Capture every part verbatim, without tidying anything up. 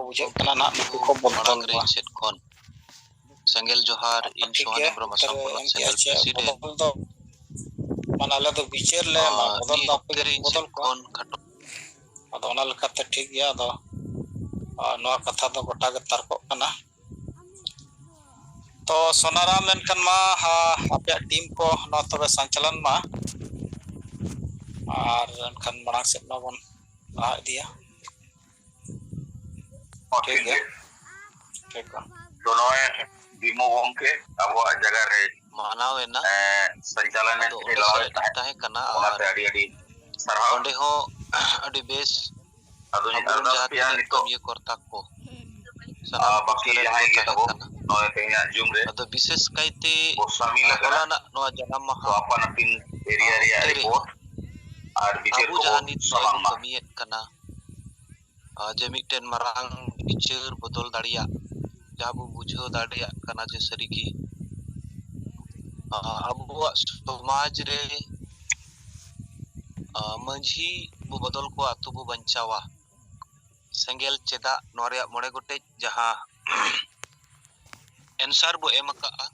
ᱵᱩᱡᱷᱟᱹᱜ ᱠᱟᱱᱟ ᱱᱟᱦᱟᱜ ᱱᱩᱠᱩ ᱠᱚ ᱵᱚᱫᱚᱞ ᱢᱟᱲᱟᱝ ᱨᱮ ᱠᱚᱣᱟ᱾ ᱤᱧ ᱥᱮᱫ ᱠᱷᱚᱱ ᱥᱮᱸᱜᱮᱞ ᱡᱚᱦᱟᱨ, ᱤᱧ ᱴᱷᱤᱠ ᱥᱚᱦᱟᱱ ᱜᱮᱭᱟ, ᱦᱮᱢᱵᱨᱚᱢ, ᱟᱥᱟᱢ ᱯᱚᱱᱚᱛ ᱮᱢ ᱠᱮᱜᱼᱟ ᱥᱮᱸᱜᱮᱞ ᱪᱮ ᱯᱨᱮᱥᱤᱰᱮᱱᱴ᱾ ᱵᱚᱫᱚᱞ ᱫᱚ, ᱢᱟᱱᱮ ᱟᱞᱮ ᱫᱚ ᱵᱤᱪᱟᱹᱨ ᱞᱮ ᱮᱢᱟ, ᱟᱨ ᱵᱚᱫᱚᱞ ᱱᱤᱭᱟᱹ ᱫᱚ ᱟᱯᱮ ᱚᱠᱛᱮ ᱜᱮ ᱨᱮ ᱤᱧ ᱵᱚᱫᱚᱞ ᱥᱮᱫ ᱠᱚᱣᱟ᱾ ᱠᱷᱚᱱ ᱠᱷᱟᱴᱚ ᱟᱫᱚ ᱚᱱᱟ ᱞᱮᱠᱟᱛᱮ ᱴᱷᱤᱠ ᱜᱮᱭᱟ, ᱟᱫᱚ, ᱟᱨ ᱱᱚᱣᱟ ᱠᱟᱛᱷᱟ ᱫᱚ ᱜᱚᱴᱟ ᱜᱮ ᱛᱟᱨᱠᱚᱜ ᱠᱟᱱᱟ᱾ ᱛᱚ ᱥᱳᱱᱟᱨᱟᱢ, ᱮᱱᱠᱷᱟᱱ ᱢᱟ, ᱦᱟ, ᱟᱯᱮᱭᱟᱜ ᱴᱤᱢ ᱠᱚ ᱱᱚᱣᱟ ᱛᱚᱵᱮ ᱥᱟᱧᱪᱟᱞᱟᱱ ᱢᱟ, ᱟᱨ ᱮᱱᱠᱷᱟᱱ ᱢᱟᱲᱟᱝ ᱥᱮᱫ ᱢᱟᱵᱚᱱ ᱞᱟᱦᱟ ᱤᱫᱤᱭᱟ᱾ ᱴᱷᱤᱠ ᱜᱮᱭᱟ᱾ ᱴᱷᱤᱠ ᱜᱮᱭᱟ᱾ ᱛᱚ ᱱᱚᱜᱼᱚᱭ ᱵᱤᱢᱚ ᱜᱚᱢᱠᱮ ᱟᱵᱚᱣᱟᱜ ᱡᱟᱭᱜᱟ ᱨᱮ, ᱢᱟᱱᱟᱣ ᱮᱱᱟ᱾ ᱮ, ᱥᱚᱧᱪᱟᱞᱚᱱ ᱟᱫᱚ ᱮ ᱚᱸᱰᱮ ᱞᱟᱦᱟ ᱥᱮᱞᱮᱫ ᱛᱟᱦᱮᱸ, ᱛᱟᱦᱮᱸ ᱠᱟᱱᱟ ᱚᱱᱟᱛᱮ ᱟᱨ ᱟᱹᱰᱤ ᱟᱹᱰᱤ ᱥᱟᱨᱦᱟᱣ᱾ ᱚᱸᱰᱮ ᱦᱚᱸ ᱟᱹᱰᱤ ᱵᱮᱥ ᱟᱫᱚᱧ ᱟᱵᱚᱨᱮᱱ ᱟᱨᱫᱟᱥ ᱡᱟᱦᱟᱸ ᱯᱮᱭᱟ ᱛᱤᱱᱟᱹᱜ ᱱᱤᱛᱚᱜ, ᱠᱟᱹᱢᱤᱭᱟᱹ ᱠᱚᱨᱛᱟ ᱠᱚ, ᱥᱟᱱᱟᱢ ᱟᱨ ᱠᱚ ᱵᱟᱹᱠᱤ ᱥᱮᱞᱮᱫ ᱡᱟᱦᱟᱸᱭ ᱠᱚ ᱜᱮ ᱛᱟᱦᱮᱸ ᱛᱟᱵᱚ ᱠᱟᱱᱟ᱾ ᱱᱚᱜᱼᱚᱭ ᱛᱮᱦᱮᱧᱟᱜ ᱡᱩᱢ ᱨᱮ ᱟᱫᱚ ᱵᱤᱥᱮᱥ ᱠᱟᱭᱛᱮ, ᱵᱚ ᱥᱟᱢᱤᱞ ᱟᱠᱟᱱᱟ᱾ ᱦᱚᱞᱟᱱᱟᱜ ᱱᱚᱣᱟ ᱡᱟᱱᱟᱢ ᱢᱟᱦᱟ ᱛᱚ ᱟᱯᱟᱱ ᱟᱹᱯᱤᱱ ᱮᱨᱤᱭᱟ ᱨᱮᱭᱟᱜ ᱚᱠᱛᱮ ᱨᱮ ᱨᱤᱯᱳᱨᱴ ᱟᱨ ᱵᱤᱪᱟᱹᱨ ᱟᱵᱚ ᱠᱚᱵᱚ ᱡᱟᱦᱟᱸ ᱱᱤᱛ ᱱᱚᱜᱼᱚᱭ ᱥᱟᱢᱟᱝ ᱵᱚ ᱢᱟ᱾ ᱠᱟᱹᱢᱤᱭᱮᱫ ᱠᱟᱱᱟ, ᱟᱨ ᱡᱮ ᱢᱤᱫᱴᱮᱱ ᱢᱟᱨᱟᱝ ᱵᱤᱪᱟᱹᱨ ᱵᱚᱫᱚᱞ ᱫᱟᱲᱮᱭᱟᱜ, ᱡᱟᱦᱟᱸ ᱵᱚ ᱵᱩᱡᱷᱟᱹᱣ ᱫᱟᱲᱮᱭᱟᱜ ᱠᱟᱱᱟ ᱡᱮ ᱥᱟᱹᱨᱤᱜᱮ, ᱟᱵᱚᱣᱟᱜ ᱥᱚᱢᱟᱡᱽ ᱨᱮ, ᱢᱟᱹᱡᱷᱤ ᱵᱚ ᱵᱚᱫᱚᱞ ᱠᱚᱣᱟ, ᱟᱛᱳ ᱵᱚ ᱵᱟᱧᱪᱟᱣᱟ᱾ ᱥᱮᱸᱜᱮᱞ ᱪᱮᱫᱟᱜ, ᱱᱚᱣᱟ ᱨᱮᱭᱟᱜ ᱢᱚᱬᱮ ᱜᱚᱴᱮᱡ ᱡᱟᱦᱟᱸ ᱮᱱᱥᱟᱨ ᱵᱚ ᱮᱢ ᱟᱠᱟᱫᱼᱟ,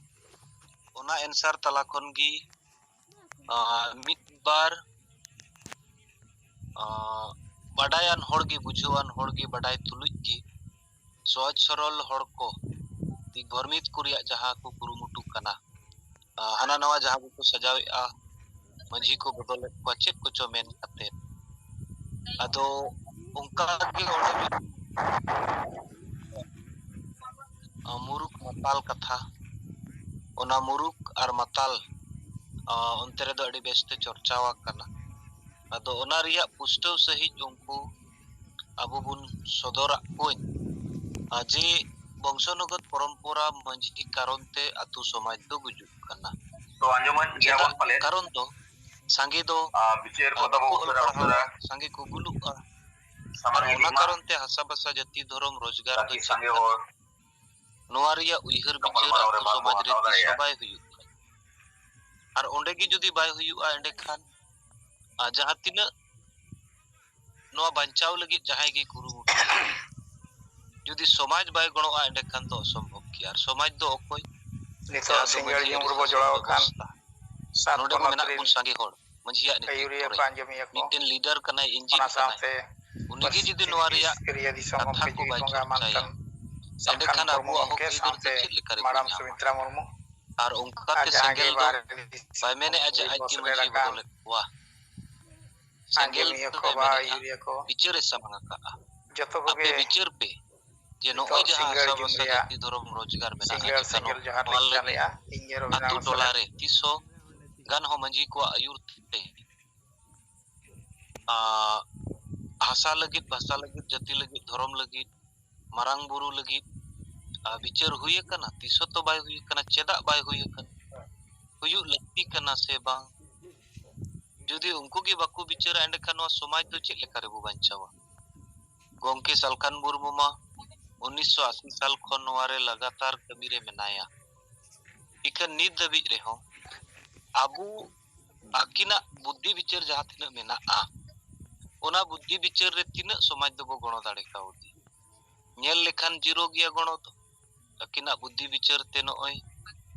ᱚᱱᱟ ᱮᱱᱥᱟᱨ ᱛᱟᱞᱟ ᱠᱷᱚᱱ ᱜᱮ, ᱟᱸ, ᱢᱤᱫ ᱵᱟᱨ, ᱟᱸ, ᱵᱟᱰᱟᱭᱟᱱ ᱦᱚᱲ ᱜᱮ, ᱵᱩᱡᱷᱟᱹᱣᱟᱱ ᱦᱚᱲ ᱜᱮ, ᱵᱟᱰᱟᱭ ᱛᱩᱞᱩᱡ ᱜᱮ ᱥᱚᱦᱚᱡ ᱥᱚᱨᱚᱞ ᱦᱚᱲ ᱠᱚ ᱫᱤᱜᱽᱵᱷᱨᱚᱢᱤᱛ ᱠᱚ ᱨᱮᱭᱟᱜ ᱡᱟᱦᱟᱸ ᱠᱚ ᱠᱩᱨᱩᱢᱩᱴᱩ ᱠᱟᱱᱟ, ᱟᱸ, ᱦᱟᱱᱟ ᱱᱟᱣᱟ ᱡᱟᱦᱟᱸ ᱠᱚᱠᱚ ᱥᱟᱡᱟᱣᱮᱫᱼᱟ, ᱢᱟᱹᱡᱷᱤ ᱠᱚ ᱵᱚᱫᱚᱞᱮᱫ ᱠᱚᱣᱟ, ᱪᱮᱫ ᱠᱚᱪᱚ ᱢᱮᱱ ᱠᱟᱛᱮ᱾ ᱟᱫᱚ ᱚᱱᱠᱟ ᱜᱮ ᱚᱸᱰᱮ ᱢᱤᱫ ᱢᱩᱨᱩᱠ ᱢᱟᱛᱟᱞ ᱠᱟᱛᱷᱟ, ᱚᱱᱟ ᱢᱩᱨᱩᱠ ᱟᱨ ᱢᱟᱛᱟᱞ, ᱟᱸ, ᱚᱱᱛᱮ ᱨᱮᱫᱚ ᱟᱹᱰᱤ ᱵᱮᱥᱛᱮ ᱪᱚᱨᱪᱟᱣ ᱟᱠᱟᱱᱟ᱾ ᱟᱫᱚ ᱚᱱᱟ ᱨᱮᱭᱟᱜ ᱯᱩᱥᱴᱟᱹᱣ ᱥᱟᱺᱦᱤᱡ ᱩᱱᱠᱩ ᱟᱵᱚ ᱵᱚᱱ ᱥᱚᱫᱚᱨᱟᱜ ᱠᱚᱣᱟᱧ, ᱟᱨ ᱡᱮ ᱵᱚᱝᱥᱚᱱᱚᱜᱚᱛ ᱯᱚᱨᱚᱢᱯᱚᱨᱟ ᱢᱟᱹᱡᱷᱤ ᱠᱟᱨᱚᱱ ᱛᱮ ᱟᱛᱳ ᱥᱚᱢᱟᱡᱽ ᱫᱚ ᱜᱩᱡᱩᱜ ᱠᱟᱱᱟ᱾ ᱛᱚ ᱟᱸᱡᱚᱢᱮᱫ ᱜᱮᱭᱟ ᱪᱮᱫᱟᱜ ᱵᱚᱱ ᱯᱟᱞᱮ? ᱠᱟᱨᱚᱱ ᱫᱚ ᱥᱟᱸᱜᱮ ᱫᱚ, ᱟᱨ ᱵᱤᱪᱟᱹᱨ ᱟᱨ ᱠᱚ ᱛᱟᱵᱚ ᱵᱟᱠᱚ ᱚᱞ ᱩᱥᱟᱹᱨᱟ ᱯᱟᱲᱦᱟᱣᱟ, ᱩᱥᱟᱹᱨᱟ ᱥᱟᱸᱜᱮ ᱠᱚ ᱵᱩᱞᱩᱜᱼᱟ᱾ ᱥᱟᱢᱟᱝ ᱟᱨ ᱤᱫᱤ ᱚᱱᱟ ᱢᱟ᱾ ᱠᱟᱨᱚᱱ ᱛᱮ ᱦᱟᱥᱟ ᱵᱷᱟᱥᱟ ᱡᱟᱹᱛᱤ ᱫᱷᱚᱨᱚᱢ ᱨᱳᱡᱽᱜᱟᱨ ᱫᱚ ᱛᱟᱠᱤ ᱪᱮᱫ ᱥᱟᱸᱜᱮ ᱠᱟᱱᱟ? ᱦᱚᱲ ᱱᱚᱣᱟ ᱨᱮᱭᱟᱜ ᱩᱭᱦᱟᱹᱨ ᱵᱤᱪᱟᱹᱨ ᱜᱟᱯᱟᱞᱢᱟᱨᱟᱣ ᱨᱮ ᱟᱛᱳ ᱵᱷᱟᱜᱽ ᱠᱚ ᱥᱚᱢᱟᱡᱽ ᱨᱮ ᱦᱟᱛᱟᱣ ᱛᱤᱥ ᱦᱚᱸ ᱫᱟᱲᱮᱭᱟᱜᱼᱟ᱾ ᱵᱟᱭ ᱦᱩᱭᱩᱜᱼᱟ᱾ ᱟᱨ ᱚᱸᱰᱮ ᱜᱮ ᱡᱩᱫᱤ ᱵᱟᱭ ᱦᱩᱭᱩᱜᱼᱟ, ᱮᱸᱰᱮᱠᱷᱟᱱ, ᱟᱨ ᱡᱟᱦᱟᱸ ᱛᱤᱱᱟᱹᱜ ᱱᱚᱣᱟ ᱵᱟᱧᱪᱟᱣ ᱞᱟᱹᱜᱤᱫ ᱡᱟᱦᱟᱸᱭ ᱜᱮ ᱠᱩᱨᱩᱢᱩᱴᱩᱭᱟ, ᱡᱩᱫᱤ ᱥᱚᱢᱟᱡᱽ ᱵᱟᱭ ᱜᱚᱲᱚᱜᱼᱟ, ᱮᱸᱰᱮᱠᱷᱟᱱ ᱫᱚ ᱚᱥᱚᱢᱵᱷᱚᱵ ᱜᱮᱭᱟ᱾ ᱟᱨ ᱥᱚᱢᱟᱡᱽ ᱫᱚ ᱚᱠᱚᱭ? ᱱᱤᱛᱚᱜ ᱡᱟᱦᱟᱸ ᱫᱚ ᱥᱤᱸᱜᱟᱹᱲ ᱢᱟᱹᱡᱷᱤ ᱧᱩᱦᱩᱢ ᱟᱹᱨᱤ ᱨᱮᱵᱚ ᱥᱟᱥᱚᱱ ᱡᱚᱲᱟᱣ ᱟᱠᱟᱱ ᱵᱮᱵᱚᱥᱛᱷᱟ᱾ ᱥᱟᱛ ᱱᱚᱰᱮ ᱵᱚ ᱯᱚᱱᱚᱛ ᱢᱮᱱᱟᱜ ᱨᱤᱱ ᱵᱚᱱ ᱥᱟᱸᱜᱮ ᱦᱚᱲ, ᱢᱟᱹᱡᱷᱤᱭᱟᱜ ᱱᱮᱛᱨᱤᱛᱵ ᱟᱹᱭᱩᱨᱤᱭᱟᱹ ᱠᱚᱨᱮ᱾ ᱠᱚ ᱟᱸᱡᱚᱢᱮᱭᱟ ᱠᱚ᱾ ᱢᱤᱫᱴᱮᱱ leader ᱠᱟᱱᱟᱭ, engine ᱚᱱᱟ ᱠᱟᱱᱟᱭ᱾ ᱥᱟᱶᱛᱮ ᱩᱱᱤᱜᱮ ᱯᱟᱹᱨᱥᱤ ᱡᱩᱫᱤ ᱱᱚᱣᱟ ᱡᱤᱣᱤᱥ ᱨᱮᱭᱟᱜ ᱠᱟᱹᱨᱤᱭᱟᱹ ᱫᱤᱥᱚᱢ ᱠᱟᱛᱷᱟ ᱦᱚᱸᱯᱮ ᱠᱚ ᱡᱤᱣᱤ ᱵᱟᱭ ᱵᱚᱸᱜᱟ ᱪᱚᱨᱪᱟᱭᱟ, ᱢᱟᱱᱛᱟᱱ ᱥᱟᱞᱠᱷᱟᱱ ᱮᱸᱰᱮᱠᱷᱟᱱ ᱢᱩᱨᱢᱩ ᱟᱵᱚᱣᱟᱜ ᱦᱚᱸ ᱜᱚᱢᱠᱮ ᱟᱹᱭᱫᱟᱹᱨ ᱫᱚ ᱥᱟᱶᱛᱮ ᱪᱮᱫ ᱞᱮᱠᱟ ᱨᱮᱵᱚ ᱢᱟᱲᱟᱝ ᱧᱟᱢᱟ? ᱥᱩᱢᱤᱛᱨᱟ ᱢᱩᱨᱢᱩ᱾ ᱟᱨ ᱚᱱᱠᱟᱛᱮ ᱟᱨ ᱡᱟᱦᱟᱸ ᱥᱮᱸᱜᱮᱞ ᱜᱮ ᱫᱚ ᱵᱟᱦᱨᱮ ᱫᱤᱥᱚᱢ ᱵᱟᱭ ᱢᱮᱱᱮᱜᱼᱟ ᱡᱮ ᱠᱷᱚᱱ ᱟᱡ ᱜᱮ ᱵᱚ ᱢᱟᱹᱡᱷᱤ ᱥᱮᱴᱮᱨ ᱟᱠᱟᱱ ᱵᱚᱫᱚᱞᱮᱫ ᱠᱚᱣᱟ᱾ ᱥᱮᱸᱜᱮᱞ ᱟᱸᱡᱚᱢᱤᱭᱟᱹ ᱫᱚᱭ ᱠᱚ ᱵᱟ ᱢᱮᱱᱮᱜᱼᱟ, ᱟᱹᱭᱩᱨᱤᱭᱟᱹ ᱠᱚ, ᱵᱤᱪᱟᱹᱨᱮ ᱥᱟᱢᱟᱝ ᱟᱠᱟᱫᱼᱟ᱾ ᱡᱚᱛᱚ ᱟᱯᱮ ᱠᱚᱜᱮ ᱵᱤᱪᱟᱹᱨ ᱯᱮ ᱡᱮ ᱱᱚᱜᱼᱚᱭ ᱱᱤᱛᱚᱜ ᱡᱟᱦᱟᱸ ᱥᱤᱸᱜᱟᱹᱲ ᱦᱟᱥᱟ ᱧᱩᱦᱩᱢ ᱵᱷᱟᱥᱟ ᱨᱮᱭᱟᱜ ᱡᱟᱹᱛᱤ ᱫᱷᱚᱨᱚᱢ ᱨᱳᱡᱽᱜᱟᱨ ᱢᱮᱱᱟᱜᱼᱟ, ᱥᱤᱸᱜᱟᱹᱲ ᱪᱮᱛᱟᱱ ᱥᱮᱸᱜᱮᱞ ᱡᱚᱦᱟᱨ ᱱᱚᱣᱟ ᱞᱤᱧ ᱞᱟᱹᱜᱤᱫ ᱪᱟᱞᱮᱜᱼᱟ᱾ ᱤᱧ ᱜᱮ ᱨᱚᱵᱤᱱᱫᱨᱚ ᱟᱹᱛᱩ ᱢᱟᱨᱥᱟᱞ ᱴᱚᱞᱟ ᱨᱮ ᱛᱤᱥ ᱦᱚᱸ ᱜᱟᱱ ᱦᱚᱸ ᱢᱟᱹᱡᱷᱤ ᱠᱚᱣᱟᱜ ᱟᱹᱭᱩᱨ ᱛᱮ ᱟᱸ, ᱦᱟᱥᱟ ᱞᱟᱹᱜᱤᱫ, ᱵᱷᱟᱥᱟ ᱞᱟᱹᱜᱤᱫ, ᱡᱟᱹᱛᱤ ᱞᱟᱹᱜᱤᱫ, ᱫᱷᱚᱨᱚᱢ ᱞᱟᱹᱜᱤᱫ, ᱢᱟᱨᱟᱝ ᱵᱩᱨᱩ ᱞᱟᱹᱜᱤᱫ, ᱟᱸ, ᱵᱤᱪᱟᱹᱨ ᱦᱩᱭ ᱟᱠᱟᱱᱟ? ᱛᱤᱥ ᱦᱚᱸᱛᱚ ᱵᱟᱭ ᱦᱩᱭ ᱟᱠᱟᱱᱟ᱾ ᱪᱮᱫᱟᱜ ᱵᱟᱭ ᱦᱩᱭ ᱟᱠᱟᱱᱟ? ᱦᱩᱭᱩᱜ ᱞᱟᱹᱠᱛᱤ ᱠᱟᱱᱟ ᱥᱮ ᱵᱟᱝ? ᱡᱩᱫᱤ ᱩᱱᱠᱩ ᱜᱮ ᱵᱟᱠᱚ ᱵᱤᱪᱟᱹᱨᱟ, ᱮᱸᱰᱮᱠᱷᱟᱱ ᱱᱚᱣᱟ ᱥᱚᱢᱟᱡᱽ ᱫᱚ ᱪᱮᱫ ᱞᱮᱠᱟ ᱨᱮᱵᱚ ᱵᱟᱧᱪᱟᱣᱟ? ᱜᱚᱢᱠᱮ ᱥᱟᱞᱠᱷᱟᱱ ᱢᱩᱨᱢᱩ ᱢᱟ ᱩᱱᱤᱥᱥᱚ ᱟᱥᱤ ᱥᱟᱞ ᱠᱷᱚᱱ ᱱᱚᱣᱟ ᱨᱮ ᱞᱟᱜᱟᱛᱟᱨ ᱠᱟᱹᱢᱤ ᱨᱮ ᱢᱮᱱᱟᱭᱟ᱾ ᱤᱠᱷᱟᱹᱱ ᱱᱤᱛ ᱫᱷᱟᱹᱵᱤᱡ ᱨᱮᱦᱚᱸ ᱟᱵᱚ ᱟᱹᱠᱤᱱᱟᱜ ᱵᱩᱫᱽᱫᱷᱤ ᱵᱤᱪᱟᱹᱨ ᱡᱟᱦᱟᱸ ᱛᱤᱱᱟᱹᱜ ᱢᱮᱱᱟᱜᱼᱟ, ᱚᱱᱟ ᱵᱩᱫᱽᱫᱷᱤ ᱵᱤᱪᱟᱹᱨ ᱨᱮ ᱛᱤᱱᱟᱹᱜ ᱥᱚᱢᱟᱡᱽ ᱫᱚᱵᱚ ᱜᱚᱲᱚ ᱫᱟᱲᱮ ᱠᱟᱣᱫᱮᱭᱟ? ᱧᱮᱞ ᱞᱮᱠᱷᱟᱱ zero ᱜᱮᱭᱟ ᱜᱚᱲᱚ ᱫᱚ᱾ ᱟᱹᱠᱤᱱᱟᱜ ᱵᱩᱫᱽᱫᱷᱤ ᱵᱤᱪᱟᱹᱨ ᱛᱮ ᱱᱚᱜᱼᱚᱭ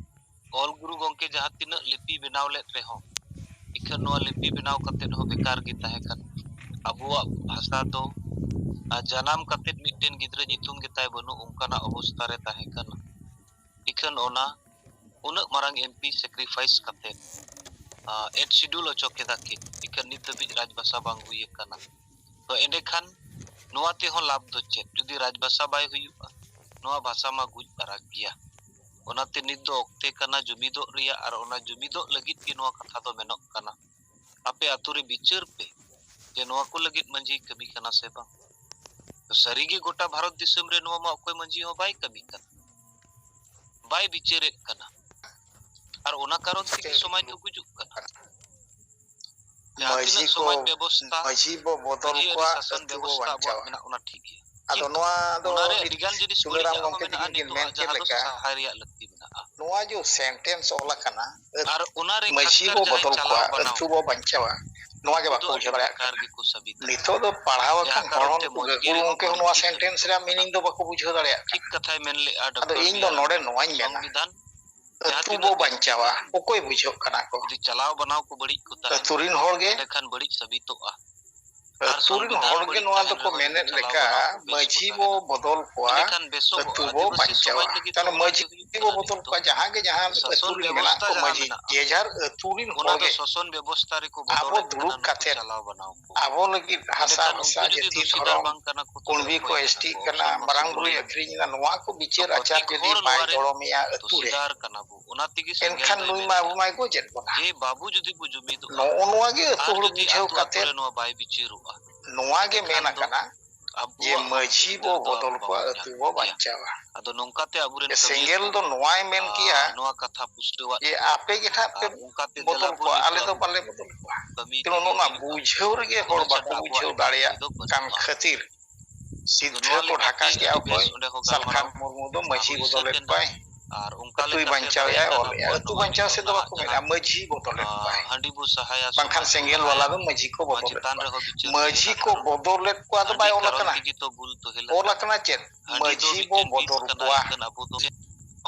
ᱚᱞ ᱜᱩᱨᱩ ᱜᱚᱢᱠᱮ ᱡᱟᱦᱟᱸ ᱛᱤᱱᱟᱹᱜ ᱞᱤᱯᱤ ᱵᱮᱱᱟᱣ ᱞᱮᱫ ᱨᱮᱦᱚᱸ, ᱤᱠᱷᱟᱹᱱ ᱱᱚᱣᱟ ᱞᱤᱯᱤ ᱵᱮᱱᱟᱣ ᱠᱟᱛᱮᱫ ᱦᱚᱸ ᱵᱮᱠᱟᱨ ᱜᱮ ᱛᱟᱦᱮᱸ ᱠᱟᱱᱟ᱾ ᱟᱵᱚᱣᱟᱜ ᱵᱷᱟᱥᱟ ᱫᱚ, ᱟᱨ ᱡᱟᱱᱟᱢ ᱠᱟᱛᱮᱫ ᱢᱤᱫᱴᱮᱱ ᱜᱤᱫᱽᱨᱟᱹ ᱧᱩᱛᱩᱢ ᱜᱮᱛᱟᱭ ᱵᱟᱹᱱᱩᱜ, ᱚᱱᱠᱟᱱᱟᱜ ᱚᱵᱚᱥᱛᱷᱟ ᱨᱮ ᱛᱟᱦᱮᱸ ᱠᱟᱱᱟ᱾ ᱤᱠᱷᱟᱹᱱ ᱚᱱᱟ ᱩᱱᱟᱹᱜ ᱢᱟᱨᱟᱝ M P sacrifice ᱠᱟᱛᱮᱫ, ᱟᱨ, eighth schedule ᱚᱪᱚ ᱠᱮᱫᱟ ᱠᱤᱱ, ᱤᱠᱷᱟᱹᱱ ᱱᱤᱛ ᱫᱷᱟᱹᱵᱤᱡ ᱨᱟᱡᱽᱵᱷᱟᱥᱟ ᱵᱟᱝ ᱦᱩᱭ ᱟᱠᱟᱱᱟ᱾ ᱛᱚ ᱮᱸᱰᱮᱠᱷᱟᱱ ᱱᱚᱣᱟ ᱛᱮᱦᱚᱸ ᱞᱟᱵᱷ ᱫᱚ ᱪᱮᱫ? ᱡᱩᱫᱤ ᱨᱟᱡᱽᱵᱷᱟᱥᱟ ᱵᱟᱭ ᱦᱩᱭᱩᱜᱼᱟ, ᱱᱚᱣᱟ ᱵᱷᱟᱥᱟ ᱢᱟ ᱜᱩᱡ ᱯᱟᱨᱟᱜ ᱜᱮᱭᱟ᱾ ᱚᱱᱟᱛᱮ ᱱᱤᱛ ᱫᱚ ᱚᱠᱛᱮ ᱠᱟᱱᱟ ᱡᱩᱢᱤᱫᱚᱜ ᱨᱮᱭᱟᱜ, ᱟᱨ ᱚᱱᱟ ᱡᱩᱢᱤᱫᱚᱜ ᱞᱟᱹᱜᱤᱫ ᱜᱮ ᱱᱚᱣᱟ ᱠᱟᱛᱷᱟ ᱫᱚ ᱢᱮᱱᱚᱜ ᱠᱟᱱᱟ᱾ ᱟᱯᱮ ᱟᱛᱳ ᱨᱮ ᱵᱤᱪᱟᱹᱨ ᱯᱮ ᱡᱮ ᱱᱚᱣᱟ ᱠᱚ ᱞᱟᱹᱜᱤᱫ ᱢᱟᱹᱡᱷᱤ ᱠᱟᱹᱢᱤ ᱠᱟᱱᱟ ᱥᱮ ᱵᱟᱝ᱾ ᱛᱚ ᱥᱟᱹᱨᱤᱜᱮ ᱜᱚᱴᱟ ᱵᱷᱟᱨᱚᱛ ᱫᱤᱥᱚᱢ ᱨᱮ ᱱᱚᱣᱟ ᱢᱟ ᱚᱠᱚᱭ ᱢᱟᱹᱡᱷᱤ ᱦᱚᱸ ᱵᱟᱭ ᱠᱟᱹᱢᱤ ᱠᱟᱱᱟ, ᱵᱟᱭ ᱵᱤᱪᱟᱹᱨᱮᱫ ᱠᱟᱱᱟ, ᱟᱨ ᱚᱱᱟ ᱠᱟᱨᱚᱱ ᱛᱮᱜᱮ ᱥᱚᱢᱟᱡᱽ ᱫᱚ ᱜᱩᱡᱩᱜ ᱠᱟᱱᱟ᱾ ᱡᱟᱦᱟᱸ ᱢᱟᱹᱡᱷᱤ ᱛᱤᱱᱟᱹᱜ ᱠᱚ, ᱥᱚᱢᱟᱡᱽ ᱵᱮᱵᱚᱥᱛᱷᱟ, ᱢᱟᱹᱡᱷᱤ ᱵᱚ ᱵᱚᱫᱚᱞ ᱢᱟᱹᱡᱷᱤ ᱟᱹᱨᱤ ᱠᱚᱣᱟ, ᱥᱟᱥᱚᱱ ᱟᱹᱛᱩ ᱵᱚ ᱵᱮᱵᱚᱥᱛᱷᱟ ᱟᱵᱚᱣᱟᱜ ᱵᱟᱧᱪᱟᱣᱟ᱾ ᱢᱮᱱᱟᱜ, ᱚᱱᱟ ᱴᱷᱤᱠ ᱜᱮᱭᱟ᱾ ᱟᱫᱚ ᱱᱚᱣᱟ ᱫᱚ ᱚᱱᱟᱨᱮ ᱟᱹᱰᱤᱜᱟᱱ ᱡᱤᱱᱤᱥ ᱪᱩᱱᱟᱹᱨᱟᱢ ᱵᱟᱹᱲᱤᱡ ᱟᱜ ᱜᱚᱢᱠᱮ ᱦᱚᱸ ᱢᱮᱱᱟᱜᱼᱟ, ᱛᱤᱠᱤᱱ ᱜᱮ ᱱᱤᱛᱚᱜ ᱢᱮᱱ ᱟᱜ ᱠᱮᱫ ᱡᱟᱦᱟᱸ ᱫᱚ ᱞᱮᱠᱟ, ᱥᱟᱯᱷᱟᱭ ᱨᱮᱭᱟᱜ ᱞᱟᱹᱠᱛᱤ ᱢᱮᱱᱟᱜᱼᱟ᱾ ᱱᱚᱣᱟ ᱡᱮ ᱥᱮᱱᱴᱮᱱᱥ ᱚᱞ ᱟᱠᱟᱱᱟ, ᱟᱨ ᱚᱱᱟᱨᱮ ᱢᱟᱹᱡᱷᱤ ᱠᱷᱟᱥᱠᱟᱨ ᱵᱚ ᱡᱟᱦᱟᱸᱭ ᱵᱚᱫᱚᱞ ᱪᱟᱞᱟᱣ ᱠᱚᱣᱟ, ᱵᱟᱱᱟᱣ ᱟᱹᱛᱩ ᱵᱚ ᱵᱟᱧᱪᱟᱣᱟ, ᱱᱚᱣᱟ ᱜᱮ ᱩᱱᱠᱩ ᱵᱟᱠᱚ ᱫᱚ ᱵᱩᱡᱷᱟᱹᱣ ᱟᱹᱰᱤ ᱫᱟᱲᱮᱭᱟᱜ ᱵᱮᱠᱟᱨ ᱠᱟᱱᱟ᱾ ᱜᱮᱠᱚ ᱥᱟᱵᱤᱛᱟ᱾ ᱱᱤᱛᱚᱜ ᱫᱚ ᱯᱟᱲᱦᱟᱣ ᱡᱟᱦᱟᱸ ᱟᱠᱟᱱ ᱦᱚᱲ ᱠᱟᱨᱚᱱ ᱦᱚᱸ ᱛᱮ ᱱᱩᱠᱩ ᱢᱚᱡᱽ ᱜᱮ ᱜᱟᱹᱠᱷᱩᱲ ᱨᱮᱦᱚᱸ ᱜᱚᱢᱠᱮ ᱦᱚᱸ ᱱᱚᱣᱟ ᱵᱟᱹᱲᱤᱡ ᱥᱮᱱᱴᱮᱱᱥ ᱨᱮᱭᱟᱜ ᱢᱤᱱᱤᱝ ᱫᱚ ᱵᱟᱠᱚ ᱵᱩᱡᱷᱟᱹᱣ ᱫᱟᱲᱮᱭᱟᱜ ᱠᱟᱱᱟ᱾ ᱴᱷᱤᱠ ᱠᱟᱛᱷᱟᱭ ᱢᱮᱱ ᱞᱮᱜᱼᱟ ᱰᱚᱠᱴᱚᱨ ᱟᱫᱚ ᱤᱧ ᱫᱚ ᱵᱤ ᱟᱨ ᱱᱚᱰᱮ ᱟᱢᱵᱮᱫᱠᱚᱨ᱾ ᱱᱚᱣᱟᱧ ᱢᱮᱱᱟ, ᱥᱚᱝᱵᱤᱫᱷᱟᱱ ᱡᱟᱦᱟᱸ ᱟᱹᱛᱩ ᱛᱤᱱᱟᱹᱜ ᱵᱚ ᱵᱮᱥ ᱵᱟᱧᱪᱟᱣᱟ, ᱛᱮᱜᱮ ᱚᱠᱚᱭ ᱵᱩᱡᱷᱟᱹᱜ ᱠᱟᱱᱟ ᱠᱚ? ᱡᱩᱫᱤ ᱪᱟᱞᱟᱣ ᱵᱟᱱᱟᱣ ᱠᱚ ᱵᱟᱹᱲᱤᱡ ᱠᱚ ᱛᱟᱦᱮᱱ, ᱟᱹᱛᱩ ᱨᱤᱱ ᱦᱚᱲ ᱜᱮ᱾ ᱮᱸᱰᱮᱠᱷᱟᱱ ᱵᱟᱹᱲᱤᱡ ᱥᱟᱵᱤᱛᱚᱜᱼᱟ᱾ ᱟᱨ ᱟᱹᱛᱩ ᱨᱤᱱ ᱥᱚᱝᱵᱤᱫᱷᱟᱱ ᱦᱚᱲ ᱜᱮ ᱵᱟᱹᱲᱤᱡ ᱱᱚᱣᱟ ᱛᱟᱦᱮᱱ ᱫᱚᱠᱚ ᱨᱮᱦᱚᱸ ᱢᱮᱱᱮᱫ ᱪᱟᱞᱟᱣ ᱞᱮᱠᱟ, ᱵᱟᱱᱟᱣ ᱠᱚ ᱵᱮᱥ ᱢᱟᱹᱡᱷᱤ ᱠᱚ ᱵᱚ ᱛᱟᱦᱮᱱᱟ᱾ ᱵᱚᱫᱚᱞ ᱠᱚᱣᱟ, ᱮᱸᱰᱮᱠᱷᱟᱱ ᱵᱮᱥᱚᱜᱚᱜᱼᱟ᱾ ᱟᱹᱛᱩ ᱵᱚ ᱟᱹᱫᱤᱵᱟᱹᱥᱤ ᱵᱟᱧᱪᱟᱣᱟ᱾ ᱥᱚᱢᱟᱡᱽ ᱞᱟᱹᱜᱤᱫ ᱛᱟᱦᱞᱮ ᱫᱚ ᱚᱱᱟ ᱢᱟᱹᱡᱷᱤ ᱜᱮ ᱦᱩᱭᱩᱜ ᱵᱚ ᱠᱟᱱᱟ ᱵᱚᱫᱚᱞ ᱱᱤᱛᱚᱜ᱾ ᱠᱚᱣᱟ, ᱡᱟᱦᱟᱸ ᱜᱮ ᱡᱟᱦᱟᱸ ᱥᱟᱥᱚᱱ ᱟᱹᱛᱩ ᱨᱤᱱ ᱵᱮᱵᱚᱥᱛᱷᱟ ᱢᱮᱱᱟᱜ ᱠᱚ ᱡᱟᱦᱟᱸ ᱢᱟᱹᱡᱷᱤ, ᱢᱮᱱᱟᱜᱼᱟ, ᱡᱮ ᱡᱷᱟᱨ ᱟᱹᱛᱩ ᱨᱤᱱ ᱚᱱᱟ ᱦᱚᱲ ᱫᱚ ᱜᱮ ᱥᱟᱥᱚᱱ ᱵᱮᱵᱚᱥᱛᱷᱟ ᱨᱮᱠᱚ ᱟᱵᱚ ᱵᱚᱫᱚᱞᱮᱫ ᱫᱩᱲᱩᱵ ᱠᱟᱱᱟ, ᱱᱩᱠᱩ ᱠᱟᱛᱮᱫ ᱪᱟᱞᱟᱣ ᱵᱟᱱᱟᱣ ᱠᱚ᱾ ᱟᱵᱚ ᱞᱟᱹᱜᱤᱫ ᱦᱟᱥᱟ ᱮᱸᱰᱮᱠᱷᱟᱱ ᱵᱷᱟᱥᱟ ᱩᱱᱠᱩ ᱡᱩᱫᱤ ᱡᱟᱹᱛᱤ ᱫᱩᱥᱤᱫᱟᱨ ᱫᱷᱚᱨᱚᱢ ᱵᱟᱝ ᱠᱟᱱᱟ ᱠᱚ, ᱛᱟᱦᱞᱮ ᱠᱩᱬᱵᱤ ᱠᱚ ᱚᱠᱚᱭ ᱠᱟᱱᱟ ᱮᱥᱴᱤᱜ ᱠᱚ? ᱠᱟᱱᱟ, ᱥᱚᱢᱟᱡᱽ ᱢᱟᱨᱟᱝ ᱵᱩᱨᱩᱭ ᱵᱩᱨᱩᱭ ᱟᱹᱠᱷᱨᱤᱧ ᱮᱫᱟ, ᱱᱚᱣᱟ ᱠᱚ ᱵᱤᱪᱟᱹᱨ ᱛᱚ ᱟᱪᱟᱨ ᱯᱨᱚᱛᱮᱠ ᱡᱩᱫᱤ ᱦᱚᱲ ᱵᱟᱭ ᱱᱚᱣᱟ ᱨᱮᱱ ᱡᱚᱲᱚᱢᱮᱭᱟ ᱟᱹᱛᱩ ᱨᱮ, ᱫᱩᱥᱤᱫᱟᱨ ᱠᱟᱱᱟ ᱵᱚ, ᱚᱱᱟ ᱛᱮᱜᱮ ᱥᱮᱸᱜᱮᱞ ᱮᱱᱠᱷᱟᱱ ᱫᱚᱭ ᱱᱩᱭ ᱢᱟ ᱢᱮᱱᱮᱫᱼᱟ ᱟᱵᱚ ᱢᱟᱭ ᱜᱚᱡᱮᱫ ᱵᱚᱱᱟ᱾ ᱡᱮ ᱵᱟᱵᱚ ᱡᱩᱫᱤ ᱵᱚ ᱡᱩᱢᱤᱫᱚᱜᱼᱟ, ᱱᱚᱜᱼᱚ ᱱᱚᱣᱟ ᱜᱮ ᱟᱹᱛᱩ ᱟᱨ ᱦᱚᱲ ᱡᱩᱫᱤ ᱵᱩᱡᱷᱟᱹᱣ ᱟᱹᱛᱩ ᱟᱹᱛᱩ ᱠᱟᱛᱮᱫ ᱨᱮ ᱱᱚᱣᱟ ᱵᱟᱭ ᱵᱤᱪᱟᱹᱨᱚᱜᱼᱟ, ᱱᱚᱣᱟ ᱜᱮ ᱢᱮᱱ ᱮᱱᱠᱷᱟᱱ ᱫᱚ ᱟᱠᱟᱱᱟ ᱡᱮ ᱟᱵᱚᱣᱟᱜ ᱢᱟᱹᱡᱷᱤ ᱵᱚ ᱵᱤᱪᱟᱹᱨ ᱫᱚ ᱵᱚᱫᱚᱞ ᱠᱚᱣᱟ, ᱵᱟᱵᱚᱱ ᱧᱟᱢ ᱟᱹᱛᱩ ᱵᱚ ᱠᱮᱭᱟ᱾ ᱵᱟᱧᱪᱟᱣᱟ᱾ ᱟᱫᱚ ᱱᱚᱝᱠᱟᱛᱮ ᱟᱵᱚᱨᱮᱱ ᱡᱮ ᱠᱟᱹᱢᱤᱭᱟᱹ ᱥᱮᱸᱜᱮᱞ ᱠᱚ, ᱫᱚ ᱱᱚᱣᱟᱭ ᱢᱮᱱ ᱠᱮᱭᱟ ᱟᱨ ᱱᱚᱣᱟ ᱠᱟᱛᱷᱟ ᱯᱩᱥᱴᱟᱹᱣᱟᱜ ᱡᱮ ᱠᱚ ᱟᱯᱮ ᱜᱮ ᱱᱟᱦᱟᱜ ᱯᱮ ᱟᱨ ᱚᱱᱠᱟᱛᱮ ᱵᱚᱫᱚᱞ ᱫᱮᱞᱟ ᱵᱚᱱ ᱠᱚᱣᱟ, ᱟᱞᱮ ᱱᱤᱛᱚᱜ ᱫᱚ ᱵᱟᱞᱮ ᱵᱚᱫᱚᱞ ᱠᱚᱣᱟ᱾ ᱠᱟᱹᱢᱤ ᱛᱮ ᱱᱚᱜᱼᱚ ᱱᱚᱣᱟ ᱪᱮᱫ ᱞᱮᱠᱟ ᱵᱩᱡᱷᱟᱹᱣ ᱨᱮᱜᱮ ᱦᱚᱲ ᱚᱱᱟ ᱵᱟᱠᱚ ᱪᱷᱟᱰᱟ ᱟᱵᱚᱣᱟᱜ ᱵᱩᱡᱷᱟᱹᱣ ᱮᱴᱟᱜ ᱫᱟᱲᱮᱭᱟᱜ ᱠᱟᱹᱢᱤ ᱫᱚ ᱠᱟᱱ ᱵᱟᱹᱱᱩᱜᱼᱟ᱾ ᱠᱷᱟᱹᱛᱤᱨ ᱟᱫᱚ ᱥᱤᱫᱷᱟᱹ ᱱᱚᱣᱟ ᱠᱚ ᱞᱮᱠᱟᱛᱮ ᱰᱷᱟᱠᱟ ᱠᱮᱜᱼᱟ ᱟᱹᱰᱤ ᱚᱠᱚᱭ? ᱵᱮᱥ ᱚᱸᱰᱮ ᱦᱚᱸ ᱥᱟᱞᱠᱷᱟᱱ ᱜᱟᱞᱢᱟᱨᱟᱣ ᱢᱩᱨᱢᱩ ᱫᱚ ᱢᱟᱹᱡᱷᱤ ᱟᱵᱚ ᱵᱚᱫᱚᱞᱮᱫ ᱥᱮᱴᱮᱨ ᱮᱱᱟ᱾ ᱠᱚᱣᱟᱭ᱾ ᱟᱨ ᱚᱱᱠᱟ ᱟᱹᱛᱩᱭ ᱞᱮᱠᱟᱛᱮ ᱵᱟᱧᱪᱟᱣᱮᱫᱼᱟᱭ, ᱵᱟᱲᱟᱭ ᱠᱟᱱᱟ ᱚᱞᱮᱫᱼᱟᱭ᱾ ᱟᱵᱚᱣᱟᱜ ᱟᱹᱛᱩ ᱱᱚᱣᱟ ᱵᱟᱧᱪᱟᱣ ᱥᱮᱫ ᱫᱚ ᱵᱟᱠᱚ ᱢᱮᱱᱟ, ᱡᱟᱦᱟᱸ, ᱢᱟᱹᱡᱷᱤ ᱵᱚᱫᱚᱞᱮᱫ ᱟᱸ, ᱠᱚᱣᱟᱭ᱾ ᱦᱟᱺᱰᱤ ᱵᱚ ᱥᱟᱦᱟᱭᱟ, ᱵᱟᱝᱠᱷᱟᱱ ᱥᱚᱢᱟᱡᱽ ᱵᱚ ᱥᱮᱸᱜᱮᱞ ᱞᱟᱦᱟᱭᱟ, ᱵᱟᱞᱟ ᱫᱚ ᱢᱟᱹᱡᱷᱤ ᱠᱚ ᱢᱟᱹᱡᱷᱤ ᱵᱚᱫᱚᱞᱮᱫ ᱛᱷᱟᱱ ᱠᱚᱣᱟ᱾ ᱨᱮᱦᱚᱸ ᱵᱤᱪᱟᱹᱨ ᱢᱟᱹᱡᱷᱤ ᱦᱩᱭᱩᱜᱼᱟ᱾ ᱠᱚ ᱠᱟᱨᱚᱱ ᱵᱚᱫᱚᱞᱮᱫ ᱛᱮᱜᱮ ᱛᱚ ᱵᱩᱞ ᱫᱚ ᱦᱮᱞᱮᱱᱟ᱾ ᱚᱞ ᱟᱠᱟᱱᱟ ᱪᱮᱫ? ᱦᱟᱺᱰᱤ ᱫᱚ ᱢᱟᱹᱡᱷᱤ ᱵᱚ ᱢᱤᱫᱴᱮᱱ ᱵᱤᱥ ᱵᱚᱫᱚᱞ ᱠᱟᱱᱟ, ᱠᱚᱣᱟ᱾ ᱤᱠᱷᱟᱹᱱ ᱟᱵᱚ ᱫᱚ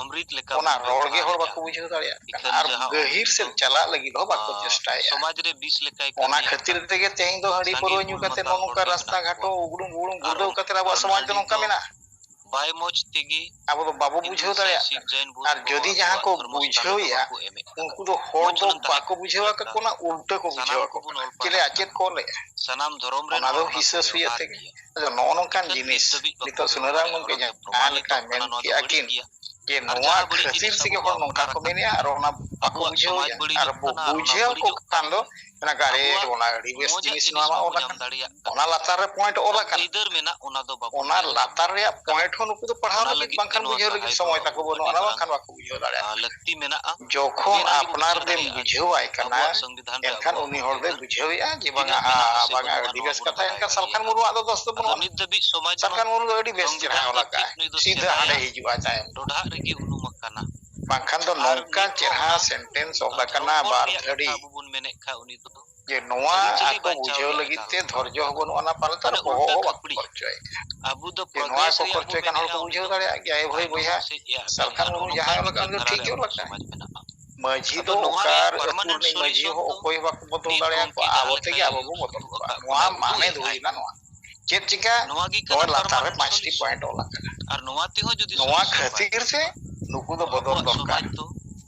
ᱚᱢᱨᱤᱛ ᱞᱮᱠᱟ ᱚᱱᱟ ᱵᱚᱱ ᱨᱚᱲ ᱜᱮ ᱦᱚᱲ ᱵᱮᱵᱚᱦᱟᱨᱮᱜᱼᱟ᱾ ᱵᱟᱠᱚ ᱵᱩᱡᱷᱟᱹᱣ ᱫᱟᱲᱮᱭᱟᱜ ᱠᱟᱱᱟ᱾ ᱤᱠᱷᱟᱹᱱ ᱟᱨ ᱡᱟᱦᱟᱸ ᱜᱟᱹᱦᱤᱨ ᱚᱢᱨᱤᱛ ᱥᱮᱫ ᱫᱚ, ᱪᱟᱞᱟᱜ ᱞᱟᱹᱜᱤᱫ ᱦᱚᱸ ᱵᱟᱠᱚ ᱟᱸ, ᱪᱮᱥᱴᱟᱭᱮᱫᱼᱟ᱾ ᱥᱚᱢᱟᱡᱽ ᱨᱮ ᱵᱤᱥ ᱞᱮᱠᱟᱭ ᱚᱱᱟ ᱠᱟᱹᱢᱤᱭᱟ᱾ ᱠᱷᱟᱹᱛᱤᱨ ᱛᱮᱜᱮ ᱛᱮᱦᱮᱧ ᱫᱚ ᱦᱟᱺᱰᱤ ᱥᱟᱸᱜᱮ ᱯᱟᱹᱨᱣᱟᱹ ᱧᱩ ᱵᱩᱞ ᱠᱟᱛᱮ ᱢᱟᱛᱟᱞ ᱱᱚᱜᱼᱚ ᱦᱚᱲ ᱱᱚᱝᱠᱟ ᱜᱮ ᱨᱟᱥᱛᱟ ᱢᱮᱱᱟᱜ ᱜᱷᱟᱴ ᱠᱚᱣᱟ᱾ ᱦᱚᱸ ᱩᱜᱽᱲᱩᱢ ᱵᱩᱜᱽᱲᱩᱢ ᱟᱨ ᱜᱩᱲᱫᱟᱹᱣ ᱚᱱᱟ ᱠᱟᱛᱮ ᱟᱵᱚᱣᱟᱜ ᱦᱟᱺᱰᱤ ᱥᱚᱢᱟᱡᱽ ᱫᱚ ᱫᱚ ᱱᱚᱝᱠᱟ ᱢᱮᱱᱟᱜᱼᱟ᱾ ᱵᱟᱭ ᱢᱚᱡᱽ ᱛᱮᱜᱮ ᱟᱵᱚ ᱫᱚ ᱵᱟᱵᱚ ᱦᱤᱱᱫᱩ ᱵᱩᱡᱷᱟᱹᱣ ᱥᱮ ᱫᱟᱲᱮᱭᱟᱜ ᱥᱤᱠᱷ ᱠᱟᱱᱟ᱾ ᱡᱟᱭᱤᱱ ᱵᱩᱫᱽᱫᱷᱚ ᱟᱨ ᱡᱩᱫᱤ ᱠᱚ ᱡᱟᱦᱟᱸ ᱠᱚ ᱟᱵᱚᱣᱟᱜ ᱫᱷᱚᱨᱢᱚ ᱥᱛᱷᱟᱱ ᱨᱮᱫᱚ ᱵᱩᱡᱷᱟᱹᱣᱮᱫᱼᱟ, ᱵᱟᱠᱚ ᱮᱢᱮᱫ ᱠᱟᱱᱟ᱾ ᱩᱱᱠᱩ ᱫᱚ ᱦᱚᱲ ᱢᱚᱡᱽ ᱫᱚ ᱦᱩᱱᱟᱹᱝ ᱛᱟᱦᱮᱸ ᱵᱟᱠᱚ ᱠᱚᱜ ᱵᱩᱡᱷᱟᱹᱣ ᱠᱟᱱᱟ᱾ ᱟᱠᱚ ᱠᱟᱱᱟ, ᱩᱞᱴᱟᱹ ᱠᱚ ᱥᱟᱱᱟᱢ ᱵᱩᱡᱷᱟᱹᱣ ᱟᱠᱚ ᱠᱚᱵᱚᱱ ᱠᱟᱱᱟ᱾ ᱚᱞ ᱪᱮᱫ ᱯᱟᱲᱦᱟᱣ ᱞᱮ ᱟᱪᱮᱫ ᱠᱟᱱᱟ᱾ ᱠᱚ ᱞᱟᱹᱭᱮᱫᱼᱟ? ᱥᱟᱱᱟᱢ ᱫᱷᱚᱨᱚᱢ ᱨᱮᱱ ᱚᱱᱟ ᱦᱚᱲ ᱫᱚ ᱚᱱᱟ ᱠᱚ ᱦᱤᱥᱟᱹ ᱵᱮᱣᱦᱟᱨ ᱥᱩᱭᱟᱹᱛᱮ ᱜᱮᱭᱟ᱾ ᱟᱫᱚ ᱱᱚᱜᱼᱚ ᱱᱚᱝᱠᱟᱱ ᱮᱱᱠᱷᱟᱱ ᱡᱤᱱᱤᱥ ᱱᱤᱛ ᱫᱷᱟᱹᱵᱤᱡ ᱵᱟᱠᱚ ᱱᱤᱛᱚᱜ ᱵᱮᱣᱦᱟᱨᱮᱫᱼᱟ᱾ ᱥᱩᱱᱟᱹᱨᱟᱢ ᱜᱚᱢᱠᱮ ᱚᱱᱟ ᱫᱚ ᱡᱟᱦᱟᱸ ᱯᱨᱚᱢᱟᱱᱤᱛᱚᱜ ᱞᱮᱠᱟᱭ ᱠᱟᱱᱟ, ᱢᱮᱱ ᱱᱚᱣᱟ ᱫᱚ ᱠᱮᱜᱼᱟ ᱵᱟᱹᱲᱤᱡ ᱠᱤᱱ, ᱜᱮᱭᱟ᱾ ᱡᱮ ᱟᱨ ᱱᱚᱣᱟ ᱡᱟᱦᱟᱸ ᱵᱟᱹᱲᱤᱡ ᱠᱷᱟᱹᱛᱤᱨ ᱡᱤᱱᱤᱥ ᱛᱮᱜᱮ ᱟᱵᱚ ᱦᱚᱲ ᱵᱟᱵᱚᱱ ᱱᱚᱝᱠᱟ ᱠᱚ ᱠᱚᱨᱟᱣᱟ, ᱢᱮᱱᱮᱜᱼᱟ ᱟᱨ ᱚᱱᱟ ᱵᱟᱠᱚ ᱟᱵᱚᱣᱟᱜ ᱵᱩᱡᱷᱟᱹᱣ ᱥᱚᱢᱟᱡᱽ ᱮᱜᱼᱟ᱾ ᱵᱟᱹᱲᱤᱡᱚᱜ ᱟᱨ ᱵᱚ ᱠᱟᱱᱟ, ᱚᱱᱟ ᱵᱩᱡᱷᱟᱹᱣ ᱵᱟᱹᱲᱤᱡᱚᱜ ᱠᱚ ᱠᱟᱱ ᱠᱷᱟᱱ ᱫᱚ ᱢᱮᱱᱟᱜ ᱠᱟᱜ ᱨᱮ, ᱟᱵᱚᱣᱟᱜ ᱚᱱᱟ ᱟᱹᱰᱤ ᱵᱮᱥ ᱢᱚᱡᱟᱜ ᱡᱤᱱᱤᱥ ᱡᱤᱱᱤᱥ ᱱᱚᱣᱟ ᱢᱟ ᱵᱟᱵᱚ ᱚᱞ ᱧᱟᱢ ᱟᱠᱟᱱ᱾ ᱫᱟᱲᱮᱭᱟᱜ ᱠᱟᱱᱟ᱾ ᱚᱱᱟ ᱞᱟᱛᱟᱨ ᱨᱮ ᱯᱚᱭᱮᱱᱴ ᱚᱞ ᱚᱠᱟ ᱟᱠᱟᱱ᱾ ᱟᱹᱭᱫᱟᱹᱨ ᱢᱮᱱᱟᱜ, ᱚᱱᱟ ᱫᱚ ᱵᱟᱵᱚ ᱚᱱᱟ ᱧᱮᱞ ᱞᱟᱛᱟᱨ ᱨᱮᱭᱟᱜ ᱯᱚᱭᱮᱱᱴ ᱦᱚᱸ ᱱᱩᱠᱩ ᱫᱚ ᱯᱟᱲᱦᱟᱣ ᱚᱱᱟ ᱞᱟᱹᱜᱤᱫ ᱞᱟᱹᱜᱤᱫ ᱵᱟᱝᱠᱷᱟᱱ ᱱᱚᱣᱟ ᱵᱩᱡᱷᱟᱹᱣ ᱞᱟᱹᱜᱤᱫ ᱦᱟᱭᱫᱨᱟᱵᱟᱫ ᱥᱚᱢᱚᱭ ᱨᱮ ᱛᱟᱠᱚ ᱵᱟᱹᱱᱩᱜᱼᱟ, ᱟᱹᱰᱤ ᱚᱱᱟ ᱢᱟᱨᱟᱝ ᱵᱟᱝᱠᱷᱟᱱ ᱵᱟᱠᱚ ᱵᱩᱡᱷᱟᱹᱣ ᱫᱟᱲᱮᱭᱟᱜᱼᱟ᱾ ᱞᱟᱹᱠᱛᱤ ᱢᱮᱱᱟᱜᱼᱟ᱾ ᱡᱚᱠᱷᱚᱱ ᱛᱚᱵᱮ ᱟᱱᱟᱝ ᱜᱮᱵᱚᱱ ᱟᱯᱱᱟᱨ ᱥᱮᱬᱟ ᱛᱮᱢ ᱫᱟᱲᱮᱭᱟᱜᱼᱟ ᱡᱮ ᱵᱩᱡᱷᱟᱹᱣᱟᱭ ᱠᱟᱱᱟ, ᱟᱵᱚᱣᱟᱜ ᱥᱚᱝᱵᱤᱫᱷᱟᱱ ᱨᱮ ᱮᱱᱠᱷᱟᱱ ᱟᱵᱚᱣᱟᱜ ᱩᱱᱤ ᱦᱚᱲ ᱫᱚᱭ ᱚᱠᱟ ᱵᱩᱡᱷᱟᱹᱣᱮᱫᱼᱟ ᱡᱮ ᱛᱤᱱᱟᱹᱜ ᱵᱟᱝᱟ, ᱢᱮᱱᱟᱜᱼᱟ ᱥᱮ ᱵᱟᱝᱟ, ᱵᱟᱹᱱᱩᱜᱼᱟ, ᱟᱹᱰᱤ ᱵᱚᱱ ᱵᱮᱥ ᱵᱟᱲᱟᱭᱟ᱾ ᱠᱟᱛᱷᱟ᱾ ᱮᱱᱠᱷᱟᱱ ᱥᱟᱞᱠᱷᱟᱱ ᱢᱩᱨᱢᱩᱣᱟᱜ ᱫᱚ ᱫᱚᱥ ᱫᱚ ᱟᱫᱚ ᱵᱟᱹᱱᱩᱜᱼᱟ᱾ ᱱᱤᱛ ᱫᱷᱟᱹᱵᱤᱡ ᱥᱚᱢᱟᱡᱽ ᱥᱟᱞᱠᱷᱟᱱ ᱢᱩᱨᱢᱩ ᱫᱚ ᱟᱹᱰᱤ ᱵᱮᱥ ᱪᱮᱦᱨᱟ ᱥᱚᱝᱵᱤᱫᱷᱟᱱ ᱚᱞ ᱛᱮ ᱟᱠᱟᱫᱼᱟᱭ᱾ ᱪᱮᱫ ᱱᱩᱭ ᱫᱚ ᱥᱤᱫᱷᱟᱹ ᱦᱟᱸᱰᱮ ᱥᱮᱫᱟᱭᱟᱜ ᱦᱤᱡᱩᱜᱼᱟ ᱛᱟᱭᱚᱢ᱾ ᱰᱚᱰᱷᱟᱜ ᱨᱮᱜᱮ ᱩᱱᱩᱢ ᱟᱠᱟᱱᱟ᱾ ᱵᱟᱝᱠᱷᱟᱱ ᱫᱚ ᱟᱨ ᱱᱚᱝᱠᱟ ᱱᱤᱛᱚᱜ ᱪᱮᱦᱨᱟ ᱚᱱᱟ ᱥᱮᱱᱴᱮᱱᱥ ᱚᱞ ᱟᱫᱚ ᱟᱠᱟᱱᱟ, ᱫᱷᱚᱨᱚᱢ ᱵᱟᱨ ᱨᱮᱭᱟᱜ ᱠᱟᱛᱷᱟ ᱫᱷᱟᱹᱲᱤ᱾ ᱟᱵᱚ ᱵᱚᱱ ᱢᱮᱱᱮᱫ ᱠᱷᱟᱱ ᱩᱱᱤ ᱫᱚ ᱡᱮ ᱱᱚᱣᱟ ᱟᱹᱨᱤᱪᱟᱹᱞᱤ ᱟᱠᱚ ᱵᱟᱧᱪᱟᱣ ᱵᱩᱡᱷᱟᱹᱣ ᱨᱮᱭᱟᱜ ᱞᱟᱹᱜᱤᱫ ᱠᱟᱞ ᱛᱮ ᱠᱟᱱᱟ᱾ ᱫᱷᱳᱨᱡᱚ ᱦᱚᱸ ᱵᱟᱹᱱᱩᱜ ᱟᱱᱟ, ᱯᱟᱞᱮ ᱛᱟᱨ ᱢᱟᱱᱮ ᱵᱚᱦᱚᱜ ᱩᱞᱴᱟᱹ ᱦᱚᱸ ᱵᱟᱠᱚ ᱠᱷᱟᱹᱯᱲᱤ᱾ ᱠᱷᱚᱨᱪᱚᱭᱮᱫᱼᱟ᱾ ᱟᱵᱚ ᱫᱚ ᱡᱮ ᱱᱚᱣᱟ progress ᱠᱚ ᱨᱮᱭᱟᱜ ᱠᱷᱚᱨᱪᱚᱭ ᱵᱚ ᱠᱷᱟᱱ ᱦᱚᱲ ᱢᱮᱱᱮᱫᱼᱟ, ᱠᱚ ᱩᱱᱤ ᱵᱩᱡᱷᱟᱹᱣ ᱫᱚ ᱫᱟᱲᱮᱭᱟᱜ ᱜᱮᱭᱟ, ᱮ ᱵᱷᱟᱹᱭ ᱛᱟᱭᱱᱚᱢ ᱵᱚᱭᱦᱟ, ᱥᱮᱫ ᱮ ᱟᱫ ᱥᱟᱞᱠᱷᱟᱱ ᱠᱟᱱᱟ᱾ ᱢᱩᱨᱢᱩ ᱱᱚᱝᱠᱟᱱ ᱡᱟᱦᱟᱸᱭ ᱚᱞ ᱪᱤᱛᱟᱹᱨ ᱟᱠᱟᱫ, ᱫᱷᱟᱨᱟ ᱩᱱᱤ ᱨᱮ ᱴᱷᱤᱠ ᱜᱮ ᱟᱵᱚᱣᱟᱜ ᱚᱞ ᱟᱠᱟᱫ᱾ ᱥᱚᱢᱟᱡᱽ ᱢᱮᱱᱟᱜᱼᱟ᱾ ᱢᱟᱹᱡᱷᱤ ᱟᱫᱚ ᱫᱚ ᱱᱚᱣᱟ ᱚᱠᱟ ᱨᱮᱭᱟᱜ ᱟᱹᱛᱩ ᱨᱤᱱᱤᱡ permanent ᱢᱟᱹᱡᱷᱤ solution ᱦᱚᱸ ᱫᱚ ᱚᱠᱚᱭ ᱦᱚᱸ ᱵᱟᱠᱚ ᱵᱚᱫᱚᱞ ᱱᱤᱛ ᱫᱟᱲᱮᱭᱟᱠᱚᱣᱟ, ᱜᱚᱢᱠᱮ ᱟᱵᱚ ᱡᱟᱦᱟᱸ ᱛᱮᱜᱮ ᱞᱮᱠᱟ ᱟᱵᱚ ᱵᱚ ᱞᱮᱠᱟᱛᱮ ᱵᱚᱫᱚᱞ ᱩᱫᱩᱜ ᱠᱚᱣᱟ᱾ ᱟᱠᱟᱫ ᱱᱚᱣᱟ ᱵᱚᱱᱟᱭ ᱢᱟᱱᱮ ᱩᱫᱩᱜ ᱫᱚ ᱮᱫ ᱦᱩᱭᱱᱟ ᱟᱭ᱾ ᱱᱚᱣᱟ᱾ ᱪᱮᱫ ᱪᱤᱠᱟ? ᱱᱚᱣᱟ ᱞᱟᱛᱟᱨ ᱨᱮ ᱯᱟᱸᱪᱴᱤ point ᱚᱞ ᱟᱠᱟᱱᱟ᱾ ᱟᱨ ᱱᱚᱣᱟ ᱛᱮᱦᱚᱸ ᱡᱩᱫᱤ ᱱᱚᱣᱟ solution ᱵᱟᱭ ᱠᱷᱟᱹᱛᱤᱨ ᱛᱮ ᱦᱩᱭᱩᱜᱼᱟ, ᱱᱩᱠᱩ ᱫᱚ ᱵᱚᱫᱚᱞ ᱟᱵᱚᱣᱟᱜ ᱫᱚᱨᱠᱟᱨ᱾ ᱥᱚᱢᱟᱡᱽ ᱫᱚ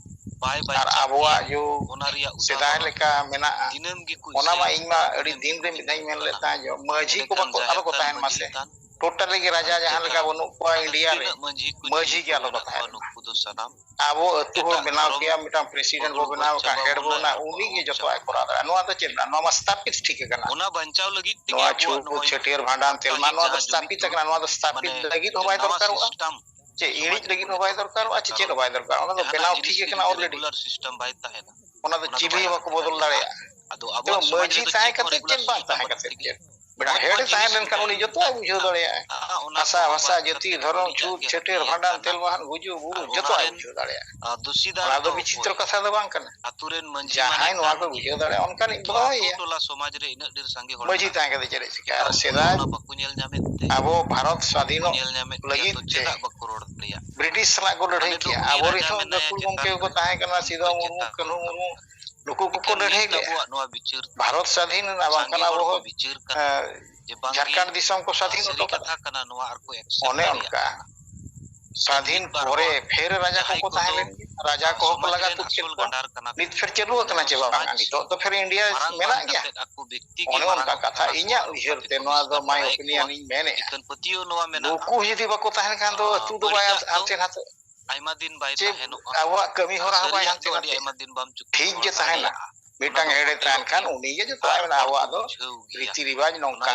ᱵᱟᱭ ᱟᱨ ᱵᱟᱧᱪᱟᱜ ᱟᱵᱚᱣᱟᱜ ᱜᱮᱭᱟ᱾ ᱡᱚ ᱚᱱᱟ ᱨᱮᱭᱟᱜ ᱥᱮᱫᱟᱭ ᱩᱫᱟᱦᱚᱨᱚᱱ ᱞᱮᱠᱟ ᱢᱮᱱᱟᱜᱼᱟ, ᱫᱤᱱᱟᱹᱢ ᱜᱮᱠᱚ ᱚᱱᱟ ᱢᱟ ᱤᱥᱤᱱ ᱤᱧ ᱢᱟ ᱠᱟᱱᱟ, ᱟᱹᱰᱤ ᱫᱤᱱᱟᱹᱢ ᱫᱤᱱ ᱜᱮᱠᱚ ᱨᱮ ᱢᱤᱫ ᱫᱷᱟᱣ ᱤᱧ ᱧᱩᱛᱩᱜ ᱢᱮᱱ ᱞᱮᱫ ᱠᱟᱱᱟ᱾ ᱛᱟᱦᱮᱸᱫ, ᱡᱚ ᱢᱟᱹᱡᱷᱤ ᱠᱚ ᱮᱸᱰᱮᱠᱷᱟᱱ ᱵᱟᱠᱚ, ᱟᱞᱚ ᱡᱟᱦᱮᱨ ᱠᱚ ᱛᱷᱟᱱ ᱛᱟᱦᱮᱱ ᱢᱟ ᱢᱟᱹᱡᱷᱤ ᱥᱮ᱾ ᱛᱷᱟᱱ ᱴᱳᱴᱟᱞᱤ ᱜᱮ ᱨᱟᱡᱟ ᱟᱨ ᱡᱟᱦᱟᱸ ᱞᱮᱠᱟ ᱪᱮᱫᱟᱜ ᱵᱟᱹᱱᱩᱜ ᱠᱚᱣᱟ ᱟᱫᱚ ᱤᱱᱰᱤᱭᱟ ᱨᱮ, ᱛᱤᱱᱟᱹᱜ ᱢᱟᱹᱡᱷᱤ ᱠᱚ ᱢᱟᱹᱡᱷᱤ ᱧᱩᱛᱩᱢ ᱜᱮ ᱟᱞᱚ ᱠᱚ ᱢᱮᱱᱟᱜ ᱛᱟᱦᱮᱱ ᱠᱚᱣᱟ, ᱢᱟ᱾ ᱱᱩᱠᱩ ᱫᱚ ᱥᱟᱱᱟᱢ ᱟᱵᱚ ᱟᱹᱛᱩ ᱦᱚᱲ ᱮᱴᱟᱜ ᱵᱮᱱᱟᱣ ᱫᱷᱚᱨᱚᱢ ᱠᱮᱭᱟ, ᱢᱤᱫᱴᱟᱝ president ᱠᱚ ᱠᱚ ᱵᱮᱱᱟᱣ ᱪᱟᱵᱟ ᱟᱠᱟᱫ, head ᱵᱚ ᱵᱚᱱᱟ, ᱵᱮᱱᱟᱣ, ᱩᱱᱠᱩ ᱩᱱᱤ ᱜᱮ ᱠᱚ ᱡᱚᱛᱚᱣᱟᱜ ᱪᱟᱵᱟ ᱮ ᱠᱚᱨᱟᱣ ᱫᱟᱲᱮᱭᱟᱜᱼᱟ᱾ ᱱᱚᱣᱟ ᱫᱚ ᱪᱮᱫ ᱠᱟᱱᱟ? ᱱᱚᱣᱟ ᱢᱟ ᱥᱛᱷᱟᱯᱤᱛ ᱴᱷᱤᱠ ᱟᱠᱟᱱᱟ᱾ ᱚᱱᱟ ᱵᱟᱧᱪᱟᱣ ᱞᱟᱹᱜᱤᱫ ᱛᱮᱜᱮ ᱱᱚᱣᱟ ᱟᱵᱚᱣᱟᱜ ᱪᱷᱩᱛ, ᱱᱚᱜᱼᱚᱭ ᱪᱷᱟᱹᱴᱭᱟᱹᱨ, ᱵᱷᱟᱸᱰᱟᱱ, ᱛᱮᱞᱢᱟ, ᱯᱟᱹᱦᱤᱞ ᱱᱚᱣᱟ ᱫᱚ ᱡᱟᱦᱟᱸ ᱥᱛᱷᱟᱯᱤᱛ ᱡᱩᱢᱤᱫ ᱟᱠᱟᱱᱟ, ᱱᱚᱣᱟ ᱫᱚ ᱥᱛᱷᱟᱯᱤᱛ ᱢᱟᱱᱮ ᱞᱟᱹᱜᱤᱫ ᱦᱚᱸ ᱡᱮ ᱵᱟᱭ ᱱᱟᱣᱟ ᱫᱚᱨᱠᱟᱨᱚᱜᱼᱟ, system ᱪᱮ ᱥᱚᱢᱟᱡᱽ ᱤᱬᱤᱡ ᱨᱮ ᱞᱟᱹᱜᱤᱫ ᱦᱚᱸ ᱵᱚᱞᱚ ᱵᱟᱭ ᱫᱚᱨᱠᱟᱨᱚᱜᱼᱟ᱾ ᱫᱚᱨᱠᱟᱨᱚᱜᱼᱟ, ᱪᱮ ᱪᱮᱫ ᱡᱟᱦᱟᱱᱟᱜ ᱦᱚᱸ ᱵᱟᱭ ᱡᱤᱱᱤᱥ ᱫᱚᱨᱠᱟᱨᱚᱜᱼᱟ᱾ ᱚᱱᱟ ᱫᱚ ᱡᱩᱫᱤ ᱵᱮᱱᱟᱣ ᱴᱷᱤᱠ regular ᱟᱠᱟᱱᱟ already᱾ System ᱵᱟᱭ ᱛᱟᱦᱮᱱᱟ, ᱚᱱᱟ ᱫᱚ ᱚᱱᱟ ᱫᱚ ᱪᱤᱞᱤ ᱵᱟᱭ ᱦᱚᱸ ᱵᱟᱠᱚ ᱵᱚᱫᱚᱞ ᱫᱟᱲᱮᱭᱟᱜᱼᱟ᱾ ᱟᱫᱚ ᱛᱚ ᱟᱵᱚᱣᱟᱜ ᱥᱚᱢᱟᱡᱽ ᱢᱟᱹᱡᱷᱤ ᱨᱮᱫᱚ ᱛᱟᱦᱮᱸ ᱪᱮᱫ ᱦᱚᱸ ᱠᱟᱛᱮ regular ᱪᱮᱫ ᱵᱟᱝ system ᱛᱟᱦᱮᱸ ᱵᱟᱹᱱᱩᱜ ᱠᱟᱛᱮ ᱛᱮᱜᱮ ᱪᱮᱫ? ᱢᱤᱫᱴᱟᱝ ᱢᱚᱡᱽ head ᱢᱚᱡᱽ ᱛᱟᱦᱮᱸ ᱡᱤᱱᱤᱥ ᱞᱮᱱᱠᱷᱟᱱ ᱜᱮᱵᱚᱱ ᱩᱱᱤ ᱡᱚᱛᱚᱣᱟᱜ ᱵᱩᱡᱷᱟᱹᱣ ᱫᱟᱲᱮᱭᱟᱜᱼᱟ᱾ ᱫᱟᱲᱮᱭᱟᱜᱼᱟ, ᱚᱱᱟ ᱦᱟᱥᱟ ᱠᱚ ᱵᱷᱟᱥᱟ, ᱵᱟᱫ ᱡᱟᱹᱛᱤ, ᱠᱟᱛᱮ ᱫᱷᱚᱨᱚᱢ, ᱩᱱᱤᱭᱟᱜ ᱪᱷᱩᱛ, ᱜᱮ ᱪᱷᱟᱹᱴᱭᱟᱹᱨ, ᱵᱷᱟᱸᱰᱟᱱ, ᱠᱟᱱᱟ᱾ ᱛᱮᱞ ᱵᱟᱦᱟᱱ, ᱜᱩᱡᱩᱜ, ᱵᱩᱨᱩ ᱟᱨ ᱚᱱᱟ ᱡᱚᱛᱚᱣᱟᱜ ᱮ ᱨᱮᱱ, ᱵᱩᱡᱷᱟᱹᱣ ᱫᱟᱲᱮᱭᱟᱜᱼᱟ᱾ ᱟᱨ ᱫᱚᱥᱤᱫᱟᱨ ᱚᱱᱟ ᱫᱚ ᱫᱚ ᱵᱤᱪᱤᱛᱨᱚ ᱚᱠᱚᱭ? ᱠᱟᱛᱷᱟ ᱫᱚ ᱵᱟᱝ ᱠᱟᱱᱟ᱾ ᱟᱛᱳ ᱨᱮᱱ ᱢᱟᱹᱡᱷᱤ ᱡᱟᱦᱟᱸᱭ ᱢᱟᱱᱟᱭ ᱱᱚᱣᱟ ᱠᱟᱱ ᱠᱚ ᱜᱮ᱾ ᱵᱩᱡᱷᱟᱹᱣ ᱫᱟᱲᱮᱭᱟᱜᱼᱟ, ᱚᱱᱠᱟᱱᱤᱡ ᱠᱤᱱᱛᱩ ᱫᱚᱦᱚᱭ ᱟᱛᱳ ᱦᱩᱭᱩᱜᱼᱟ᱾ ᱴᱚᱞᱟ ᱥᱚᱢᱟᱡᱽ ᱨᱮ ᱤᱱᱟᱹᱜ ᱰᱷᱮᱨ ᱥᱟᱸᱜᱮ ᱦᱚᱲ ᱢᱟᱹᱡᱷᱤ ᱢᱮᱱᱟᱜ ᱛᱟᱦᱮᱸ ᱠᱟᱛᱮ ᱠᱚᱣᱟ᱾ ᱪᱮᱫᱟᱜ ᱟᱨ ᱮᱴᱟᱜ ᱦᱚᱲ ᱥᱮᱫᱟᱭ ᱚᱱᱟ ᱵᱟᱠᱚ ᱧᱮᱞ ᱧᱟᱢᱮᱫ ᱛᱮ? ᱟᱵᱚ ᱵᱷᱟᱨᱚᱛ ᱵᱟᱠᱚ ᱥᱟᱫᱷᱤᱱᱚᱜ ᱧᱮᱞ ᱧᱟᱢᱮᱫ ᱜᱮᱭᱟ᱾ ᱞᱟᱹᱜᱤᱫ ᱛᱚ ᱛᱮ ᱪᱮᱫᱟᱜ ᱵᱟᱠᱚ ᱨᱚᱲ ᱫᱟᱲᱮᱭᱟᱜ ᱵᱨᱤᱴᱤᱥ ᱠᱟᱱᱟ? ᱥᱟᱞᱟᱜ ᱠᱚ ᱞᱟᱹᱲᱦᱟᱹᱭ ᱢᱟᱱᱮ ᱫᱚ ᱠᱮᱜᱼᱟ᱾ ᱩᱱᱤ ᱟᱵᱚᱨᱮᱱ ᱨᱟᱡᱟ ᱦᱚᱸ ᱢᱮᱱᱟᱭᱟ ᱜᱟᱹᱠᱷᱩᱲ ᱜᱚᱢᱠᱮ ᱪᱮᱛᱟᱱ ᱠᱚᱠᱚ ᱨᱮ, ᱛᱟᱦᱮᱸ ᱠᱟᱱᱟ, ᱥᱤᱫᱚ ᱩᱱᱠᱩ ᱢᱩᱨᱢᱩ, ᱡᱮᱛᱟ ᱠᱟᱹᱱᱦᱩ ᱠᱚ ᱢᱩᱨᱢᱩ, ᱱᱩᱠᱩ ᱠᱚᱠᱚ ᱮᱱᱠᱷᱟᱱ ᱞᱟᱹᱲᱦᱟᱹᱭ ᱱᱤᱛ ᱞᱮᱜᱼᱟ᱾ ᱟᱵᱚᱣᱟᱜ ᱱᱚᱣᱟ ᱵᱤᱪᱟᱹᱨ ᱛᱮ ᱵᱷᱟᱨᱚᱛ ᱥᱟᱫᱷᱤᱱ ᱮᱱᱟ, ᱥᱟᱸᱜᱮ ᱵᱟᱝᱠᱷᱟᱱ ᱟᱵᱚ ᱦᱚᱲ ᱠᱚ ᱦᱚᱸ, ᱵᱤᱪᱟᱹᱨ ᱠᱟᱱᱟ ᱮᱸ, ᱡᱮ ᱵᱟᱝᱜᱮ ᱡᱷᱟᱲᱠᱷᱚᱸᱰ ᱫᱤᱥᱚᱢ ᱠᱚ ᱥᱟᱫᱷᱤᱱ ᱥᱟᱹᱨᱤ ᱦᱚᱴᱚ ᱠᱟᱫᱟ᱾ ᱠᱟᱛᱷᱟ ᱠᱟᱱᱟ, ᱱᱚᱣᱟ ᱟᱨᱠᱚ accept ᱚᱱᱮ ᱫᱟᱲᱮᱭᱟᱜᱼᱟ᱾ ᱚᱱᱠᱟ᱾ ᱥᱮ ᱥᱟᱫᱷᱤᱱ ᱢᱤᱫ ᱵᱟᱨ ᱯᱚᱨᱮ ᱦᱚᱲ ᱯᱷᱮᱨ ᱨᱟᱡᱟ ᱡᱟᱦᱟᱸᱭ ᱠᱚᱠᱚ ᱠᱚᱫᱚ, ᱛᱟᱦᱮᱸ ᱞᱮᱱ ᱜᱮ, ᱨᱟᱡᱟ ᱟᱨ ᱠᱚᱦᱚᱸ ᱠᱚ ᱥᱚᱢᱟᱡᱽ ᱞᱟᱜᱟ ᱨᱮᱱ ᱛᱩᱫ ᱠᱮᱫ ᱟᱥᱚᱞ ᱠᱚᱣᱟ᱾ ᱜᱟᱸᱰᱟᱨ ᱠᱟᱱᱟ ᱠᱚ᱾ ᱱᱤᱛ ᱯᱷᱮᱨ ᱪᱟᱹᱞᱩ ᱟᱠᱟᱱᱟ ᱱᱚᱣᱟ ᱪᱮ ᱵᱟᱝ? ᱥᱚᱢᱟᱡᱽ ᱱᱤᱛᱚᱜ ᱫᱚ ᱯᱷᱮᱨ ᱤᱱᱰᱤᱭᱟ ᱢᱟᱨᱟᱝ ᱵᱟᱝ ᱢᱮᱱᱟᱜ ᱠᱟᱛᱮ ᱜᱮᱭᱟ᱾ ᱟᱠᱚ ᱵᱮᱠᱛᱤ ᱜᱮ ᱚᱱᱮ ᱢᱟᱨᱟᱝ ᱚᱱᱠᱟ ᱟᱠᱚ ᱠᱟᱛᱷᱟ᱾ ᱠᱟᱱᱟ᱾ ᱤᱧᱟᱹᱜ ᱟᱨ ᱩᱭᱦᱟᱹᱨ ᱛᱮ ᱱᱚᱣᱟ ᱫᱚ ᱢᱟᱭ ᱚᱯᱤᱱᱤᱭᱚᱱ ᱤᱧ ᱢᱮᱱᱮᱫᱼᱟ᱾ ᱤᱠᱷᱟᱹᱱ ᱯᱟᱹᱛᱭᱟᱹᱣ ᱱᱚᱣᱟ ᱢᱮᱱᱟᱜᱼᱟ᱾ ᱱᱩᱠᱩ ᱡᱩᱫᱤ ᱵᱟᱠᱚ ᱛᱟᱦᱮᱱ ᱠᱷᱟᱱ ᱫᱚ ᱟᱹᱛᱩ ᱫᱚ ᱵᱟᱭ ᱵᱟᱹᱲᱤᱡᱟᱜ ᱫᱚ ᱦᱟᱱᱛᱮ ᱱᱟᱛᱮ ᱟᱭᱢᱟ ᱫᱤᱱ ᱵᱟᱭ ᱪᱮ ᱛᱟᱦᱮᱱᱚᱜᱼᱟ᱾ ᱟᱵᱚᱣᱟᱜ ᱠᱟᱹᱢᱤ ᱦᱚᱨᱟ ᱦᱚᱸ ᱵᱟᱭ ᱥᱟᱹᱨᱤᱭᱟᱜ ᱦᱟᱱᱛᱮ ᱫᱚ ᱟᱹᱰᱤ ᱱᱟᱛᱮᱜᱼᱟ᱾ ᱟᱭᱢᱟ ᱫᱤᱱ ᱵᱟᱢ ᱪᱩᱠᱟᱹᱣ ᱴᱷᱤᱠ ᱜᱮ ᱪᱟᱵᱟ ᱛᱟᱦᱮᱱᱟ᱾ ᱫᱟᱲᱮᱭᱟᱜᱼᱟ᱾ ᱢᱤᱫᱴᱟᱝ ᱦᱮᱲᱮ ᱛᱟᱦᱮᱱ ᱠᱷᱟᱱ ᱩᱱᱤ ᱜᱮ ᱡᱚᱛᱚᱣᱟᱜ ᱢᱮᱱᱟᱜᱼᱟ᱾ ᱟᱵᱚᱣᱟᱜ ᱫᱚ ᱨᱤᱛᱤ ᱨᱤᱵᱟᱡᱽ ᱱᱚᱝᱠᱟ᱾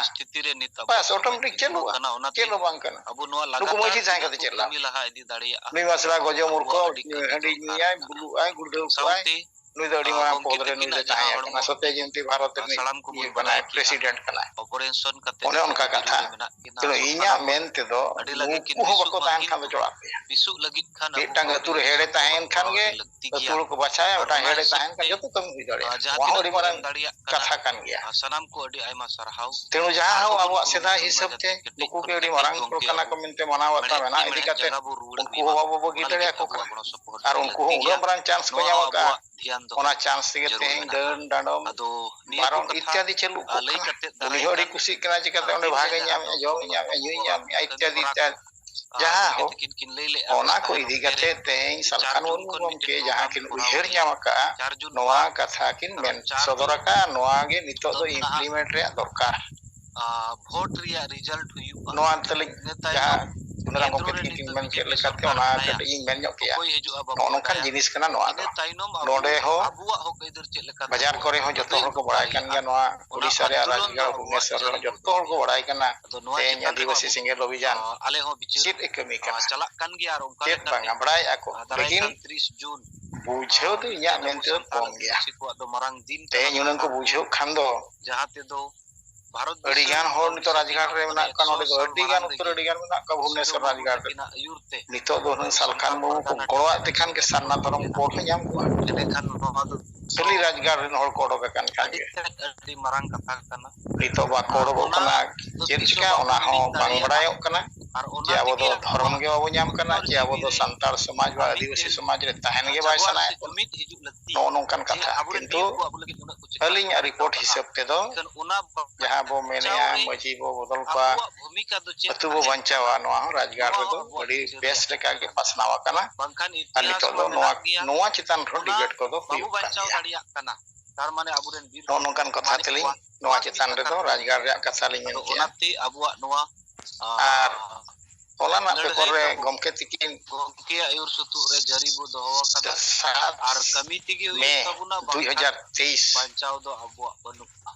ᱵᱟᱥ, automatic ᱪᱟᱹᱞᱩᱜᱼᱟ᱾ ᱪᱮᱫ ᱦᱚᱸ ᱵᱟᱝ ᱠᱟᱱᱟ᱾ ᱱᱩᱠᱩ ᱢᱟᱹᱡᱷᱤ ᱡᱟᱦᱟᱸᱭ ᱠᱟᱛᱮ ᱪᱮᱫ ᱞᱟᱵᱷ? ᱱᱩᱭ ᱢᱟ ᱥᱮᱬᱟ ᱜᱚᱡᱚ ᱢᱩᱨᱠᱷᱚ, ᱦᱟᱺᱰᱤ ᱧᱩᱭᱟᱭ, ᱵᱩᱞᱩᱜᱼᱟᱭ, ᱜᱩᱲᱫᱷᱟᱹᱣ ᱠᱚᱜᱼᱟᱭ᱾ ᱱᱩᱭ ᱫᱚ ᱟᱹᱰᱤ ᱢᱟᱨᱟᱝ ᱯᱚᱫᱽ ᱨᱮ ᱱᱩᱭ ᱫᱚ ᱛᱟᱦᱮᱸ ᱠᱟᱱᱟ᱾ ᱥᱚᱛᱭᱚ ᱡᱚᱭᱚᱱᱛᱤ ᱵᱷᱟᱨᱚᱛ ᱨᱤᱱᱤᱡ ᱤᱭᱟᱹ ᱠᱟᱱᱟᱭ, president ᱠᱟᱱᱟᱭ᱾ ᱚᱱᱮ ᱚᱱᱠᱟ ᱠᱟᱛᱷᱟ᱾ ᱛᱮᱫᱚ ᱤᱧᱟᱹᱜ ᱢᱮᱱ ᱛᱮᱫᱚ ᱱᱩᱠᱩ ᱦᱚᱸ ᱵᱟᱠᱚ ᱛᱟᱦᱮᱱ ᱠᱷᱟᱱ ᱫᱚ ᱪᱚᱲᱟᱜ ᱜᱮᱭᱟ᱾ ᱢᱤᱫᱴᱟᱝ ᱟᱹᱛᱩ ᱨᱮ ᱦᱮᱲᱮ ᱛᱟᱦᱮᱸᱭᱮᱱ ᱠᱷᱟᱱ ᱜᱮ ᱟᱹᱛᱩ ᱦᱚᱲ ᱠᱚ ᱵᱟᱪᱷᱟᱭᱟ, ᱢᱤᱫᱴᱟᱝ ᱦᱮᱲᱮ ᱛᱟᱦᱮᱸᱭᱮᱱ ᱠᱷᱟᱱ ᱡᱚᱛᱚ ᱠᱟᱹᱢᱤ ᱦᱩᱭ ᱫᱟᱲᱮᱭᱟᱜᱼᱟ᱾ ᱱᱚᱣᱟ ᱦᱚᱸ ᱟᱹᱰᱤ ᱢᱟᱨᱟᱝ ᱠᱟᱛᱷᱟ ᱠᱟᱱ ᱜᱮᱭᱟ᱾ ᱛᱮᱬᱩ ᱡᱟᱦᱟᱸ ᱦᱚᱸ ᱟᱵᱚᱣᱟᱜ ᱥᱮᱫᱟᱭ ᱦᱤᱥᱟᱹᱵ ᱛᱮ ᱱᱩᱠᱩ ᱜᱮ ᱟᱹᱰᱤ ᱢᱟᱨᱟᱝ ᱦᱚᱲ ᱠᱟᱱᱟ ᱠᱚ ᱢᱮᱱᱛᱮ ᱢᱟᱱᱟᱣ ᱵᱟᱛᱟᱣ ᱢᱮᱱᱟᱜ ᱤᱫᱤ ᱠᱟᱛᱮ ᱩᱱᱠᱩ ᱦᱚᱸ ᱵᱟᱵᱚ ᱵᱟᱹᱜᱤ ᱫᱟᱲᱮᱭᱟᱠᱚ ᱠᱟᱱᱟ᱾ ᱟᱨ ᱩᱱᱠᱩ ᱦᱚᱸ ᱩᱱᱟᱹᱜ ᱢᱟᱨᱟᱝ chance ᱠᱚ ᱧᱟᱢ ᱟᱠᱟᱫᱼᱟ, ᱚᱱᱟ chance ᱛᱮᱜᱮ ᱛᱮᱦᱮᱧ ᱰᱟᱹᱱ ᱰᱟᱸᱰᱚᱢ ᱵᱟᱨᱚᱱ ᱤᱛᱛᱟᱫᱤ ᱪᱟᱹᱞᱩᱜ ᱠᱟᱱᱟ᱾ ᱩᱱᱤ ᱦᱚᱸ ᱟᱹᱰᱤ ᱠᱩᱥᱤᱜ ᱠᱟᱱᱟ, ᱪᱤᱠᱟᱹᱛᱮ ᱚᱸᱰᱮ ᱵᱷᱟᱜᱽ ᱮ ᱧᱟᱢᱮᱜᱼᱟ, ᱡᱚᱢ ᱮ ᱧᱟᱢᱮᱜᱼᱟ, ᱧᱩᱭ ᱧᱟᱢᱮᱜᱼᱟ ᱤᱛᱛᱟᱫᱤ ᱤᱛᱛᱟᱫᱤ᱾ ᱡᱟᱦᱟᱸ ᱦᱚᱸ ᱚᱱᱟ ᱠᱚ ᱤᱫᱤ ᱠᱟᱛᱮ ᱛᱮᱦᱮᱧ ᱥᱟᱞᱠᱷᱟᱱ ᱢᱩᱨᱢᱩ ᱜᱚᱢᱠᱮ ᱡᱟᱦᱟᱸ ᱠᱤᱱ ᱩᱭᱦᱟᱹᱨ ᱧᱟᱢ ᱟᱠᱟᱫᱼᱟ, ᱱᱚᱣᱟ ᱠᱟᱛᱷᱟ ᱠᱤᱱ ᱢᱮᱱ ᱥᱚᱫᱚᱨ ᱟᱠᱟᱫᱼᱟ, ᱱᱚᱣᱟ ᱜᱮ ᱱᱤᱛᱚᱜ ᱫᱚ implement ᱨᱮᱭᱟᱜ ᱫᱚᱨᱠᱟᱨ᱾ ᱱᱚᱣᱟ ᱛᱟᱹᱞᱤᱧ ᱡᱟᱦᱟᱸ ᱥᱩᱱᱟᱹᱨᱟᱢ ᱜᱚᱢᱠᱮ ᱛᱤᱠᱤᱱ ᱠᱤᱱ ᱢᱮᱱ ᱠᱮᱫ ᱞᱮᱠᱟᱛᱮ ᱚᱱᱟ ᱠᱟᱹᱴᱤᱡ ᱤᱧ ᱢᱮᱱ ᱧᱚᱜ ᱠᱮᱜᱼᱟ᱾ ᱱᱚᱜᱼᱚ ᱱᱚᱝᱠᱟᱱ ᱡᱤᱱᱤᱥ ᱠᱟᱱᱟ ᱱᱚᱣᱟ ᱫᱚ᱾ ᱱᱚᱰᱮ ᱦᱚᱸ ᱵᱟᱡᱟᱨ ᱠᱚᱨᱮ ᱦᱚᱸ ᱡᱚᱛᱚ ᱦᱚᱲ ᱠᱚ ᱵᱟᱲᱟᱭ ᱠᱟᱱ ᱜᱮᱭᱟ, ᱱᱚᱣᱟ ᱳᱰᱤᱥᱟ ᱨᱮᱭᱟᱜ ᱨᱟᱡᱽᱜᱟᱲ ᱵᱷᱩᱵᱽᱱᱮᱥᱚᱨ ᱨᱮᱦᱚᱸ ᱡᱚᱛᱚ ᱦᱚᱲ ᱠᱚ ᱵᱟᱲᱟᱭ ᱠᱟᱱᱟ᱾ ᱛᱮᱦᱮᱧ ᱟᱹᱫᱤᱵᱟᱹᱥᱤ ᱥᱮᱸᱜᱮᱞ ᱚᱵᱷᱤᱡᱟᱱ ᱪᱮᱫ ᱮ ᱠᱟᱹᱢᱤ ᱠᱟᱱᱟ, ᱪᱮᱫ ᱵᱟᱝᱟ, ᱵᱟᱲᱟᱭᱮᱫᱼᱟ ᱠᱚ, ᱞᱮᱠᱤᱱ ᱵᱩᱡᱷᱟᱹᱣ ᱫᱚ ᱤᱧᱟᱹᱜ ᱢᱮᱱ ᱛᱮᱫᱚ ᱠᱚᱢ ᱜᱮᱭᱟ᱾ ᱛᱮᱦᱮᱧ ᱦᱩᱱᱟᱹᱝ ᱠᱚ ᱵᱩᱡᱷᱟᱹᱣ ᱠᱷᱟᱱ ᱫᱚ ᱟᱹᱰᱤ ᱜᱟᱱ ᱦᱚᱲ ᱱᱤᱛᱚᱜ ᱨᱟᱡᱽᱜᱟᱲ ᱨᱮ ᱢᱮᱱᱟᱜ ᱠᱚᱣᱟ, ᱱᱚᱰᱮ ᱫᱚ ᱟᱹᱰᱤ ᱜᱟᱱ ᱩᱛᱟᱹᱨ ᱟᱹᱰᱤ ᱜᱟᱱ ᱢᱮᱱᱟᱜ ᱠᱚᱣᱟ ᱵᱷᱩᱵᱽᱱᱮᱥᱚᱨ ᱨᱟᱡᱽᱜᱟᱲ ᱨᱮ᱾ ᱱᱤᱛᱚᱜ ᱫᱚ ᱦᱩᱱᱟᱹᱝ ᱥᱟᱞᱠᱷᱟᱱ ᱢᱩᱨᱢᱩ ᱠᱚ ᱜᱚᱲᱚᱣᱟᱫ ᱛᱮ ᱠᱷᱟᱱ ᱜᱮ ᱥᱟᱨᱱᱟ ᱫᱷᱚᱨᱚᱢ code ᱦᱚᱸ ᱧᱟᱢ ᱠᱚᱜᱼᱟ᱾ ᱠᱷᱟᱹᱞᱤ ᱨᱟᱡᱽᱜᱟᱲ ᱨᱮᱱ ᱦᱚᱲ ᱠᱚ ᱚᱰᱚᱠ ᱟᱠᱟᱱ ᱠᱷᱟᱱ ᱜᱮ᱾ ᱱᱤᱛᱚᱜ ᱵᱟᱠᱚ ᱚᱰᱚᱠᱚᱜ ᱠᱟᱱᱟ᱾ ᱪᱮᱫ ᱪᱤᱠᱟ ᱚᱱᱟ ᱦᱚᱸ ᱵᱟᱝ ᱵᱟᱲᱟᱭᱚᱜ ᱠᱟᱱᱟ᱾ ᱡᱮ ᱟᱵᱚ ᱫᱚ ᱫᱷᱚᱨᱚᱢ ᱜᱮ ᱵᱟᱵᱚ ᱧᱟᱢ ᱠᱟᱱᱟ, ᱡᱮ ᱟᱵᱚ ᱫᱚ ᱥᱟᱱᱛᱟᱲ ᱥᱚᱢᱟᱡᱽ ᱵᱟ ᱟᱹᱫᱤᱵᱟᱹᱥᱤ ᱥᱚᱢᱟᱡᱽ ᱨᱮ ᱛᱟᱦᱮᱱ ᱜᱮ ᱵᱟᱭ ᱥᱟᱱᱟᱭᱮᱫ ᱵᱚᱱᱟ, ᱱᱚᱜᱼᱚ ᱱᱚᱝᱠᱟᱱ ᱠᱟᱛᱷᱟ᱾ ᱠᱤᱱᱛᱩ ᱟᱹᱞᱤᱧᱟᱜ report ᱦᱤᱥᱟᱹᱵ ᱛᱮᱫᱚ ᱡᱟᱦᱟᱸ ᱵᱚ ᱢᱮᱱᱮᱜᱼᱟ, ᱢᱟᱹᱡᱷᱤ ᱵᱚ ᱵᱚᱫᱚᱞ ᱠᱚᱣᱟ, ᱟᱹᱛᱩ ᱵᱚ ᱵᱟᱧᱪᱟᱣᱟ, ᱱᱚᱣᱟ ᱦᱚᱸ ᱨᱟᱡᱽᱜᱟᱲ ᱨᱮᱫᱚ ᱟᱹᱰᱤ ᱵᱮᱥ ᱞᱮᱠᱟ ᱜᱮ ᱯᱟᱥᱱᱟᱣ ᱟᱠᱟᱱᱟ᱾ ᱟᱨ ᱱᱤᱛᱚᱜ ᱫᱚ ᱱᱚᱣᱟ, ᱱᱚᱣᱟ ᱪᱮᱛᱟᱱ ᱨᱮᱦᱚᱸ debate ᱠᱚᱫᱚ ᱦᱩᱭᱩᱜ ᱠᱟᱱ ᱜᱮᱭᱟ᱾ ᱱᱚᱜᱼᱚ ᱱᱚᱝᱠᱟᱱ ᱠᱟᱛᱷᱟ ᱛᱮᱞᱤᱧ ᱱᱚᱣᱟ ᱪᱮᱛᱟᱱ ᱨᱮᱫᱚ ᱨᱟᱡᱽᱜᱟᱲ ᱨᱮᱭᱟᱜ ᱠᱟᱛᱷᱟ ᱞᱤᱧ ᱢᱮᱱ ᱠᱮᱜᱼᱟ᱾ ᱟᱨ ᱚᱱᱟ ᱨᱮᱱᱟᱜ ᱯᱚᱨᱮ ᱜᱚᱢᱠᱮ ᱛᱤᱠᱤᱱ ᱜᱚᱢᱠᱮᱭᱟᱜ ᱟᱹᱭᱩᱨ ᱥᱩᱛᱩᱜ ᱨᱮ ᱡᱟᱹᱨᱤ ᱵᱚ ᱫᱚᱦᱚ ᱟᱠᱟᱫᱟ᱾ ᱥᱟᱛ ᱟᱨ ᱠᱟᱹᱢᱤ ᱛᱮᱜᱮ ᱦᱩᱭᱩᱜ ᱢᱮ ᱛᱟᱵᱚᱱᱟ, ᱵᱟᱝᱠᱷᱟᱱ ᱫᱩ ᱦᱟᱡᱟᱨ ᱛᱮᱭᱤᱥ ᱵᱟᱧᱪᱟᱣ ᱫᱚ ᱟᱵᱚᱣᱟᱜ ᱵᱟᱹᱱᱩᱜᱼᱟ᱾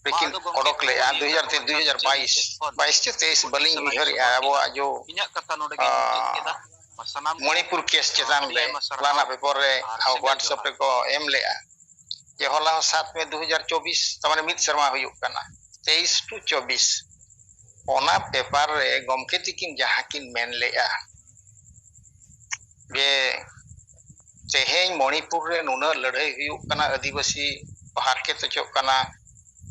ᱨᱮᱠᱤᱱ ᱚᱰᱚᱠ ᱞᱮᱫᱼᱟ, ᱫᱩ ᱦᱟᱡᱟᱨ ᱛᱮ ᱫᱩ ᱦᱟᱡᱟᱨ ᱵᱟᱭᱤᱥ, ᱵᱟᱭᱤᱥ ᱪᱮ ᱛᱮᱭᱤᱥ, ᱵᱟᱹᱞᱤᱧ ᱩᱭᱦᱟᱹᱨᱮᱜᱼᱟ᱾ ᱟᱵᱚᱣᱟᱜ ᱡᱚ, ᱤᱧᱟᱹᱜ ᱠᱟᱛᱷᱟ ᱱᱚᱰᱮ ᱜᱮ ᱢᱩᱪᱟᱹᱫ ᱠᱮᱫᱟ᱾ ᱢᱟ ᱥᱟᱱᱟᱢ ᱢᱚᱬᱤᱯᱩᱨ ᱠᱮᱥ ᱪᱮᱛᱟᱱ ᱨᱮ ᱟᱭᱢᱟ ᱥᱟᱨᱦᱟᱣ᱾ ᱦᱚᱞᱟᱱᱟᱜ ᱯᱮᱯᱟᱨ ᱨᱮ ᱟᱨ ᱥᱮᱸᱜᱮᱞ WhatsApp ᱡᱚᱦᱟᱨ᱾ ᱨᱮᱠᱚ ᱮᱢ ᱞᱮᱫᱼᱟ ᱡᱮ ᱦᱚᱞᱟ ᱦᱚᱸ ᱥᱟᱛ ᱢᱮ ᱫᱩ ᱦᱟᱡᱟᱨ ᱪᱚᱵᱵᱤᱥ, ᱛᱟᱨ ᱢᱟᱱᱮ ᱢᱤᱫ ᱥᱮᱨᱢᱟ ᱦᱩᱭᱩᱜ ᱠᱟᱱᱟ, ᱛᱮᱭᱤᱥ ᱴᱩ ᱪᱚᱵᱵᱤᱥ᱾ ᱚᱱᱟ ᱯᱮᱯᱟᱨ ᱨᱮ ᱜᱚᱢᱠᱮ ᱛᱤᱠᱤᱱ ᱡᱟᱦᱟᱸ ᱠᱤᱱ ᱢᱮᱱ ᱞᱮᱫᱼᱟ ᱡᱮ ᱛᱮᱦᱮᱧ ᱢᱚᱬᱤᱯᱩᱨ ᱨᱮ ᱱᱩᱱᱟᱹᱜ ᱞᱟᱹᱲᱦᱟᱹᱭ ᱦᱩᱭᱩᱜ ᱠᱟᱱᱟ, ᱟᱹᱫᱤᱵᱟᱹᱥᱤ ᱠᱚ ᱦᱟᱨᱠᱮᱛ ᱦᱚᱪᱚᱜ ᱠᱟᱱᱟ,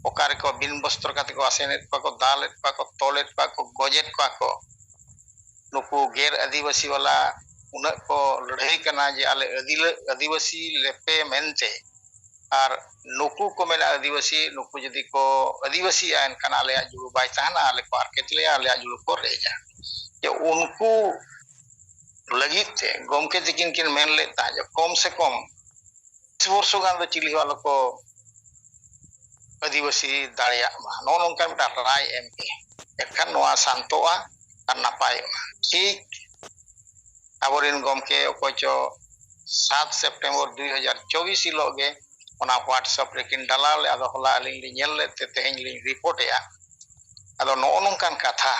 ᱚᱠᱟ ᱨᱮᱠᱚ ᱵᱤᱱ ᱵᱚᱥᱛᱨᱚ ᱠᱟᱛᱮ ᱠᱚ ᱟᱥᱮᱱᱮᱫ ᱠᱚᱣᱟ ᱠᱚ, ᱫᱟᱞᱮᱫ ᱠᱚᱣᱟ ᱠᱚ, ᱛᱚᱞᱮᱫ ᱠᱚᱣᱟ ᱠᱚ, ᱜᱚᱡᱮᱫ ᱠᱚᱣᱟ ᱠᱚ᱾ ᱱᱩᱠᱩ ᱜᱮᱨ ᱟᱹᱫᱤᱵᱟᱹᱥᱤ ᱵᱟᱞᱟ ᱩᱱᱟᱹᱜ ᱠᱚ ᱞᱟᱹᱲᱦᱟᱹᱭ ᱠᱟᱱᱟ ᱡᱮ ᱟᱞᱮ ᱟᱹᱫᱤᱞᱟᱹ-, ᱟᱹᱫᱤᱵᱟᱹᱥᱤ ᱞᱮᱯᱮ ᱢᱮᱱᱛᱮ᱾ ᱟᱨ ᱱᱩᱠᱩ ᱠᱚ ᱢᱮᱱᱟ ᱟᱹᱫᱤᱵᱟᱹᱥᱤ, ᱱᱩᱠᱩ ᱡᱩᱫᱤ ᱠᱚ ᱟᱹᱫᱤᱵᱟᱹᱥᱤᱜᱼᱟ ᱮᱱᱠᱷᱟᱱ ᱟᱞᱮᱭᱟᱜ ᱡᱩᱲᱩ ᱵᱟᱭ ᱛᱟᱦᱮᱱᱟ, ᱟᱞᱮ ᱠᱚ ᱦᱟᱨᱠᱮᱛ ᱞᱮᱭᱟ, ᱟᱞᱮᱭᱟᱜ ᱡᱩᱲᱩ ᱠᱚ ᱨᱮᱡᱟ᱾ ᱡᱮ ᱩᱱᱠᱩ ᱞᱟᱹᱜᱤᱫ ᱛᱮ ᱜᱚᱢᱠᱮ ᱛᱤᱠᱤᱱ ᱠᱤᱱ ᱢᱮᱱ ᱞᱮᱫ ᱛᱟᱦᱮᱸᱫ ᱡᱮ ᱠᱚᱢ ᱥᱮ ᱠᱚᱢ ᱵᱤᱥ ᱵᱚᱨᱥᱚ ᱜᱟᱱ ᱫᱚ ᱪᱤᱞᱤ ᱦᱚᱸ ᱟᱞᱚ ᱠᱚ ᱟᱹᱫᱤᱵᱟᱹᱥᱤ ᱫᱟᱲᱮᱭᱟᱜ ᱢᱟ, ᱱᱚᱜᱼᱚ ᱱᱚᱝᱠᱟ ᱢᱤᱫᱴᱟᱝ ᱨᱟᱭ ᱮᱢ ᱯᱮ, ᱮᱱᱠᱷᱟᱱ ᱱᱚᱣᱟ ᱥᱟᱱᱛᱚᱜᱼᱟ ᱟᱨ ᱱᱟᱯᱟᱭᱚᱜᱼᱟ᱾ ᱴᱷᱤᱠ ᱟᱵᱚᱨᱮᱱ ᱜᱚᱢᱠᱮ ᱚᱠᱚᱭ ᱪᱚ ᱥᱟᱛ ᱥᱮᱯᱴᱮᱢᱵᱚᱨ ᱫᱩ ᱦᱟᱡᱟᱨ ᱪᱚᱵᱵᱤᱥ ᱦᱤᱞᱳᱜ ᱜᱮ ᱚᱱᱟ WhatsApp ᱨᱮᱠᱤᱱ ᱰᱟᱞᱟᱣ ᱞᱮᱫ, ᱟᱫᱚ ᱦᱚᱞᱟ ᱟᱹᱞᱤᱧ ᱞᱤᱧ ᱧᱮᱞ ᱞᱮᱫ ᱛᱮ ᱛᱮᱦᱮᱧ ᱞᱤᱧ ᱨᱤᱯᱳᱨᱴ ᱮᱫᱼᱟ᱾ ᱟᱫᱚ ᱱᱚᱜᱼᱚ ᱱᱚᱝᱠᱟᱱ ᱠᱟᱛᱷᱟ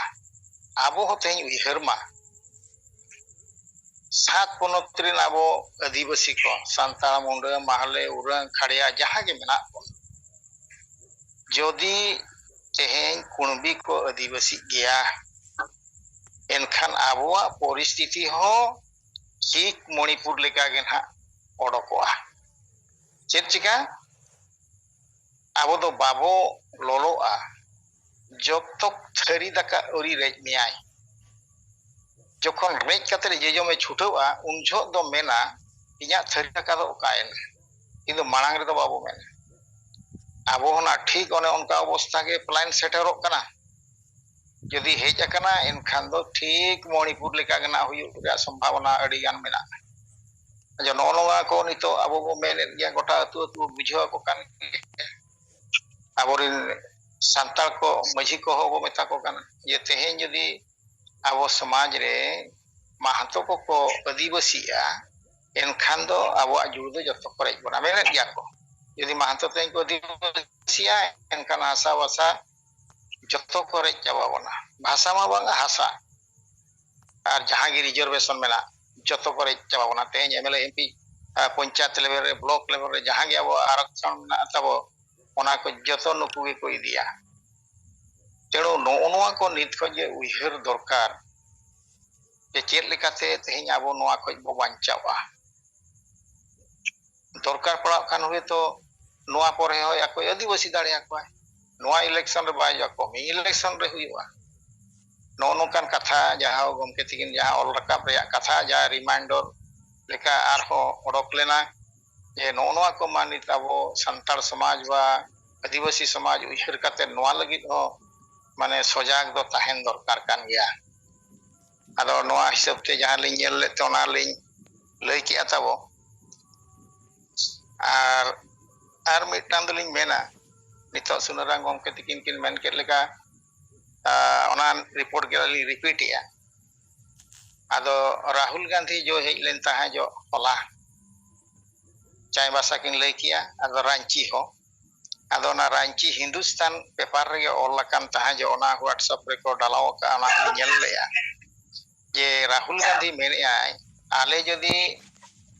ᱟᱵᱚ ᱦᱚᱸ ᱛᱮᱦᱮᱧ ᱩᱭᱦᱟᱹᱨ ᱢᱟ, ᱥᱟᱛ ᱯᱚᱱᱚᱛ ᱨᱮᱱ ᱟᱵᱚ ᱟᱹᱫᱤᱵᱟᱹᱥᱤ ᱠᱚ, ᱥᱟᱱᱛᱟᱲ, ᱢᱩᱰᱟᱹ, ᱢᱟᱦᱞᱮ, ᱩᱨᱟᱹᱝ, ᱠᱷᱟᱲᱭᱟ, ᱡᱟᱦᱟᱸ ᱜᱮ ᱢᱮᱱᱟᱜ ᱵᱚᱱ, ᱡᱩᱫᱤ ᱛᱮᱦᱮᱧ ᱠᱩᱬᱵᱤ ᱠᱚ ᱟᱹᱫᱤᱵᱟᱹᱥᱤᱜ ᱜᱮᱭᱟ, ᱮᱱᱠᱷᱟᱱ ᱟᱵᱚᱣᱟᱜ ᱯᱚᱨᱤᱥᱛᱷᱤᱛᱤ ᱦᱚᱸ ᱴᱷᱤᱠ ᱢᱚᱬᱤᱯᱩᱨ ᱞᱮᱠᱟᱜᱮ ᱱᱟᱦᱟᱜ ᱚᱰᱚᱠᱚᱜᱼᱟ᱾ ᱪᱮᱫ ᱪᱤᱠᱟ? ᱟᱵᱚ ᱫᱚ ᱵᱟᱵᱚ ᱞᱚᱞᱚᱜᱼᱟ ᱡᱚᱵ ᱛᱚᱠ ᱛᱷᱟᱹᱨᱤ ᱫᱟᱠᱟ ᱟᱹᱣᱨᱤ ᱨᱮᱡ ᱢᱮᱭᱟᱭ᱾ ᱡᱚᱠᱷᱚᱱ ᱨᱮᱡ ᱠᱟᱛᱮ ᱡᱮ ᱡᱚᱢᱮ ᱪᱷᱩᱴᱟᱹᱣᱼᱟ, ᱩᱱ ᱡᱚᱦᱚᱜ ᱫᱚ ᱢᱮᱱᱟ, "ᱤᱧᱟᱹᱜ ᱛᱷᱟᱹᱨᱤ ᱫᱟᱠᱟ ᱫᱚ ᱚᱠᱟᱭᱮᱱᱟ?" ᱠᱤᱱᱛᱩ ᱢᱟᱲᱟᱝ ᱨᱮᱫᱚ ᱵᱟᱵᱚ ᱢᱮᱱᱟ᱾ ᱟᱵᱚ ᱦᱚᱸ ᱱᱟ ᱴᱷᱤᱠ ᱚᱱᱮ ᱚᱱᱠᱟ ᱚᱵᱚᱥᱛᱷᱟ ᱜᱮ ᱯᱞᱟᱱ ᱥᱮᱴᱮᱨᱚᱜ ᱠᱟᱱᱟ᱾ ᱡᱩᱫᱤ ᱦᱮᱡ ᱟᱠᱟᱱᱟ, ᱮᱱᱠᱷᱟᱱ ᱫᱚ ᱴᱷᱤᱠ ᱢᱚᱬᱤᱯᱩᱨ ᱞᱮᱠᱟ ᱜᱮ ᱱᱟᱜ ᱦᱩᱭᱩᱜ ᱨᱮᱭᱟᱜ ᱥᱚᱢᱵᱷᱟᱵᱚᱱᱟ ᱟᱹᱰᱤ ᱜᱟᱱ ᱢᱮᱱᱟᱜᱼᱟ᱾ ᱟᱪᱪᱷᱟ, ᱱᱚᱜᱼᱚ ᱱᱚᱣᱟ ᱠᱚ ᱱᱤᱛᱚᱜ ᱟᱵᱚ ᱵᱚ ᱢᱮᱱᱮᱫ ᱜᱮᱭᱟ, ᱜᱚᱴᱟ ᱟᱹᱛᱩ ᱟᱹᱛᱩ ᱵᱚ ᱵᱩᱡᱷᱟᱹᱣ ᱟᱠᱚ ᱠᱟᱱ ᱜᱮᱭᱟ᱾ ᱟᱵᱚᱨᱮᱱ ᱥᱟᱱᱛᱟᱲ ᱠᱚ ᱢᱟᱹᱡᱷᱤ ᱠᱚᱦᱚᱸ ᱵᱚ ᱢᱮᱛᱟ ᱠᱚ ᱠᱟᱱᱟ ᱡᱮ ᱛᱮᱦᱮᱧ ᱡᱩᱫᱤ ᱟᱵᱚ ᱥᱚᱢᱟᱡᱽ ᱨᱮ ᱢᱟᱦᱟᱛᱚ ᱠᱚᱠᱚ ᱟᱹᱫᱤᱵᱟᱹᱥᱤᱜᱼᱟ, ᱮᱱᱠᱷᱟᱱ ᱫᱚ ᱟᱵᱚᱣᱟᱜ ᱡᱩᱲ ᱫᱚ ᱡᱚᱛᱚ ᱠᱚ ᱨᱮᱡ ᱵᱚᱱᱟ᱾ ᱢᱮᱱᱮᱫ ᱜᱮᱭᱟ ᱠᱚ, ᱡᱩᱫᱤ ᱢᱟᱦᱟᱛᱚ ᱛᱮᱦᱮᱧ ᱠᱚ ᱟᱹᱫᱤᱵᱟᱹᱥᱤᱜᱼᱟ, ᱮᱱᱠᱷᱟᱱ ᱦᱟᱥᱟ ᱵᱷᱟᱥᱟ ᱡᱚᱛᱚ ᱠᱚ ᱨᱮᱡ ᱪᱟᱵᱟ ᱵᱚᱱᱟ᱾ ᱵᱷᱟᱥᱟ ᱢᱟ ᱵᱟᱝᱟ, ᱦᱟᱥᱟ ᱟᱨ ᱡᱟᱦᱟᱸ ᱜᱮ ᱨᱤᱡᱟᱨᱵᱷᱮᱥᱚᱱ ᱢᱮᱱᱟᱜ, ᱡᱚᱛᱚ ᱠᱚ ᱨᱮᱡ ᱪᱟᱵᱟ ᱵᱚᱱᱟ᱾ ᱛᱮᱦᱮᱧ M L A, M P, ᱟᱨ ᱯᱚᱧᱪᱟᱭᱮᱛ ᱞᱮᱵᱮᱞ ᱨᱮ, ᱵᱞᱚᱠ ᱞᱮᱵᱮᱞ ᱨᱮ ᱡᱟᱦᱟᱸ ᱜᱮ ᱟᱵᱚᱣᱟᱜ ᱟᱨᱚᱠᱥᱚᱱ ᱢᱮᱱᱟᱜ ᱛᱟᱵᱚ, ᱚᱱᱟ ᱠᱚ ᱡᱚᱛᱚ ᱱᱩᱠᱩ ᱜᱮᱠᱚ ᱤᱫᱤᱭᱟ᱾ ᱛᱮᱬᱩ ᱱᱚᱜᱼᱚ ᱱᱚᱣᱟ ᱠᱚ ᱱᱤᱛ ᱠᱷᱚᱱ ᱜᱮ ᱩᱭᱦᱟᱹᱨ ᱫᱚᱨᱠᱟᱨ ᱡᱮ ᱪᱮᱫ ᱞᱮᱠᱟᱛᱮ ᱛᱮᱦᱮᱧ ᱟᱵᱚ ᱱᱚᱣᱟ ᱠᱷᱚᱱ ᱵᱚ ᱵᱟᱧᱪᱟᱣᱼᱟ᱾ ᱫᱚᱨᱠᱟᱨ ᱯᱟᱲᱟᱜ ᱠᱷᱟᱱ ᱦᱚᱭᱛᱳ ᱱᱚᱣᱟ ᱯᱚᱨᱮ ᱦᱚᱸ ᱟᱠᱚᱭ ᱟᱹᱫᱤᱵᱟᱹᱥᱤ ᱫᱟᱲᱮᱭᱟᱠᱚᱣᱟᱭ, ᱱᱚᱣᱟ ᱤᱞᱮᱠᱥᱚᱱ ᱨᱮ ᱵᱟᱭ ᱦᱩᱭᱩᱜᱼᱟ, ᱠᱚᱢᱤᱝ ᱤᱞᱮᱠᱥᱚᱱ ᱨᱮ ᱦᱩᱭᱩᱜᱼᱟ᱾ ᱱᱚᱜᱼᱚ ᱱᱚᱝᱠᱟᱱ ᱠᱟᱛᱷᱟ ᱡᱟᱦᱟᱸ ᱜᱚᱢᱠᱮ ᱛᱤᱠᱤᱱ ᱡᱟᱦᱟᱸ ᱚᱞ ᱨᱟᱠᱟᱵ ᱨᱮᱭᱟᱜ ᱠᱟᱛᱷᱟ, ᱡᱟᱦᱟᱸ ᱨᱤᱢᱟᱭᱤᱱᱰᱟᱨ ᱞᱮᱠᱟ ᱟᱨᱦᱚᱸ ᱚᱰᱚᱠ ᱞᱮᱱᱟ ᱡᱮ ᱱᱚᱜᱼᱚ ᱱᱚᱣᱟ ᱠᱚ ᱢᱟ ᱱᱤᱛ ᱟᱵᱚ ᱥᱟᱱᱛᱟᱲ ᱥᱚᱢᱟᱡᱽ ᱵᱟ ᱟᱹᱫᱤᱵᱟᱹᱥᱤ ᱥᱚᱢᱟᱡᱽ ᱩᱭᱦᱟᱹᱨ ᱠᱟᱛᱮ ᱱᱚᱣᱟ ᱞᱟᱹᱜᱤᱫ ᱦᱚᱸ ᱢᱟᱱᱮ ᱥᱚᱡᱟᱜᱽ ᱫᱚ ᱛᱟᱦᱮᱱ ᱫᱚᱨᱠᱟᱨ ᱠᱟᱱ ᱜᱮᱭᱟ᱾ ᱟᱫᱚ ᱱᱚᱣᱟ ᱦᱤᱥᱟᱹᱵ ᱛᱮ ᱡᱟᱦᱟᱸ ᱞᱤᱧ ᱧᱮᱞ ᱞᱮᱫ ᱛᱮ ᱚᱱᱟ ᱞᱤᱧ ᱞᱟᱹᱭ ᱠᱮᱜᱼᱟ ᱛᱟᱵᱚ᱾ ᱟᱨ, ᱟᱨ ᱢᱤᱫᱴᱟᱝ ᱫᱚᱞᱤᱧ ᱢᱮᱱᱟ, ᱱᱤᱛᱚᱜ ᱥᱩᱱᱟᱹᱨᱟᱢ ᱜᱚᱢᱠᱮ ᱛᱤᱠᱤᱱ ᱠᱤᱱ ᱢᱮᱱ ᱠᱮᱫ ᱞᱮᱠᱟ, ᱟᱨ, ᱚᱱᱟ ᱨᱤᱯᱳᱨᱴ ᱜᱮ ᱞᱤᱧ ᱨᱤᱯᱤᱴ ᱮᱜᱼᱟ᱾ ᱟᱫᱚ ᱨᱟᱦᱩᱞ ᱜᱟᱱᱫᱷᱤ ᱡᱚ ᱦᱮᱡ ᱞᱮᱱ ᱛᱟᱦᱮᱸ ᱡᱚᱜ ᱦᱚᱞᱟ ᱪᱟᱭᱵᱟᱥᱟ ᱠᱤᱱ ᱞᱟᱹᱭ ᱠᱮᱜᱼᱟ, ᱟᱫᱚ ᱨᱟᱸᱪᱤ ᱦᱚᱸ᱾ ᱟᱫᱚ ᱚᱱᱟ ᱨᱟᱸᱪᱤ ᱦᱤᱱᱫᱩᱥᱛᱟᱱ ᱯᱮᱯᱟᱨ ᱨᱮᱜᱮ ᱚᱞ ᱟᱠᱟᱱ ᱛᱟᱦᱮᱸ ᱡᱮ ᱚᱱᱟ WhatsApp ᱨᱮᱠᱚ ᱰᱟᱞᱟᱣ ᱟᱠᱟᱫᱼᱟ, ᱚᱱᱟ ᱦᱚᱸᱧ ᱧᱮᱞ ᱞᱮᱜᱼᱟ ᱡᱮ ᱨᱟᱦᱩᱞ ᱜᱟᱱᱫᱷᱤ ᱢᱮᱱᱮᱫᱼᱟᱭ, ᱟᱞᱮ ᱡᱩᱫᱤ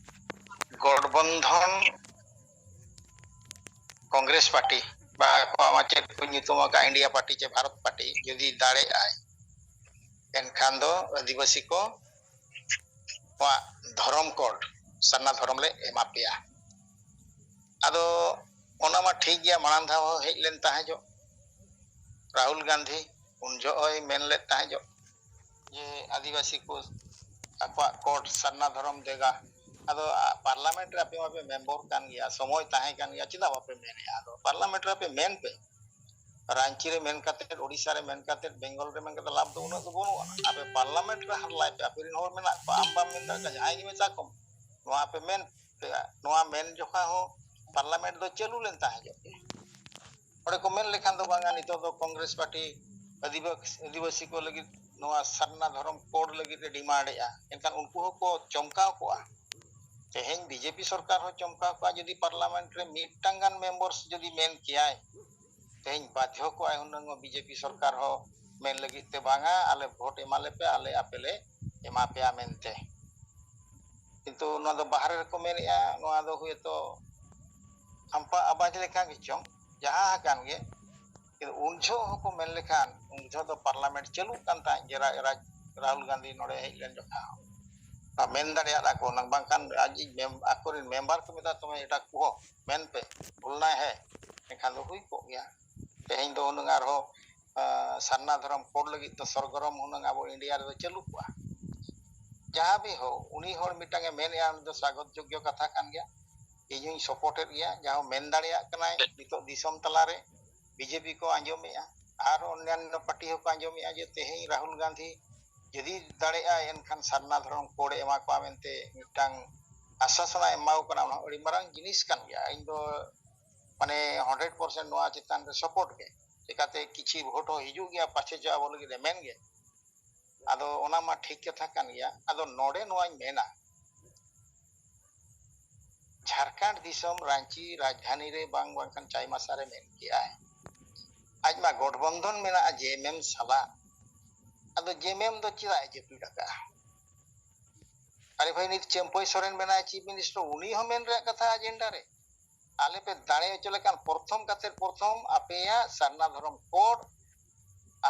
ᱜᱚᱴᱵᱚᱱᱫᱷᱚᱱ ᱠᱚᱝᱜᱨᱮᱥ ᱯᱟᱨᱴᱤ ᱵᱟ ᱟᱠᱚᱣᱟᱜ ᱢᱟ ᱪᱮᱫ ᱠᱚ ᱧᱩᱛᱩᱢ ᱟᱠᱟᱫ, ᱤᱱᱰᱤᱭᱟ ᱯᱟᱨᱴᱤ ᱪᱮ ᱵᱷᱟᱨᱚᱛ ᱯᱟᱨᱴᱤ ᱡᱩᱫᱤ ᱫᱟᱲᱮᱜ ᱟᱭ, ᱮᱱᱠᱷᱟᱱ ᱫᱚ ᱟᱹᱫᱤᱵᱟᱹᱥᱤ ᱠᱚ ᱠᱚᱣᱟᱜ ᱫᱷᱚᱨᱚᱢ ᱠᱳᱰ ᱥᱟᱨᱱᱟ ᱫᱷᱚᱨᱚᱢ ᱞᱮ ᱮᱢᱟ ᱯᱮᱭᱟ᱾ ᱟᱫᱚ ᱚᱱᱟ ᱢᱟ ᱴᱷᱤᱠ ᱜᱮᱭᱟ, ᱢᱟᱲᱟᱝ ᱫᱷᱟᱣ ᱦᱚᱸ ᱦᱮᱡ ᱞᱮᱱ ᱛᱟᱦᱮᱸ ᱡᱚᱜ ᱨᱟᱦᱩᱞ ᱜᱟᱱᱫᱷᱤ, ᱩᱱ ᱡᱚᱦᱚᱜ ᱦᱚᱸᱭ ᱢᱮᱱ ᱞᱮᱫ ᱛᱟᱦᱮᱸ ᱡᱚᱜ ᱡᱮ ᱟᱹᱫᱤᱵᱟᱹᱥᱤ ᱠᱚ ᱟᱠᱚᱣᱟᱜ ᱠᱳᱰ ᱥᱟᱨᱱᱟ ᱫᱷᱚᱨᱚᱢ ᱫᱮᱜᱟ᱾ ᱟᱫᱚ ᱯᱟᱨᱞᱟᱢᱮᱱᱴ ᱨᱮ ᱟᱯᱮ ᱢᱟᱯᱮ ᱢᱮᱢᱵᱚᱨ ᱠᱟᱱ ᱜᱮᱭᱟ, ᱥᱚᱢᱚᱭ ᱛᱟᱦᱮᱸ ᱠᱟᱱ ᱜᱮᱭᱟ, ᱪᱮᱫᱟᱜ ᱵᱟᱯᱮ ᱢᱮᱱᱮᱜᱼᱟ? ᱟᱫᱚ ᱯᱟᱨᱞᱟᱢᱮᱱᱴ ᱨᱮ ᱟᱯᱮ ᱢᱮᱱ ᱯᱮ, ᱨᱟᱸᱪᱤ ᱨᱮ ᱢᱮᱱ ᱠᱟᱛᱮ, ᱳᱰᱤᱥᱟ ᱨᱮ ᱢᱮᱱ ᱠᱟᱛᱮ, ᱵᱮᱝᱜᱚᱞ ᱨᱮ ᱢᱮᱱ ᱠᱟᱛᱮ ᱞᱟᱵᱷ ᱫᱚ ᱩᱱᱟᱹᱜ ᱫᱚ ᱵᱟᱹᱱᱩᱜᱼᱟ᱾ ᱟᱯᱮ ᱯᱟᱨᱞᱟᱢᱮᱱᱴ ᱨᱮ ᱦᱟᱨᱞᱟᱭ ᱯᱮ, ᱟᱯᱮ ᱨᱮᱱ ᱦᱚᱲ ᱢᱮᱱᱟᱜ ᱠᱚᱣᱟ, ᱟᱢ ᱵᱟᱢ ᱢᱮᱱ ᱫᱟᱲᱮᱭᱟᱜ ᱠᱟᱱᱟ, ᱡᱟᱦᱟᱸᱭ ᱜᱮ ᱢᱮᱛᱟ ᱠᱚᱢ, ᱱᱚᱣᱟ ᱯᱮ, ᱱᱚᱣᱟ ᱢᱮᱱ ᱡᱚᱠᱷᱟ ᱦᱚᱸ ᱯᱟᱨᱞᱟᱢᱮᱱᱴ ᱫᱚ ᱪᱟᱹᱞᱩ ᱞᱮᱱ ᱛᱟᱦᱮᱸ ᱡᱚᱜ ᱜᱮ᱾ ᱚᱸᱰᱮ ᱠᱚ ᱢᱮᱱ ᱞᱮᱠᱷᱟᱱ ᱫᱚ ᱵᱟᱝᱟ, ᱱᱤᱛᱚᱜ ᱫᱚ ᱠᱚᱝᱜᱨᱮᱥ ᱯᱟᱨᱴᱤ ᱟᱹᱫᱤᱵᱟᱹᱥ-, ᱟᱹᱫᱤᱵᱟᱹᱥᱤ ᱠᱚ ᱞᱟᱹᱜᱤᱫ ᱱᱚᱣᱟ ᱥᱟᱨᱱᱟ ᱫᱷᱚᱨᱚᱢ ᱠᱳᱰ ᱞᱟᱹᱜᱤᱫ ᱮ ᱰᱤᱢᱟᱱᱰ ᱮᱫᱼᱟ, ᱮᱱᱠᱷᱟᱱ ᱩᱱᱠᱩ ᱦᱚᱸᱠᱚ ᱪᱚᱢᱠᱟᱣ ᱠᱚᱜᱼᱟ᱾ ᱛᱮᱦᱮᱧ ᱵᱤᱡᱮᱯᱤ ᱥᱚᱨᱠᱟᱨ ᱦᱚᱸ ᱪᱚᱢᱠᱟᱣ ᱠᱚᱜᱼᱟ ᱡᱩᱫᱤ ᱯᱟᱨᱞᱟᱢᱮᱱᱴ ᱨᱮ ᱢᱤᱫᱴᱟᱝ ᱜᱟᱱ ᱢᱮᱢᱵᱟᱨᱥ ᱡᱩᱫᱤ ᱢᱮᱱ ᱠᱮᱭᱟᱭ, ᱛᱮᱦᱮᱧ ᱵᱟᱫᱽᱫᱷᱚ ᱠᱚᱜᱼᱟᱭ ᱦᱩᱱᱟᱹᱝ ᱵᱤᱡᱮᱯᱤ ᱥᱚᱨᱠᱟᱨ ᱦᱚᱸ ᱢᱮᱱ ᱞᱟᱹᱜᱤᱫ ᱛᱮ, "ᱵᱟᱝᱟ, ᱟᱞᱮ ᱵᱷᱳᱴ ᱮᱢᱟ ᱞᱮᱯᱮ, ᱟᱞᱮ ᱟᱯᱮ ᱞᱮ ᱮᱢᱟ ᱯᱮᱭᱟ" ᱢᱮᱱᱛᱮ᱾ ᱠᱤᱱᱛᱩ ᱱᱚᱣᱟ ᱫᱚ ᱵᱟᱦᱨᱮ ᱨᱮᱠᱚ ᱢᱮᱱᱮᱫᱼᱟ, ᱱᱚᱣᱟ ᱫᱚ ᱦᱳᱭᱛᱳ ᱠᱷᱟᱢᱯᱟ ᱟᱵᱟᱡᱽ ᱞᱮᱠᱟ ᱜᱮ ᱪᱚᱝ, ᱡᱟᱦᱟᱸ ᱟᱠᱟᱱ ᱜᱮ, ᱠᱤᱱᱛᱩ ᱩᱱ ᱡᱚᱦᱚᱜ ᱦᱚᱸᱠᱚ ᱢᱮᱱ ᱞᱮᱠᱷᱟᱱ, ᱩᱱ ᱡᱚᱦᱚᱜ ᱫᱚ ᱯᱟᱨᱞᱟᱢᱮᱱᱴ ᱪᱟᱹᱞᱩᱜ ᱠᱟᱱ ᱛᱟᱦᱮᱸᱫ, ᱡᱮ ᱨᱟ-, ᱨᱟᱡᱽ-, ᱨᱟᱦᱩᱞ ᱜᱟᱱᱫᱷᱤ ᱱᱚᱰᱮ ᱦᱮᱡ ᱞᱮᱱ ᱡᱚᱠᱷᱟᱱ ᱦᱚᱸ᱾ ᱟᱨ ᱢᱮᱱ ᱫᱟᱲᱮᱭᱟᱜ ᱟᱠᱚ ᱦᱩᱱᱟᱹᱝ, ᱵᱟᱝᱠᱷᱟᱱ ᱟᱡᱤᱡ ᱢᱮᱢ-, ᱟᱠᱚᱨᱮᱱ ᱢᱮᱢᱵᱟᱨ ᱠᱚ ᱢᱮᱛᱟ ᱛᱚᱵᱮ ᱮᱴᱟᱜ ᱠᱚᱦᱚᱸ ᱢᱮᱱ ᱯᱮ, ᱵᱷᱩᱞᱱᱟ ᱦᱮ, ᱮᱱᱠᱷᱟᱱ ᱫᱚ ᱦᱩᱭ ᱠᱚᱜ ᱜᱮᱭᱟ᱾ ᱛᱮᱦᱮᱧ ᱫᱚ ᱦᱩᱱᱟᱹᱝ ᱟᱨᱦᱚᱸ, ᱟᱸ, ᱥᱟᱨᱱᱟ ᱫᱷᱚᱨᱚᱢ ᱠᱳᱰ ᱞᱟᱹᱜᱤᱫ ᱫᱚ ᱥᱚᱨᱜᱚᱨᱚᱢ ᱦᱩᱱᱟᱹᱝ ᱟᱵᱚ ᱤᱱᱰᱤᱭᱟ ᱨᱮᱫᱚ ᱪᱟᱹᱞᱩ ᱠᱚᱜᱼᱟ᱾ ᱡᱟᱦᱟᱸ ᱵᱤ ᱦᱳ, ᱩᱱᱤ ᱦᱚᱲ ᱢᱤᱫᱴᱟᱝ ᱮ ᱢᱮᱱᱮᱜᱼᱟ, ᱩᱱᱤ ᱫᱚ ᱥᱟᱜᱚᱛ ᱡᱳᱜᱽᱭᱚ ᱠᱟᱛᱷᱟ ᱠᱟᱱ ᱜᱮᱭᱟ, ᱤᱧ ᱦᱚᱧ ᱥᱟᱯᱳᱨᱴ ᱮᱫ ᱜᱮᱭᱟ, ᱡᱟᱦᱟᱸ ᱢᱮᱱ ᱫᱟᱲᱮᱭᱟᱜ ᱠᱟᱱᱟᱭ᱾ ᱱᱤᱛᱚᱜ ᱫᱤᱥᱚᱢ ᱛᱟᱞᱟᱨᱮ ᱵᱤᱡᱮᱯᱤ ᱠᱚ ᱟᱸᱡᱚᱢᱮᱜᱼᱟ ᱟᱨ ᱚᱱᱱᱟᱱᱱᱚ ᱯᱟᱨᱴᱤ ᱦᱚᱸᱠᱚ ᱟᱸᱡᱚᱢᱮᱜᱼᱟ ᱡᱮ ᱛᱮᱦᱮᱧ ᱨᱟᱦᱩᱞ ᱜᱟᱱᱫᱷᱤ ᱡᱩᱫᱤ ᱫᱟᱲᱮᱭᱟᱜᱼᱟᱭ ᱮᱱᱠᱷᱟᱱ ᱥᱟᱨᱱᱟ ᱫᱷᱚᱨᱚᱢ ᱠᱳᱰ ᱮ ᱮᱢᱟ ᱠᱚᱣᱟ ᱢᱮᱱᱛᱮ ᱢᱤᱫᱴᱟᱝ ᱟᱥᱟᱥᱚᱱᱟ ᱮᱢᱟ ᱠᱚ ᱠᱟᱱᱟ, ᱚᱱᱟ ᱦᱚᱸ ᱟᱹᱰᱤ ᱢᱟᱨᱟᱝ ᱡᱤᱱᱤᱥ ᱠᱟᱱ ᱜᱮᱭᱟ᱾ ᱤᱧ ᱫᱚ ᱢᱟᱱᱮ ᱦᱟᱱᱰᱨᱮᱰ ᱯᱟᱨᱥᱮᱱᱴ ᱱᱚᱣᱟ ᱪᱮᱛᱟᱱ ᱨᱮ ᱥᱟᱯᱳᱨᱴ ᱜᱮ᱾ ᱪᱮᱠᱟᱛᱮ ᱠᱤᱪᱷᱤ ᱵᱷᱳᱴ ᱦᱚᱸ ᱦᱤᱡᱩᱜ ᱜᱮᱭᱟ, ᱯᱟᱪᱷᱮ ᱪᱚ ᱟᱵᱚ ᱞᱟᱹᱜᱤᱫ ᱮ ᱢᱮᱱ ᱜᱮ᱾ ᱟᱫᱚ ᱚᱱᱟ ᱢᱟ ᱴᱷᱤᱠ ᱠᱟᱛᱷᱟ ᱠᱟᱱ ᱜᱮᱭᱟ᱾ ᱟᱫᱚ ᱱᱚᱰᱮ ᱱᱚᱣᱟᱧ ᱢᱮᱱᱟ, ᱡᱷᱟᱲᱠᱷᱚᱸᱰ ᱫᱤᱥᱚᱢ ᱨᱟᱸᱪᱤ ᱨᱟᱡᱽᱫᱷᱟᱱᱤ ᱨᱮ ᱵᱟᱝ, ᱵᱟᱝᱠᱷᱟᱱ ᱪᱟᱭᱢᱟᱥᱟ ᱨᱮ ᱢᱮᱱ ᱠᱮᱜᱼᱟᱭ, ᱟᱡ ᱢᱟ ᱜᱚᱴᱵᱚᱱᱫᱷᱚᱱ ᱢᱮᱱᱟᱜᱼᱟ ᱡᱮ ᱮᱢ ᱮᱢ ᱥᱟᱞᱟᱜ᱾ ᱟᱫᱚ ᱡᱮ ᱮᱢ ᱮᱢ ᱫᱚ ᱪᱮᱫᱟᱜ ᱮ ᱡᱟᱹᱯᱤᱫ ᱟᱠᱟᱜᱼᱟ? ᱟᱨᱮ ᱵᱷᱟᱹᱭ, ᱱᱤᱛ ᱪᱟᱹᱢᱯᱟᱹᱭ ᱥᱚᱨᱮᱱ ᱢᱮᱱᱟᱭᱟ ᱪᱤᱯ ᱢᱤᱱᱤᱥᱴᱟᱨ, ᱩᱱᱤ ᱦᱚᱸ ᱢᱮᱱ ᱨᱮᱭᱟᱜ ᱠᱟᱛᱷᱟ ᱟᱡᱮᱱᱰᱟ ᱨᱮ᱾ ᱟᱞᱮ ᱯᱮ ᱫᱟᱲᱮ ᱦᱚᱪᱚ ᱞᱮᱠᱷᱟᱱ ᱯᱨᱚᱛᱷᱚᱢ ᱠᱟᱛᱮ, ᱯᱨᱚᱛᱷᱚᱢ ᱟᱯᱮᱭᱟᱜ ᱥᱟᱨᱱᱟ ᱫᱷᱚᱨᱚᱢ ᱠᱳᱰ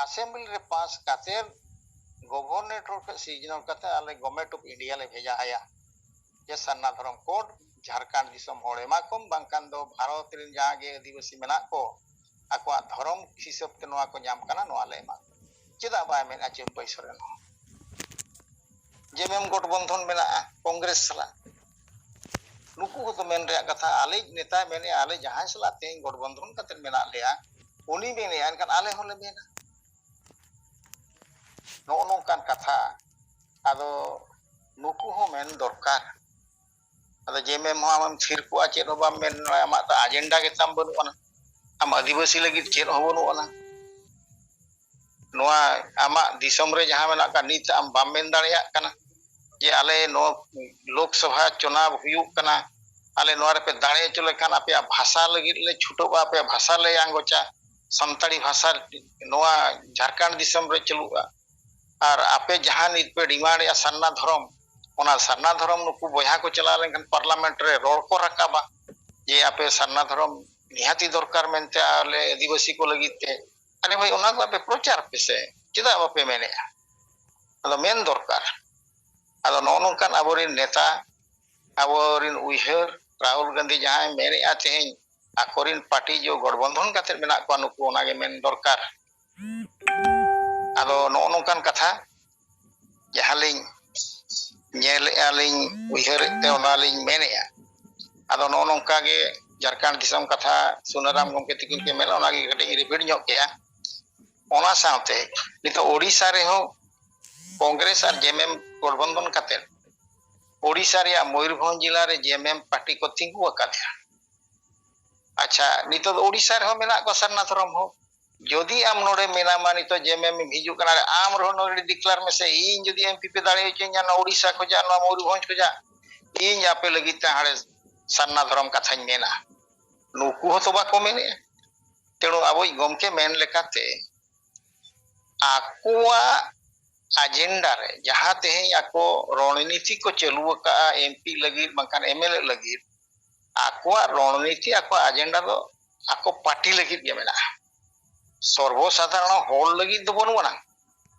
ᱟᱥᱮᱢᱵᱞᱤ ᱨᱮ ᱯᱟᱥ ᱠᱟᱛᱮ, ᱜᱚᱵᱷᱚᱨᱱᱮᱴᱚᱨ ᱠᱷᱚᱱ ᱥᱤᱡᱱᱟᱞ ᱠᱟᱛᱮ ᱟᱞᱮ ᱜᱚᱵᱷᱚᱨᱱᱢᱮᱱᱴ ᱚᱯᱷ ᱤᱱᱰᱤᱭᱟ ᱞᱮ ᱵᱷᱮᱡᱟ ᱟᱭᱟ ᱡᱮ ᱥᱟᱨᱱᱟ ᱫᱷᱚᱨᱚᱢ ᱠᱳᱰ ᱡᱷᱟᱲᱠᱷᱚᱸᱰ ᱫᱤᱥᱚᱢ ᱦᱚᱲ ᱮᱢᱟ ᱠᱚᱢ, ᱵᱟᱝᱠᱷᱟᱱ ᱫᱚ ᱵᱷᱟᱨᱚᱛ ᱨᱮᱱ ᱡᱟᱦᱟᱸ ᱜᱮ ᱟᱹᱫᱤᱵᱟᱹᱥᱤ ᱢᱮᱱᱟᱜ ᱠᱚ, ᱟᱠᱚᱣᱟᱜ ᱫᱷᱚᱨᱚᱢ ᱦᱤᱥᱟᱹᱵ ᱛᱮ ᱱᱚᱣᱟ ᱠᱚ ᱧᱟᱢ ᱠᱟᱱᱟ, ᱱᱚᱣᱟ ᱞᱮ ᱮᱢᱟ ᱠᱚᱣᱟ᱾ ᱪᱮᱫᱟᱜ ᱵᱟᱭ ᱢᱮᱱᱟ ᱪᱟᱹᱢᱯᱟᱹᱭ ᱥᱚᱨᱮᱱ ᱦᱚᱸ? ᱡᱮ ᱮᱢ ᱮᱢ ᱜᱚᱴᱵᱚᱱᱫᱷᱚᱱ ᱢᱮᱱᱟᱜᱼᱟ ᱠᱚᱝᱜᱨᱮᱥ ᱥᱟᱞᱟᱜ᱾ ᱱᱩᱠᱩ ᱠᱚᱫᱚ ᱢᱮᱱ ᱨᱮᱭᱟᱜ ᱠᱟᱛᱷᱟ, ᱟᱞᱮᱭᱤᱡ ᱱᱮᱛᱟᱭ ᱢᱮᱱᱮᱜᱼᱟ, ᱟᱞᱮ ᱡᱟᱦᱟᱸᱭ ᱥᱟᱞᱟᱜ ᱛᱮᱦᱮᱧ ᱜᱚᱴᱵᱚᱱᱫᱷᱚᱱ ᱠᱟᱛᱮ ᱢᱮᱱᱟᱜ ᱞᱮᱭᱟ, ᱩᱱᱤ ᱢᱮᱱᱮᱜᱼᱟ, ᱮᱱᱠᱷᱟᱱ ᱟᱞᱮ ᱦᱚᱸᱞᱮ ᱢᱮᱱᱟ᱾ ᱱᱚᱜᱼᱚ ᱱᱚᱝᱠᱟᱱ ᱠᱟᱛᱷᱟ᱾ ᱟᱫᱚ ᱱᱩᱠᱩ ᱦᱚᱸ ᱢᱮᱱ ᱫᱚᱨᱠᱟᱨ᱾ ᱟᱫᱚ ᱡᱮ ᱮᱢ ᱮᱢ ᱦᱚᱸ ᱟᱢᱮᱢ ᱛᱷᱤᱨ ᱠᱚᱜᱼᱟ, ᱪᱮᱫ ᱦᱚᱸ ᱵᱟᱢ ᱢᱮᱱ, ᱟᱢᱟᱜ ᱫᱚ ᱟᱡᱮᱱᱰᱟ ᱜᱮᱛᱟᱢ ᱵᱟᱹᱱᱩᱜ ᱟᱱᱟ, ᱟᱢ ᱟᱹᱫᱤᱵᱟᱹᱥᱤ ᱞᱟᱹᱜᱤᱫ ᱪᱮᱫ ᱦᱚᱸ ᱵᱟᱹᱱᱩᱜ ᱟᱱᱟ᱾ ᱱᱚᱣᱟ ᱟᱢᱟᱜ ᱫᱤᱥᱚᱢ ᱨᱮ ᱡᱟᱦᱟᱸ ᱢᱮᱱᱟᱜ ᱟᱠᱟᱫ, ᱱᱤᱛ ᱟᱢ ᱵᱟᱢ ᱢᱮᱱ ᱫᱟᱲᱮᱭᱟᱜ ᱠᱟᱱᱟ ᱡᱮ ᱟᱞᱮ ᱱᱚᱣᱟ ᱞᱳᱠᱥᱚᱵᱷᱟ ᱪᱩᱱᱟᱣ ᱦᱩᱭᱩᱜ ᱠᱟᱱᱟ, ᱟᱞᱮ ᱱᱚᱣᱟ ᱨᱮᱯᱮ ᱫᱟᱲᱮ ᱦᱚᱪᱚ ᱞᱮᱠᱷᱟᱱ ᱟᱯᱮᱭᱟᱜ ᱵᱷᱟᱥᱟ ᱞᱟᱹᱜᱤᱫ ᱞᱮ ᱪᱷᱩᱴᱟᱹᱜᱼᱟ, ᱟᱯᱮᱭᱟᱜ ᱵᱷᱟᱥᱟ ᱞᱮ ᱟᱸᱜᱚᱪᱟ, ᱥᱟᱱᱛᱟᱲᱤ ᱵᱷᱟᱥᱟ ᱱᱚᱣᱟ ᱡᱷᱟᱲᱠᱷᱚᱸᱰ ᱫᱤᱥᱚᱢ ᱨᱮ ᱪᱟᱹᱞᱩᱜᱼᱟ᱾ ᱟᱨ ᱟᱯᱮ ᱡᱟᱦᱟᱸ ᱱᱤᱛ ᱯᱮ ᱰᱤᱢᱟᱱᱰ ᱮᱫᱼᱟ ᱥᱟᱨᱱᱟ ᱫᱷᱚᱨᱚᱢ, ᱚᱱᱟ ᱥᱟᱨᱱᱟ ᱫᱷᱚᱨᱚᱢ ᱱᱩᱠᱩ ᱵᱚᱭᱦᱟ ᱠᱚ ᱪᱟᱞᱟᱣ ᱞᱮᱱᱠᱷᱟᱱ ᱯᱟᱨᱞᱟᱢᱮᱱᱴ ᱨᱮ ᱨᱚᱲ ᱠᱚ ᱨᱟᱠᱟᱵᱟ ᱡᱮ ᱟᱯᱮ ᱥᱟᱨᱱᱟ ᱫᱷᱚᱨᱚᱢ ᱱᱤᱦᱟᱹᱛᱤ ᱫᱚᱨᱠᱟᱨ ᱢᱮᱱᱛᱮ ᱟᱞᱮ ᱟᱹᱫᱤᱵᱟᱹᱥᱤ ᱠᱚ ᱞᱟᱹᱜᱤᱫ ᱛᱮ᱾ ᱟᱨᱮ ᱵᱷᱟᱹᱭ, ᱚᱱᱟ ᱫᱚ ᱟᱯᱮ ᱯᱨᱚᱪᱟᱨ ᱯᱮᱥᱮ, ᱪᱮᱫᱟᱜ ᱵᱟᱯᱮ ᱢᱮᱱᱮᱫᱼᱟ? ᱟᱫᱚ ᱢᱮᱱ ᱫᱚᱨᱠᱟᱨ᱾ ᱟᱫᱚ ᱱᱚᱜᱼᱚ ᱱᱚᱝᱠᱟᱱ ᱟᱵᱚᱨᱮᱱ ᱱᱮᱛᱟ, ᱟᱵᱚᱨᱮᱱ ᱩᱭᱦᱟᱹᱨ, ᱨᱟᱦᱩᱞ ᱜᱟᱱᱫᱷᱤ ᱡᱟᱦᱟᱸᱭ ᱢᱮᱱᱮᱫᱼᱟ ᱛᱮᱦᱮᱧ ᱟᱠᱚᱨᱮᱱ ᱯᱟᱨᱴᱤ ᱡᱚ ᱜᱚᱴᱵᱚᱱᱫᱷᱚᱱ ᱠᱟᱛᱮ ᱢᱮᱱᱟᱜ ᱠᱚᱣᱟ, ᱱᱩᱠᱩ ᱚᱱᱟᱜᱮ ᱢᱮᱱ ᱫᱚᱨᱠᱟᱨ᱾ ᱟᱫᱚ ᱱᱚᱜᱼᱚ ᱱᱚᱝᱠᱟᱱ ᱠᱟᱛᱷᱟ ᱡᱟᱦᱟᱸ ᱞᱤᱧ ᱧᱮᱞᱮᱫᱼᱟ, ᱞᱤᱧ ᱩᱭᱦᱟᱹᱨᱮᱫ ᱛᱮ ᱚᱱᱟᱞᱤᱧ ᱢᱮᱱᱮᱫᱼᱟ᱾ ᱟᱫᱚ ᱱᱚᱜᱼᱚ ᱱᱚᱝᱠᱟ ᱜᱮ ᱡᱷᱟᱲᱠᱷᱚᱸᱰ ᱫᱤᱥᱚᱢ ᱠᱟᱛᱷᱟ ᱥᱩᱱᱟᱹᱨᱟᱢ ᱜᱚᱢᱠᱮ ᱛᱤᱠᱤᱱ ᱠᱤᱱ ᱢᱮᱱᱟ, ᱚᱱᱟᱜᱮ ᱠᱟᱹᱴᱤᱡ ᱤᱧ ᱨᱤᱯᱤᱴ ᱧᱚᱜ ᱠᱮᱜᱼᱟ᱾ ᱚᱱᱟ ᱥᱟᱶᱛᱮ ᱱᱤᱛᱚᱜ ᱳᱰᱤᱥᱟ ᱨᱮᱦᱚᱸ ᱠᱚᱝᱜᱨᱮᱥ ᱟᱨ ᱡᱮᱢᱮᱢ ᱜᱚᱴᱵᱚᱱᱫᱷᱚᱱ ᱠᱟᱛᱮ ᱳᱰᱤᱥᱟ ᱨᱮᱭᱟᱜ ᱢᱚᱭᱩᱨᱵᱷᱚᱸᱡᱽ ᱡᱮᱞᱟ ᱨᱮ ᱡᱮᱢᱮᱢ ᱯᱟᱨᱴᱤ ᱠᱚ ᱛᱤᱸᱜᱩ ᱟᱠᱟᱫᱼᱟ᱾ ᱟᱪᱪᱷᱟ, ᱱᱤᱛᱚᱜ ᱫᱚ ᱳᱰᱤᱥᱟ ᱨᱮᱦᱚᱸ ᱢᱮᱱᱟᱜ ᱠᱚᱣᱟ ᱥᱟᱨᱱᱟ ᱫᱷᱚᱨᱚᱢ ᱦᱚᱸ᱾ ᱡᱩᱫᱤ ᱟᱢ ᱱᱚᱰᱮ ᱢᱮᱱᱟᱢᱟ, ᱱᱤᱛᱚᱜ ᱡᱮᱢᱮᱢ ᱮᱢ ᱦᱤᱡᱩᱜ ᱠᱟᱱᱟ, ᱟᱢ ᱨᱮᱦᱚᱸ ᱱᱚᱰᱮ ᱰᱤᱠᱞᱟᱨ ᱢᱮᱥᱮ, ᱤᱧ ᱡᱩᱫᱤ ᱮᱢᱯᱤ ᱯᱮ ᱫᱟᱲᱮ ᱦᱚᱪᱚᱧᱟ ᱱᱚᱣᱟ ᱳᱰᱤᱥᱟ ᱠᱷᱚᱱᱟᱜ, ᱱᱚᱣᱟ ᱢᱚᱭᱩᱨᱵᱷᱚᱸᱡᱽ ᱠᱷᱚᱱᱟᱜ, ᱤᱧ ᱟᱯᱮ ᱞᱟᱹᱜᱤᱫ ᱛᱮ ᱦᱟᱸᱰᱮ ᱥᱟᱨᱱᱟ ᱫᱷᱚᱨᱚᱢ ᱠᱟᱛᱷᱟᱧ ᱢᱮᱱᱟ, ᱱᱩᱠᱩ ᱦᱚᱸᱛᱚ ᱵᱟᱠᱚ ᱢᱮᱱᱮᱜᱼᱟ᱾ ᱛᱮᱬᱩ ᱟᱵᱚᱭᱤᱡ ᱜᱚᱢᱠᱮ ᱢᱮᱱ ᱞᱮᱠᱟᱛᱮ ᱟᱠᱚᱣᱟᱜ ᱟᱡᱮᱱᱰᱟ ᱨᱮ ᱡᱟᱦᱟᱸ ᱛᱮᱦᱮᱧ ᱟᱠᱚ ᱨᱚᱬᱱᱤᱛᱤ ᱠᱚ ᱪᱟᱹᱞᱩ ᱟᱠᱟᱫᱼᱟ ᱮᱢᱯᱤ ᱞᱟᱹᱜᱤᱫ ᱵᱟᱝᱠᱷᱟᱱ ᱮᱢᱮᱞᱮ ᱞᱟᱹᱜᱤᱫ, ᱟᱠᱚᱣᱟᱜ ᱨᱚᱬᱱᱤᱛᱤ, ᱟᱠᱚᱣᱟᱜ ᱟᱡᱮᱱᱰᱟ ᱫᱚ ᱟᱠᱚ ᱯᱟᱨᱴᱤ ᱞᱟᱹᱜᱤᱫ ᱜᱮ ᱢᱮᱱᱟᱜᱼᱟ, ᱥᱚᱨᱵᱚ ᱥᱟᱫᱷᱟᱨᱚᱱ ᱦᱚᱲ ᱞᱟᱹᱜᱤᱫ ᱫᱚ ᱵᱟᱹᱱᱩᱜ ᱟᱱᱟ᱾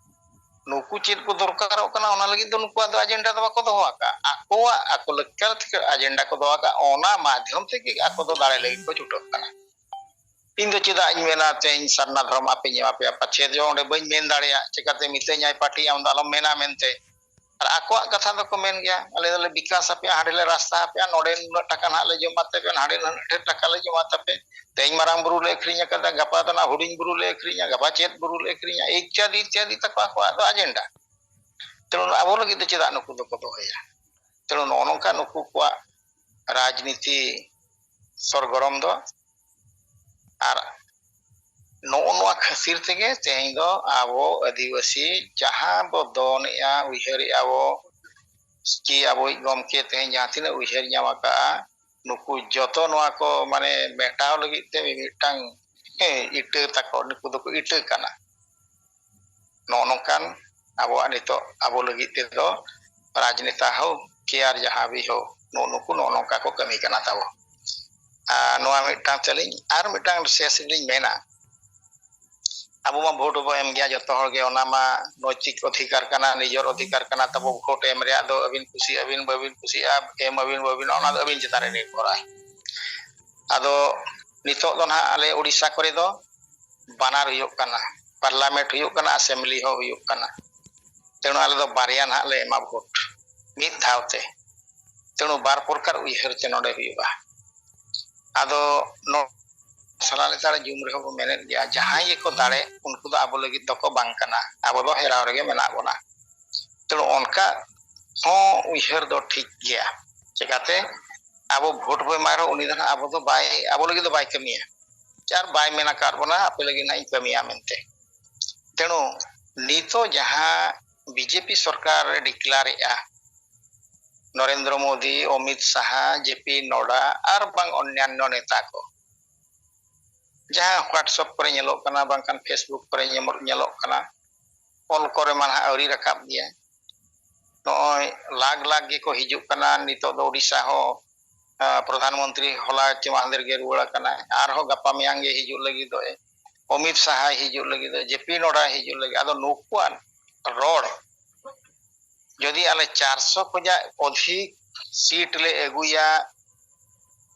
ᱱᱩᱠᱩ ᱪᱮᱫ ᱠᱚ ᱫᱚᱨᱠᱟᱨᱚᱜ ᱠᱟᱱᱟ ᱚᱱᱟ ᱞᱟᱹᱜᱤᱫ ᱫᱚ ᱱᱩᱠᱩᱣᱟᱜ ᱫᱚ ᱟᱡᱮᱱᱰᱟ ᱫᱚ ᱵᱟᱠᱚ ᱫᱚᱦᱚ ᱟᱠᱟᱫᱼᱟ᱾ ᱟᱠᱚᱣᱟᱜ, ᱟᱠᱚ ᱞᱮᱠᱟ ᱛᱮ ᱟᱡᱮᱱᱰᱟ ᱠᱚ ᱫᱚᱦᱚ ᱟᱠᱟᱫᱼᱟ, ᱚᱱᱟ ᱢᱟᱫᱷᱭᱚᱢ ᱛᱮᱜᱮ ᱟᱠᱚ ᱫᱚ ᱫᱟᱲᱮ ᱞᱟᱹᱜᱤᱫ ᱠᱚ ᱪᱷᱩᱴᱟᱹᱜ ᱠᱟᱱᱟ᱾ ᱤᱧ ᱫᱚ ᱪᱮᱫᱟᱜ ᱤᱧ ᱢᱮᱱᱟ ᱛᱮᱦᱮᱧ ᱥᱟᱨᱱᱟ ᱫᱷᱚᱨᱚᱢ ᱟᱯᱮᱧ ᱮᱢᱟ ᱯᱮᱭᱟ, ᱯᱟᱪᱷᱮ ᱡᱮ ᱚᱸᱰᱮ ᱵᱟᱹᱧ ᱢᱮᱱ ᱫᱟᱲᱮᱭᱟᱜ, ᱪᱮᱠᱟᱛᱮ ᱢᱤᱛᱟᱹᱧᱟᱭ ᱯᱟᱨᱴᱤ ᱟᱢ ᱫᱚ ᱟᱞᱚᱢ ᱢᱮᱱᱟ ᱢᱮᱱᱛᱮ᱾ ᱟᱨ ᱟᱠᱚᱣᱟᱜ ᱠᱟᱛᱷᱟ ᱫᱚᱠᱚ ᱢᱮᱱ ᱜᱮᱭᱟ, ᱟᱞᱮ ᱫᱚᱞᱮ ᱵᱤᱠᱟᱥ ᱟᱯᱮᱭᱟ, ᱦᱟᱸᱰᱮ ᱞᱮ ᱨᱟᱥᱛᱟ ᱟᱯᱮᱭᱟ, ᱱᱚᱰᱮ ᱱᱩᱱᱟᱹᱜ ᱴᱟᱠᱟ ᱱᱟᱦᱟᱜ ᱞᱮ ᱡᱚᱢᱟ ᱛᱟᱯᱮᱭᱟ, ᱦᱟᱸᱰᱮ ᱱᱩᱱᱟᱹᱜ ᱰᱷᱮᱨ ᱴᱟᱠᱟ ᱞᱮ ᱡᱚᱢᱟ ᱛᱟᱯᱮ᱾ ᱛᱮᱦᱮᱧ ᱢᱟᱨᱟᱝ ᱵᱩᱨᱩ ᱞᱮ ᱟᱹᱠᱷᱨᱤᱧ ᱟᱠᱟᱫᱟ, ᱜᱟᱯᱟ ᱫᱚ ᱱᱟᱦᱟᱜ ᱦᱩᱰᱤᱧ ᱵᱩᱨᱩ ᱞᱮ ᱟᱹᱠᱷᱨᱤᱧᱟ, ᱜᱟᱯᱟ ᱪᱮᱫ ᱵᱩᱨᱩ ᱞᱮ ᱟᱹᱠᱷᱨᱤᱧᱟ, ᱤᱛᱭᱟᱫᱤ ᱤᱛᱭᱟᱫᱤ ᱛᱟᱠᱚ ᱟᱠᱚᱣᱟᱜ ᱫᱚ ᱟᱡᱮᱱᱰᱟ᱾ ᱛᱮ ᱟᱵᱚ ᱞᱟᱹᱜᱤᱫ ᱫᱚ ᱪᱮᱫᱟᱜ ᱱᱩᱠᱩ ᱫᱚᱠᱚ ᱫᱚᱦᱚᱭᱟ? ᱛᱮ ᱱᱚᱜᱼᱚ ᱱᱚᱝᱠᱟ ᱱᱩᱠᱩ ᱠᱚᱣᱟᱜ ᱨᱟᱡᱽᱱᱤᱛᱤ ᱥᱚᱨᱜᱚᱨᱚᱢ ᱫᱚ᱾ ᱟᱨ ᱱᱚᱜᱼᱚ ᱱᱚᱣᱟ ᱠᱷᱟᱹᱛᱤᱨ ᱛᱮᱜᱮ ᱛᱮᱦᱮᱧ ᱫᱚ ᱟᱵᱚ ᱟᱹᱫᱤᱵᱟᱹᱥᱤ ᱡᱟᱦᱟᱸ ᱵᱚ ᱫᱚᱱᱮᱜᱼᱟ, ᱩᱭᱦᱟᱹᱨᱮᱜᱼᱟ ᱵᱚ, ᱠᱤ ᱟᱵᱚᱭᱤᱡ ᱜᱚᱢᱠᱮ ᱛᱮᱦᱮᱧ ᱡᱟᱦᱟᱸ ᱛᱤᱱᱟᱹᱜ ᱩᱭᱦᱟᱹᱨ ᱧᱟᱢ ᱟᱠᱟᱫᱼᱟ, ᱱᱩᱠᱩ ᱡᱚᱛᱚ ᱱᱚᱣᱟ ᱠᱚ ᱢᱟᱱᱮ ᱢᱮᱴᱟᱣ ᱞᱟᱹᱜᱤᱫ ᱛᱮ ᱢᱤᱢᱤᱫᱴᱟᱝ, ᱦᱮᱸ, ᱤᱴᱟᱹ ᱛᱟᱠᱚ, ᱱᱩᱠᱩ ᱫᱚᱠᱚ ᱤᱴᱟᱹ ᱠᱟᱱᱟ᱾ ᱱᱚᱜᱼᱚ ᱱᱚᱝᱠᱟᱱ ᱟᱵᱚᱣᱟᱜ ᱱᱤᱛᱚᱜ ᱟᱵᱚ ᱞᱟᱹᱜᱤᱫ ᱛᱮᱫᱚ ᱨᱟᱡᱽᱱᱮᱛᱟ ᱦᱳ, ᱠᱮᱭᱟᱨ ᱡᱟᱦᱟᱸ ᱵᱤ ᱦᱳ, ᱱᱩᱜᱼᱩ ᱱᱩᱠᱩ ᱱᱚᱜᱼᱚ ᱱᱚᱝᱠᱟ ᱠᱚ ᱠᱟᱹᱢᱤ ᱠᱟᱱᱟ ᱛᱟᱵᱚ᱾ ᱟᱨ ᱱᱚᱣᱟ ᱢᱤᱫᱴᱟᱝ ᱛᱟᱹᱞᱤᱧ, ᱟᱨ ᱢᱤᱫᱴᱟᱝ ᱥᱮᱥ ᱨᱮᱞᱤᱧ ᱢᱮᱱᱟ, ᱟᱵᱚ ᱢᱟ ᱵᱷᱳᱴ ᱵᱚ ᱮᱢ ᱜᱮᱭᱟ ᱡᱚᱛᱚ ᱦᱚᱲ ᱜᱮ, ᱚᱱᱟ ᱢᱟ ᱱᱳᱭᱛᱤᱠ ᱚᱫᱷᱤᱠᱟᱨ ᱠᱟᱱᱟ, ᱱᱤᱡᱚᱨ ᱚᱫᱷᱤᱠᱟᱨ ᱠᱟᱱᱟ ᱛᱟᱵᱚ᱾ ᱵᱷᱳᱴ ᱮᱢ ᱨᱮᱭᱟᱜ ᱫᱚ ᱟᱹᱵᱤᱱ ᱠᱩᱥᱤ, ᱟᱹᱵᱤᱱ ᱵᱟᱹᱵᱤᱱ ᱠᱩᱥᱤᱭᱟᱜᱼᱟ, ᱮᱢ ᱟᱹᱵᱤᱱ ᱵᱟᱹᱵᱤᱱ, ᱚᱱᱟ ᱫᱚ ᱟᱹᱵᱤᱱ ᱪᱮᱛᱟᱱ ᱨᱮ ᱱᱤᱨᱵᱷᱚᱨᱟᱭ᱾ ᱟᱫᱚ ᱱᱤᱛᱚᱜ ᱫᱚ ᱱᱟᱦᱟᱜ ᱟᱞᱮ ᱩᱲᱤᱥᱥᱟ ᱠᱚᱨᱮ ᱫᱚ ᱵᱟᱱᱟᱨ ᱦᱩᱭᱩᱜ ᱠᱟᱱᱟ, ᱯᱟᱨᱞᱟᱢᱮᱱᱴ ᱦᱩᱭᱩᱜ ᱠᱟᱱᱟ, ᱟᱥᱮᱢᱵᱞᱤ ᱦᱚᱸ ᱦᱩᱭᱩᱜ ᱠᱟᱱᱟ᱾ ᱛᱮᱬᱩ ᱟᱞᱮ ᱫᱚ ᱵᱟᱨᱭᱟ ᱱᱟᱦᱟᱜ ᱞᱮ ᱮᱢᱟ ᱵᱷᱳᱴ ᱢᱤᱫ ᱫᱷᱟᱣ ᱛᱮ᱾ ᱛᱮᱬᱩ ᱵᱟᱨ ᱯᱨᱚᱠᱟᱨ ᱩᱭᱦᱟᱹᱨ ᱛᱮ ᱱᱚᱰᱮ ᱦᱩᱭᱩᱜᱼᱟ᱾ ᱟᱫᱚ ᱱᱚ-, ᱥᱟᱞᱟ ᱞᱮᱛᱟᱲ ᱡᱩᱢ ᱨᱮᱦᱚᱸ ᱵᱚ ᱢᱮᱱᱮᱫ ᱜᱮᱭᱟ, ᱡᱟᱦᱟᱸᱭ ᱜᱮᱠᱚ ᱫᱟᱲᱮ, ᱩᱱᱠᱩ ᱫᱚ ᱟᱵᱚ ᱞᱟᱹᱜᱤᱫ ᱫᱚᱠᱚ ᱵᱟᱝ ᱠᱟᱱᱟ, ᱟᱵᱚ ᱫᱚ ᱦᱮᱨᱟᱣ ᱨᱮᱜᱮ ᱢᱮᱱᱟᱜ ᱵᱚᱱᱟ᱾ ᱛᱮᱬᱩ ᱚᱱᱠᱟ ᱦᱚᱸ ᱩᱭᱦᱟᱹᱨ ᱫᱚ ᱴᱷᱤᱠ ᱜᱮᱭᱟ᱾ ᱪᱮᱠᱟᱛᱮ ᱟᱵᱚ ᱵᱷᱳᱴ ᱵᱚ ᱮᱢᱟᱭ ᱨᱮᱦᱚᱸ ᱩᱱᱤ ᱫᱚ ᱱᱟᱦᱟᱜ ᱟᱵᱚ ᱫᱚ ᱵᱟᱭ, ᱟᱵᱚ ᱞᱟᱹᱜᱤᱫ ᱫᱚ ᱵᱟᱭ ᱠᱟᱹᱢᱤᱭᱟ᱾ ᱟᱨ ᱵᱟᱭ ᱢᱮᱱ ᱟᱠᱟᱫ ᱵᱚᱱᱟ ᱟᱯᱮ ᱞᱟᱹᱜᱤᱫ ᱱᱟᱦᱟᱜ ᱤᱧ ᱠᱟᱹᱢᱤᱭᱟ ᱢᱮᱱᱛᱮ᱾ ᱛᱮᱬᱩ ᱱᱤᱛᱚᱜ ᱡᱟᱦᱟᱸ ᱵᱤᱡᱮᱯᱤ ᱥᱚᱨᱠᱟᱨ ᱮ ᱰᱤᱠᱞᱟᱨ ᱮᱜᱼᱟ, ᱱᱚᱨᱮᱱᱫᱨᱚ ᱢᱳᱫᱤ, ᱚᱢᱤᱛ ᱥᱟᱦᱟ, ᱡᱮᱯᱤ ᱱᱚᱰᱟ ᱟᱨ ᱵᱟᱝ ᱚᱱᱱᱟᱱᱱᱚ ᱱᱮᱛᱟ ᱠᱚ, ᱡᱟᱦᱟᱸ WhatsApp ᱠᱚᱨᱮ ᱧᱮᱞᱚᱜ ᱠᱟᱱᱟ, ᱵᱟᱝᱠᱷᱟᱱ Facebook ᱠᱚᱨᱮ ᱧᱮᱢᱚᱜ-, ᱧᱮᱞᱚᱜ ᱠᱟᱱᱟ, ᱚᱞ ᱠᱚᱨᱮ ᱢᱟ ᱱᱟᱦᱟᱜ ᱟᱹᱣᱨᱤ ᱨᱟᱠᱟᱵ ᱜᱮᱭᱟ᱾ ᱱᱚᱜᱼᱚᱭ ᱞᱟᱠᱷ ᱞᱟᱠᱷ ᱜᱮᱠᱚ ᱦᱤᱡᱩᱜ ᱠᱟᱱᱟ᱾ ᱱᱤᱛᱚᱜ ᱫᱚ ᱳᱰᱤᱥᱟ ᱦᱚᱸ, ᱟ, ᱯᱨᱚᱫᱷᱟᱱ ᱢᱚᱱᱛᱨᱤ ᱦᱚᱞᱟ ᱪᱮ ᱢᱟᱦᱫᱮᱨ ᱜᱮ ᱨᱩᱣᱟᱹᱲ ᱟᱠᱟᱱᱟᱭ᱾ ᱟᱨᱦᱚᱸ ᱜᱟᱯᱟ ᱢᱮᱭᱟᱝ ᱜᱮ ᱦᱤᱡᱩᱜ ᱞᱟᱹᱜᱤᱫᱚᱜ ᱮ᱾ ᱚᱢᱤᱛ ᱥᱟᱦᱟᱭ ᱦᱤᱡᱩᱜ ᱞᱟᱹᱜᱤᱫᱚᱜ, ᱡᱮᱯᱤ ᱱᱚᱰᱟᱭ ᱦᱤᱡᱩᱜ ᱞᱟᱹᱜᱤᱫ᱾ ᱟᱫᱚ ᱱᱩᱠᱩᱣᱟᱜ ᱨᱚᱲ ᱡᱩᱫᱤ ᱟᱞᱮ ᱪᱟᱨᱥᱚ ᱠᱷᱚᱱᱟᱜ ᱚᱫᱷᱤᱠ ᱥᱤᱴ ᱞᱮ ᱟᱹᱜᱩᱭᱟ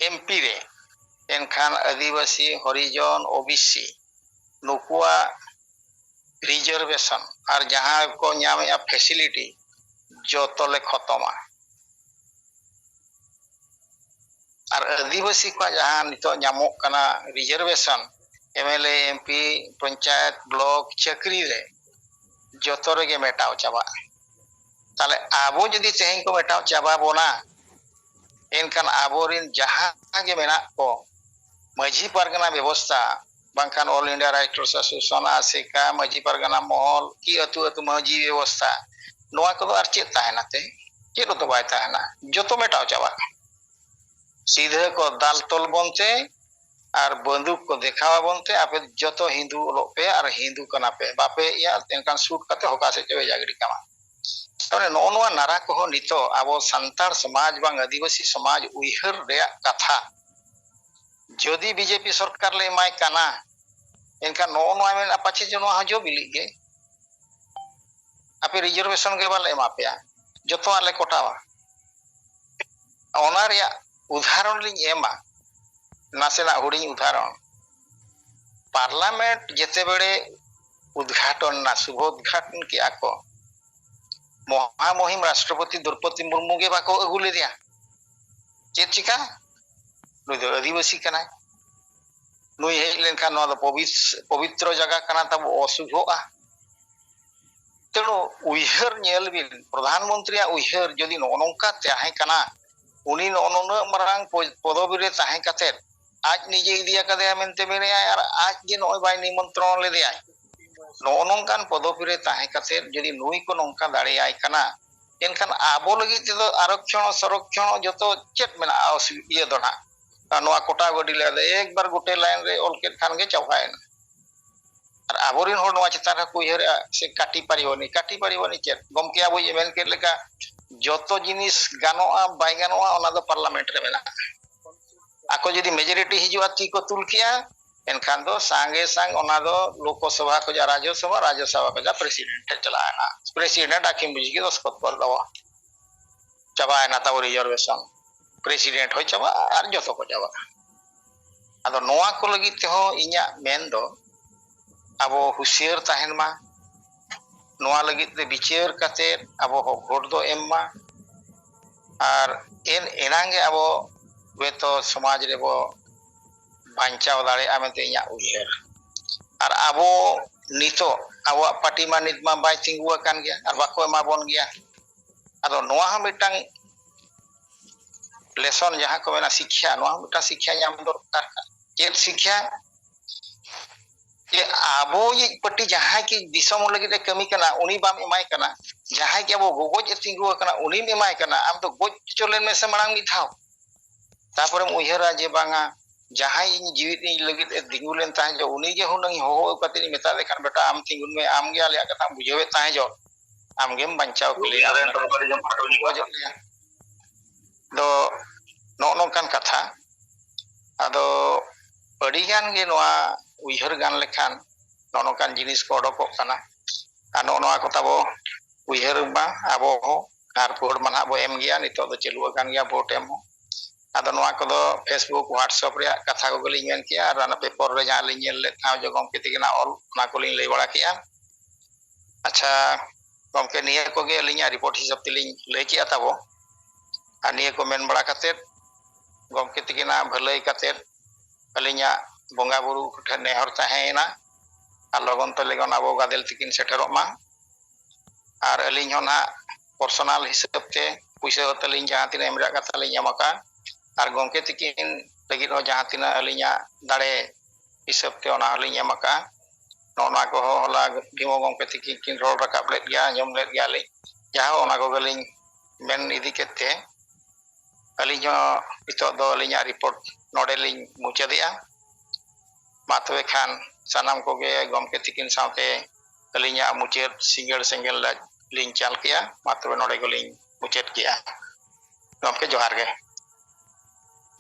ᱮᱢᱯᱤ ᱨᱮ, ᱮᱱᱠᱷᱟᱱ ᱟᱹᱫᱤᱵᱟᱹᱥᱤ, ᱦᱚᱨᱤᱡᱚᱱ, ᱳᱵᱤᱥᱤ ᱱᱩᱠᱩᱣᱟᱜ ᱨᱤᱡᱟᱨᱵᱷᱮᱥᱚᱱ ᱟᱨ ᱡᱟᱦᱟᱸ ᱠᱚ ᱧᱟᱢᱮᱜᱼᱟ ᱯᱷᱮᱥᱤᱞᱤᱴᱤ, ᱡᱚᱛᱚ ᱞᱮ ᱠᱷᱚᱛᱚᱢᱟ᱾ ᱟᱨ ᱟᱹᱫᱤᱵᱟᱹᱥᱤ ᱠᱚᱣᱟᱜ ᱡᱟᱦᱟᱸ ᱱᱤᱛᱚᱜ ᱧᱟᱢᱚᱜ ᱠᱟᱱᱟ ᱨᱤᱡᱟᱨᱵᱷᱮᱥᱚᱱ, ᱮᱢᱮᱞᱮ, ᱮᱢᱯᱤ, ᱯᱚᱧᱪᱟᱭᱮᱛ, ᱵᱞᱚᱠ, ᱪᱟᱹᱠᱨᱤ ᱨᱮ, ᱡᱚᱛᱚ ᱨᱮᱜᱮ ᱢᱮᱴᱟᱣ ᱪᱟᱵᱟᱜᱼᱟ᱾ ᱛᱟᱦᱞᱮ ᱟᱵᱚ ᱡᱩᱫᱤ ᱛᱮᱦᱮᱧ ᱠᱚ ᱢᱮᱴᱟᱣ ᱪᱟᱵᱟ ᱵᱚᱱᱟ, ᱮᱱᱠᱷᱟᱱ ᱟᱵᱚᱨᱮᱱ ᱡᱟᱦᱟᱸ ᱜᱮ ᱢᱮᱱᱟᱜ ᱠᱚ, ᱢᱟᱹᱡᱷᱤ ᱯᱟᱨᱜᱟᱱᱟ ᱵᱮᱵᱚᱥᱛᱷᱟ, ᱵᱟᱝᱠᱷᱟᱱ All India Writers Association, ᱟᱥᱮᱠᱟ, ᱢᱟᱹᱡᱷᱤ ᱯᱟᱨᱜᱟᱱᱟ ᱢᱚᱦᱚᱞ, ᱠᱤ ᱟᱹᱛᱩ ᱟᱹᱛᱩ ᱢᱟᱹᱡᱷᱤ ᱵᱮᱵᱚᱥᱛᱷᱟ, ᱱᱚᱣᱟ ᱠᱚᱫᱚ ᱟᱨ ᱪᱮᱫ ᱛᱟᱦᱮᱱᱟ ᱛᱮ? ᱪᱮᱫ ᱦᱚᱸᱛᱚ ᱵᱟᱭ ᱛᱟᱦᱮᱱᱟ, ᱡᱚᱛᱚ ᱢᱮᱴᱟᱣ ᱪᱟᱵᱟᱜᱼᱟ᱾ ᱥᱤᱫᱷᱟᱹ ᱠᱚ ᱫᱟᱞ ᱛᱚᱞ ᱵᱚᱱ ᱛᱮ ᱟᱨ ᱵᱟᱹᱱᱫᱩᱠ ᱠᱚ ᱫᱮᱠᱷᱟᱣ ᱟᱵᱚᱱ ᱛᱮ, ᱟᱯᱮ ᱡᱚᱛᱚ ᱦᱤᱱᱫᱩ ᱚᱞᱚᱜ ᱯᱮ ᱟᱨ ᱦᱤᱱᱫᱩ ᱠᱟᱱᱟ ᱯᱮ, ᱵᱟᱯᱮ ᱤᱭᱟ, ᱮᱱᱠᱷᱟᱱ ᱥᱩᱴ ᱠᱟᱛᱮ ᱦᱚᱠᱟ ᱥᱮᱫ ᱪᱮ ᱵᱷᱮᱡᱟ ᱜᱤᱰᱤ ᱠᱟᱢᱟ᱾ ᱛᱟᱦᱚᱞᱮ ᱱᱚᱜᱼᱚ ᱱᱚᱣᱟ ᱱᱟᱨᱟ ᱠᱚᱦᱚᱸ ᱱᱤᱛᱚᱜ ᱟᱵᱚ ᱥᱟᱱᱛᱟᱲ ᱥᱚᱢᱟᱡᱽ ᱵᱟᱝ ᱟᱹᱫᱤᱵᱟᱹᱥᱤ ᱥᱚᱢᱟᱡᱽ ᱩᱭᱦᱟᱹᱨ ᱨᱮᱭᱟᱜ ᱠᱟᱛᱷᱟ, ᱡᱩᱫᱤ ᱵᱤᱡᱮᱯᱤ ᱥᱚᱨᱠᱟᱨ ᱞᱮ ᱮᱢᱟᱭ ᱠᱟᱱᱟ, ᱮᱱᱠᱷᱟᱱ ᱱᱚᱜᱼᱚ ᱱᱚᱣᱟ ᱢᱮᱱᱟ, ᱯᱟᱪᱷᱮ ᱡᱮ ᱱᱚᱣᱟ ᱦᱚᱸ ᱡᱚ ᱵᱤᱞᱤᱜ ᱜᱮ, ᱟᱯᱮ ᱨᱤᱡᱟᱨᱵᱷᱮᱥᱚᱱ ᱜᱮ ᱵᱟᱞᱮ ᱮᱢᱟ ᱯᱮᱭᱟ, ᱡᱚᱛᱚᱣᱟᱜ ᱞᱮ ᱠᱚᱴᱟᱣᱟ᱾ ᱚᱱᱟ ᱨᱮᱭᱟᱜ ᱩᱫᱟᱦᱚᱨᱚᱱ ᱞᱤᱧ ᱮᱢᱟ, ᱱᱟᱥᱮᱱᱟᱜ ᱦᱩᱰᱤᱧ ᱩᱫᱟᱦᱚᱨᱚᱱ᱾ ᱯᱟᱨᱞᱟᱢᱮᱱᱴ ᱡᱮᱛᱮ ᱵᱮᱲᱮ ᱩᱫᱽᱜᱷᱟᱴᱚᱱ ᱮᱱᱟ, ᱥᱩᱵᱷᱚ ᱩᱫᱽᱜᱷᱟᱴᱚᱱ ᱠᱮᱜᱼᱟ ᱠᱚ, ᱢᱚᱦᱟᱢᱚᱦᱤᱢ ᱨᱟᱥᱴᱨᱚᱯᱚᱛᱤ ᱫᱨᱚᱯᱚᱫᱤ ᱢᱩᱨᱢᱩ ᱜᱮ ᱵᱟᱠᱚ ᱟᱹᱜᱩ ᱞᱮᱫᱮᱭᱟ᱾ ᱪᱮᱫ ᱪᱤᱠᱟ? ᱱᱩᱭ ᱫᱚ ᱟᱹᱫᱤᱵᱟᱹᱥᱤ ᱠᱟᱱᱟᱭ, ᱱᱩᱭ ᱦᱮᱡ ᱞᱮᱱᱠᱷᱟᱱ ᱱᱚᱣᱟ ᱫᱚ ᱯᱚᱵᱤᱛ-, ᱯᱚᱵᱤᱛᱨᱚ ᱡᱟᱭᱜᱟ ᱠᱟᱱᱟ ᱛᱟᱵᱚ, ᱚᱥᱩᱵᱷᱚᱜᱼᱟ᱾ ᱛᱮᱬᱩ ᱩᱭᱦᱟᱹᱨ ᱧᱮᱞ ᱵᱤᱱ, ᱯᱨᱚᱫᱷᱟᱱ ᱢᱚᱱᱛᱨᱤᱭᱟᱜ ᱩᱭᱦᱟᱹᱨ ᱡᱩᱫᱤ ᱱᱚᱜᱼᱚ ᱱᱚᱝᱠᱟ ᱛᱟᱦᱮᱸ ᱠᱟᱱᱟ, ᱩᱱᱤ ᱱᱚᱜᱼᱚ ᱱᱩᱱᱟᱹᱜ ᱢᱟᱨᱟᱝ ᱯᱚ-, ᱯᱚᱫᱚᱵᱤ ᱨᱮ ᱛᱟᱦᱮᱸ ᱠᱟᱛᱮᱫ ᱟᱡ ᱱᱤᱡᱮ ᱤᱫᱤ ᱟᱠᱟᱫᱮᱭᱟ ᱢᱮᱱᱛᱮ ᱢᱮᱱᱮᱭᱟᱭ, ᱟᱨ ᱟᱡ ᱜᱮ ᱱᱚᱜᱼᱚᱭ ᱵᱟᱭ ᱱᱤᱢᱚᱱᱛᱨᱚᱱ ᱞᱮᱫᱮᱭᱟᱭ᱾ ᱱᱚᱜᱼᱚ ᱱᱚᱝᱠᱟᱱ ᱯᱚᱫᱚᱵᱤ ᱨᱮ ᱛᱟᱦᱮᱸ ᱠᱟᱛᱮᱫ ᱡᱩᱫᱤ ᱱᱩᱭ ᱠᱚ ᱱᱚᱝᱠᱟ ᱫᱟᱲᱮᱭᱟᱭ ᱠᱟᱱᱟ, ᱮᱱᱠᱷᱟᱱ ᱟᱵᱚ ᱞᱟᱹᱜᱤᱫ ᱛᱮᱫᱚ ᱟᱨᱚᱠᱷᱚᱱ ᱥᱚᱨᱚᱠᱷᱚᱱ ᱡᱚᱛᱚ ᱪᱮᱫ ᱢᱮᱱᱟᱜᱼᱟ? ᱚᱥᱩ-, ᱤᱭᱟᱹ ᱫᱚ ᱱᱟᱦᱟᱜ ᱱᱚᱣᱟ ᱠᱚᱴᱟ ᱜᱟᱹᱰᱤ ᱞᱮ ᱮᱠᱵᱟᱨ ᱜᱚᱴᱮ ᱞᱟᱭᱤᱱ ᱨᱮ ᱚᱞ ᱠᱮᱫ ᱠᱷᱟᱱ ᱜᱮ ᱪᱟᱵᱟᱭᱮᱱᱟ᱾ ᱟᱨ ᱟᱵᱚᱨᱮᱱ ᱦᱚᱲ ᱱᱚᱣᱟ ᱪᱮᱛᱟᱱ ᱨᱮᱠᱚ ᱩᱭᱦᱟᱹᱨᱮᱜᱼᱟ ᱥᱮ ᱠᱟᱹᱴᱤ ᱯᱟᱨᱤᱵᱟᱱᱤ, ᱠᱟᱹᱴᱤ ᱯᱟᱨᱤᱵᱟᱱᱤ ᱪᱮᱫ? ᱜᱚᱢᱠᱮ ᱟᱵᱚᱭ ᱢᱮᱱ ᱠᱮᱫ ᱞᱮᱠᱟ, ᱡᱚᱛᱚ ᱡᱤᱱᱤᱥ ᱜᱟᱱᱚᱜᱼᱟ ᱵᱟᱭ ᱜᱟᱱᱚᱜᱼᱟ ᱚᱱᱟ ᱫᱚ ᱯᱟᱨᱞᱟᱢᱮᱱᱴ ᱨᱮ ᱢᱮᱱᱟᱜᱼᱟ᱾ ᱟᱠᱚ ᱡᱩᱫᱤ ᱢᱮᱡᱚᱨᱤᱴᱤ ᱦᱤᱡᱩᱜᱼᱟ, ᱛᱤ ᱠᱚ ᱛᱩᱞ ᱠᱮᱜᱼᱟ, ᱮᱱᱠᱷᱟᱱ ᱫᱚ ᱥᱟᱸᱜᱮ ᱥᱟᱝ ᱚᱱᱟ ᱫᱚ ᱞᱳᱠᱚᱥᱚᱵᱷᱟ ᱠᱷᱚᱱᱟᱜ ᱨᱟᱡᱽᱡᱚᱥᱚᱵᱷᱟ, ᱨᱟᱡᱽᱡᱚᱥᱚᱵᱷᱟ ᱠᱷᱚᱱᱟᱜ ᱯᱨᱮᱥᱤᱰᱮᱱᱴ ᱴᱷᱮᱱ ᱪᱟᱞᱟᱣᱮᱱᱟ, ᱯᱨᱮᱥᱤᱰᱮᱱᱴ ᱟᱹᱠᱷᱤᱢ ᱵᱩᱡᱷᱤ ᱜᱮ ᱫᱚᱥᱠᱚᱛ ᱠᱚ ᱫᱚ ᱪᱟᱵᱟᱭᱮᱱᱟ ᱛᱟᱵᱚ ᱨᱤᱡᱟᱨᱵᱷᱮᱥᱚᱱ, ᱯᱨᱮᱥᱤᱰᱮᱱᱴ ᱦᱚᱸᱭ ᱪᱟᱵᱟᱜᱼᱟ ᱟᱨ ᱡᱚᱛᱚ ᱠᱚ ᱪᱟᱵᱟᱜᱼᱟ᱾ ᱟᱫᱚ ᱱᱚᱣᱟ ᱠᱚ ᱞᱟᱹᱜᱤᱫ ᱛᱮᱦᱚᱸ ᱤᱧᱟᱹᱜ ᱢᱮᱱ ᱫᱚ ᱟᱵᱚ ᱦᱩᱥᱭᱟᱹᱨ ᱛᱟᱦᱮᱱ ᱢᱟ, ᱱᱚᱣᱟ ᱞᱟᱹᱜᱤᱫ ᱛᱮ ᱵᱤᱪᱟᱹᱨ ᱠᱟᱛᱮᱫ ᱟᱵᱚ ᱦᱚᱸ ᱵᱷᱳᱴ ᱫᱚ ᱮᱢ ᱢᱟ, ᱟᱨ ᱮᱱ ᱮᱱᱟᱝ ᱜᱮ ᱟᱵᱚ ᱦᱚᱭᱛᱳ ᱥᱚᱢᱟᱡᱽ ᱨᱮᱵᱚ ᱵᱟᱧᱪᱟᱣ ᱫᱟᱲᱮᱭᱟᱜᱼᱟ ᱢᱮᱱᱛᱮ ᱤᱧᱟᱹᱜ ᱩᱭᱦᱟᱹᱨ᱾ ᱟᱨ ᱟᱵᱚ ᱱᱤᱛᱚᱜ ᱟᱵᱚᱣᱟᱜ ᱯᱟᱨᱴᱤ ᱢᱟ ᱱᱤᱛ ᱢᱟ ᱵᱟᱭ ᱛᱤᱸᱜᱩ ᱟᱠᱟᱱ ᱜᱮᱭᱟ ᱟᱨ ᱵᱟᱠᱚ ᱮᱢᱟ ᱵᱚᱱ ᱜᱮᱭᱟ᱾ ᱟᱫᱚ ᱱᱚᱣᱟ ᱦᱚᱸ ᱢᱤᱫᱴᱟᱝ ᱞᱮᱥᱚᱱ ᱡᱟᱦᱟᱸ ᱠᱚ ᱢᱮᱱᱟ ᱥᱤᱠᱠᱷᱟ, ᱱᱚᱣᱟ ᱦᱚᱸ ᱢᱤᱫᱴᱟᱝ ᱥᱤᱠᱠᱷᱟ ᱧᱟᱢ ᱫᱚᱨᱠᱟᱨ ᱠᱟᱱᱟ᱾ ᱪᱮᱫ ᱥᱤᱠᱠᱷᱟ? ᱡᱮ ᱟᱵᱚᱭᱤᱡ ᱯᱟᱹᱴᱤ ᱡᱟᱦᱟᱸᱭ ᱠᱤ ᱫᱤᱥᱚᱢ ᱞᱟᱹᱜᱤᱫ ᱮ ᱠᱟᱹᱢᱤ ᱠᱟᱱᱟ, ᱩᱱᱤ ᱵᱟᱢ ᱮᱢᱟᱭ ᱠᱟᱱᱟ᱾ ᱡᱟᱦᱟᱸᱭ ᱠᱤ ᱟᱵᱚ ᱜᱚᱜᱚᱡ ᱮ ᱛᱤᱸᱜᱩ ᱟᱠᱟᱱᱟ, ᱩᱱᱤᱢ ᱮᱢᱟᱭ ᱠᱟᱱᱟ᱾ ᱟᱢ ᱫᱚ ᱜᱚᱡ ᱦᱚᱪᱚ ᱞᱮᱱ ᱢᱮᱥᱮ ᱢᱟᱲᱟᱝ ᱢᱤᱫ ᱫᱷᱟᱣ, ᱛᱟᱯᱚᱨᱮᱢ ᱩᱭᱦᱟᱹᱨᱟ ᱡᱮ ᱵᱟᱝᱟ, ᱡᱟᱦᱟᱸᱭ ᱤᱧ ᱡᱤᱣᱤᱫ ᱤᱧ ᱞᱟᱹᱜᱤᱫ ᱮ ᱛᱤᱸᱜᱩ ᱞᱮᱱ ᱛᱟᱦᱮᱸ ᱡᱚᱜ, ᱩᱱᱤ ᱜᱮ ᱦᱩᱱᱟᱹᱝ ᱦᱚᱦᱚ ᱟᱹᱜᱩ ᱠᱟᱛᱮ ᱤᱧ ᱢᱮᱛᱟᱫ ᱞᱮᱠᱷᱟᱱ, "ᱵᱮᱴᱟ, ᱟᱢ ᱛᱤᱸᱜᱩᱱ ᱢᱮ, ᱟᱢ ᱜᱮ ᱟᱞᱮᱭᱟᱜ ᱠᱟᱛᱷᱟᱢ ᱵᱩᱡᱷᱟᱹᱣᱮᱫ ᱛᱟᱦᱮᱸ ᱡᱚᱜ, ᱟᱢ ᱜᱮᱢ ᱵᱟᱧᱪᱟᱣ ᱠᱮᱞᱮᱭᱟ, ᱫᱩᱱᱤᱭᱟᱹ ᱨᱮᱱ ᱦᱩᱱᱟᱹᱝ ᱛᱚᱨᱠᱟᱨᱤ ᱡᱚᱢ ᱯᱷᱟᱴᱚ ᱧᱚᱜᱚᱜᱼᱟ᱾ ᱜᱚᱡᱚᱜ ᱞᱮᱭᱟ᱾" ᱫᱚ ᱱᱚᱜᱼᱚ ᱱᱚᱝᱠᱟᱱ ᱠᱟᱛᱷᱟ᱾ ᱟᱫᱚ ᱟᱹᱰᱤ ᱜᱟᱱ ᱜᱮ ᱱᱚᱣᱟ ᱩᱭᱦᱟᱹᱨ ᱜᱟᱱ ᱞᱮᱠᱷᱟᱱ ᱱᱚᱜᱼᱚ ᱱᱚᱝᱠᱟᱱ ᱡᱤᱱᱤᱥ ᱠᱚ ᱚᱰᱚᱠᱚᱜ ᱠᱟᱱᱟ᱾ ᱟᱨ ᱱᱚᱜᱼᱚ ᱱᱚᱣᱟ ᱠᱚ ᱛᱟᱵᱚ ᱩᱭᱦᱟᱹᱨ ᱢᱟ ᱟᱵᱚ ᱦᱚᱸ, ᱟᱨ ᱵᱷᱳᱴ ᱢᱟ ᱱᱟᱦᱟᱜ ᱵᱚ ᱮᱢ ᱜᱮᱭᱟ, ᱱᱤᱛᱚᱜ ᱫᱚ ᱪᱟᱹᱞᱩ ᱟᱠᱟᱱ ᱜᱮᱭᱟ ᱵᱷᱳᱴ ᱮᱢ ᱦᱚᱸ᱾ ᱟᱫᱚ ᱱᱚᱣᱟ ᱠᱚᱫᱚ Facebook, WhatsApp ᱨᱮᱭᱟᱜ ᱠᱟᱛᱷᱟ ᱠᱚᱜᱮ ᱞᱤᱧ ᱢᱮᱱ ᱠᱮᱜᱼᱟ, ᱟᱨ ᱚᱱᱟ ᱯᱮᱯᱟᱨ ᱨᱮ ᱡᱟᱦᱟᱸ ᱞᱤᱧ ᱧᱮᱞ ᱞᱮᱫ ᱛᱟᱦᱮᱸᱫ ᱡᱮ ᱜᱚᱢᱠᱮ ᱛᱤᱠᱤᱱᱟᱜ ᱚᱞ, ᱚᱱᱟ ᱠᱚᱞᱤᱧ ᱞᱟᱹᱭ ᱵᱟᱲᱟ ᱠᱮᱜᱼᱟ᱾ ᱟᱪᱪᱷᱟ ᱜᱚᱢᱠᱮ, ᱱᱤᱭᱟᱹ ᱠᱚᱜᱮ ᱟᱹᱞᱤᱧᱟᱜ ᱨᱤᱯᱳᱨᱴ ᱦᱤᱥᱟᱹᱵ ᱛᱮᱞᱤᱧ ᱞᱟᱹᱭ ᱠᱮᱜᱼᱟ ᱛᱟᱵᱚ᱾ ᱟᱨ ᱱᱤᱭᱟᱹ ᱠᱚ ᱢᱮᱱ ᱵᱟᱲᱟ ᱠᱟᱛᱮᱫ, ᱜᱚᱢᱠᱮ ᱛᱤᱠᱤᱱᱟᱜ ᱵᱷᱟᱹᱞᱟᱹᱭ ᱠᱟᱛᱮᱫ, ᱟᱹᱞᱤᱧᱟᱜ ᱵᱚᱸᱜᱟ ᱵᱩᱨᱩ ᱠᱚᱴᱷᱮᱱ ᱱᱮᱦᱚᱨ ᱛᱟᱦᱮᱸᱭᱮᱱᱟ, ᱟᱨ ᱞᱚᱜᱚᱱ ᱛᱮ ᱞᱚᱜᱚᱱ ᱟᱵᱚ ᱜᱟᱫᱮᱞ ᱛᱤᱠᱤᱱ ᱥᱮᱴᱮᱨᱚᱜ ᱢᱟ᱾ ᱟᱨ ᱟᱹᱞᱤᱧ ᱦᱚᱸ ᱱᱟᱦᱟᱜ ᱯᱟᱨᱥᱚᱱᱟᱞ ᱦᱤᱥᱟᱹᱵ ᱛᱮ ᱯᱩᱭᱥᱟᱹ ᱛᱟᱹᱞᱤᱧ ᱡᱟᱦᱟᱸ ᱛᱤᱱᱟᱹᱜ ᱮᱢ ᱨᱮᱭᱟᱜ ᱠᱟᱛᱷᱟ ᱞᱤᱧ ᱮᱢ ᱟᱠᱟᱫ, ᱟᱨ ᱜᱚᱢᱠᱮ ᱛᱤᱠᱤᱱ ᱞᱟᱹᱜᱤᱫ ᱦᱚᱸ ᱡᱟᱦᱟᱸ ᱛᱤᱱᱟᱹᱜ ᱟᱹᱞᱤᱧᱟᱜ ᱫᱟᱲᱮ ᱦᱤᱥᱟᱹᱵ ᱛᱮ ᱚᱱᱟ ᱦᱚᱸᱞᱤᱧ ᱮᱢ ᱟᱠᱟᱫᱼᱟ᱾ ᱱᱚᱜᱼᱚ ᱱᱚᱣᱟ ᱠᱚᱦᱚᱸ ᱦᱚᱞᱟ ᱵᱷᱤᱢᱚ ᱜᱚᱢᱠᱮ ᱛᱤᱠᱤᱱ ᱠᱤᱱ ᱨᱚᱲ ᱨᱟᱠᱟᱵ ᱞᱮᱫ ᱜᱮᱭᱟ, ᱟᱸᱡᱚᱢ ᱞᱮᱫ ᱜᱮᱭᱟᱞᱤᱧ᱾ ᱡᱟᱦᱟᱸ ᱚᱱᱟ ᱠᱚᱜᱮᱞᱤᱧ ᱢᱮᱱ ᱤᱫᱤ ᱠᱮᱫ ᱛᱮ, ᱟᱹᱞᱤᱧ ᱦᱚᱸ ᱱᱤᱛᱚᱜ ᱫᱚ ᱟᱹᱞᱤᱧᱟᱜ ᱨᱤᱯᱳᱨᱴ ᱱᱚᱰᱮ ᱞᱤᱧ ᱢᱩᱪᱟᱹᱫᱮᱜᱼᱟ᱾ ᱢᱟ ᱛᱚᱵᱮ ᱠᱷᱟᱱ ᱥᱟᱱᱟᱢ ᱠᱚᱜᱮ ᱜᱚᱢᱠᱮ ᱛᱤᱠᱤᱱ ᱥᱟᱶᱛᱮ ᱟᱹᱞᱤᱧᱟᱜ ᱢᱩᱪᱟᱹᱫ ᱥᱤᱸᱜᱟᱹᱲ ᱥᱮᱸᱜᱮᱞ ᱞᱟᱡ ᱞᱤᱧ ᱪᱟᱞ ᱠᱮᱜᱼᱟ᱾ ᱢᱟ ᱛᱚᱵᱮ ᱱᱚᱰᱮ ᱜᱮᱞᱤᱧ ᱢᱩᱪᱟᱹᱫ ᱠᱮᱜᱼᱟ᱾ ᱜᱚᱢᱠᱮ ᱡᱚᱦᱟᱨ ᱜᱮ᱾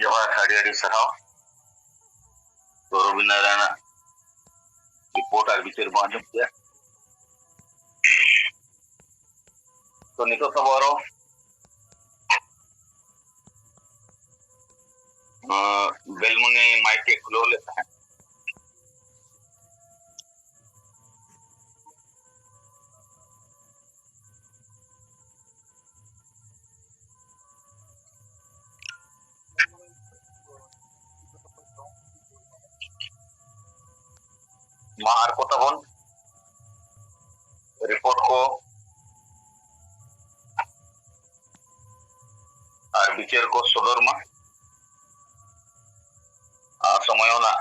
ᱡᱚᱦᱟᱨ, ᱟᱹᱰᱤ ᱟᱹᱰᱤ ᱥᱟᱨᱦᱟᱣ᱾ ᱛᱚ ᱨᱚᱵᱤᱱᱫᱨᱚᱱᱟᱛᱷ ᱨᱤᱯᱳᱨᱴ ᱟᱨ ᱵᱤᱪᱟᱹᱨ ᱵᱚᱱ ᱟᱸᱡᱚᱢ ᱠᱮᱜᱼᱟ᱾ ᱛᱚ ᱱᱤᱛᱚᱜ ᱛᱟᱵᱚ ᱟᱨᱚ, ᱟᱸ, ᱵᱮᱞᱢᱩᱱᱤ ᱢᱟᱭᱤᱠ ᱮ ᱠᱷᱩᱞᱟᱹᱣ ᱞᱮᱫ ᱛᱟᱦᱮᱸᱫ᱾ ᱢᱟ ᱟᱨ ᱠᱚ ᱛᱟᱵᱚᱱ ᱨᱤᱯᱳᱨᱴ ᱠᱚ ᱟᱨ ᱵᱤᱪᱟᱹᱨ ᱠᱚ ᱥᱚᱫᱚᱨ ᱢᱟ᱾ ᱟᱨ ᱥᱚᱢᱚᱭ ᱦᱚᱸ ᱱᱟᱜ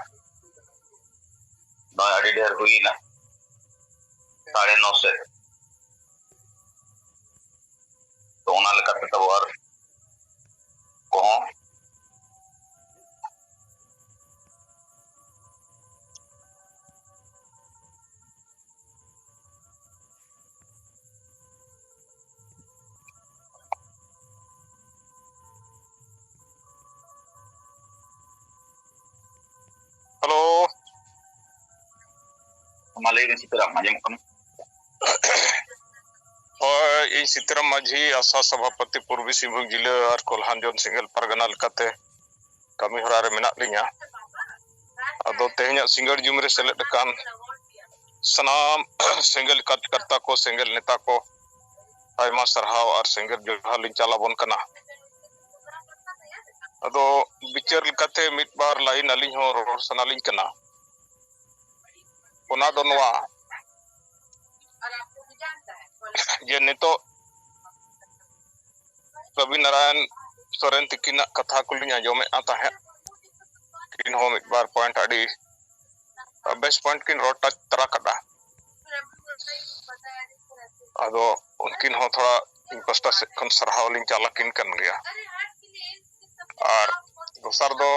ᱱᱚᱜᱼᱚᱭ ᱰᱷᱮᱨ ᱦᱩᱭᱱᱟ, ᱥᱟᱲᱮ ᱱᱚ ᱥᱮᱫ᱾ ᱛᱚ ᱚᱱᱟ ᱞᱮᱠᱟᱛᱮ ᱛᱟᱵᱚ ᱟᱨ ᱠᱚᱦᱚᱸ ᱦᱮᱞᱳ᱾ ᱢᱟ ᱞᱟᱹᱭ ᱵᱮᱱ ᱥᱤᱛᱟᱹᱨᱟᱢ, ᱟᱸᱡᱚᱢᱚᱜ ᱠᱟᱱᱟ᱾ ᱦᱳᱭ, ᱤᱧ ᱥᱤᱛᱟᱹᱨᱟᱢ ᱢᱟᱹᱡᱷᱤ, ᱟᱥᱟ ᱥᱚᱵᱷᱟᱯᱚᱛᱤ, ᱯᱩᱨᱵᱤ ᱥᱤᱝᱵᱷᱩᱢ ᱡᱤᱞᱟᱹ ᱟᱨ ᱠᱚᱞᱦᱟᱱᱡᱚᱱ ᱥᱮᱸᱜᱮᱞ ᱯᱟᱨᱜᱟᱱᱟ ᱞᱮᱠᱟᱛᱮ ᱠᱟᱹᱢᱤ ᱦᱚᱨᱟ ᱨᱮ ᱢᱮᱱᱟᱜ ᱞᱤᱧᱟ᱾ ᱟᱫᱚ ᱛᱮᱦᱮᱧᱟᱜ ᱥᱤᱸᱜᱟᱹᱲ ᱡᱩᱢ ᱨᱮ ᱥᱮᱞᱮᱫ ᱟᱠᱟᱱ ᱥᱟᱱᱟᱢ ᱥᱮᱸᱜᱮᱞ ᱠᱟᱨᱡᱚᱠᱚᱨᱛᱟ ᱠᱚ, ᱥᱮᱸᱜᱮᱞ ᱱᱮᱛᱟ ᱠᱚ, ᱟᱭᱢᱟ ᱥᱟᱨᱦᱟᱣ ᱟᱨ ᱥᱮᱸᱜᱮᱞ ᱡᱚᱦᱟᱨ ᱞᱤᱧ ᱪᱟᱞ ᱟᱵᱚᱱ ᱠᱟᱱᱟ᱾ ᱟᱫᱚ ᱵᱤᱪᱟᱹᱨ ᱞᱮᱠᱟᱛᱮ ᱢᱤᱫ ᱵᱟᱨ ᱞᱟᱭᱤᱱ ᱟᱹᱞᱤᱧ ᱦᱚᱸ ᱨᱚᱲ ᱥᱟᱱᱟ ᱞᱤᱧ ᱠᱟᱱᱟ᱾ ᱚᱱᱟ ᱫᱚ ᱱᱚᱣᱟ ᱡᱮ ᱱᱤᱛᱚᱜ ᱨᱚᱵᱤ ᱱᱟᱨᱟᱭᱚᱱ ᱥᱚᱨᱮᱱ ᱛᱤᱠᱤᱱᱟᱜ ᱠᱟᱛᱷᱟ ᱠᱚᱞᱤᱧ ᱟᱸᱡᱚᱢᱮᱫᱼᱟ ᱛᱟᱦᱮᱸᱫ, ᱩᱱᱠᱤᱱ ᱦᱚᱸ ᱢᱤᱫ ᱵᱟᱨ ᱯᱚᱭᱮᱱᱴ ᱟᱹᱰᱤ ᱵᱮᱥ ᱯᱚᱭᱮᱱᱴ ᱠᱤᱱ ᱨᱚᱲ ᱴᱟᱪ ᱛᱟᱨᱟ ᱠᱟᱫᱟ᱾ ᱟᱫᱚ ᱩᱱᱠᱤᱱ ᱦᱚᱸ ᱛᱷᱚᱲᱟ ᱤᱧ ᱯᱟᱥᱴᱟ ᱥᱮᱫ ᱠᱷᱚᱱ ᱥᱟᱨᱦᱟᱣ ᱞᱤᱧ ᱪᱟᱞ ᱟᱹᱠᱤᱱ ᱠᱟᱱ ᱜᱮᱭᱟ᱾ ᱟᱨ ᱫᱚᱥᱟᱨ ᱫᱚ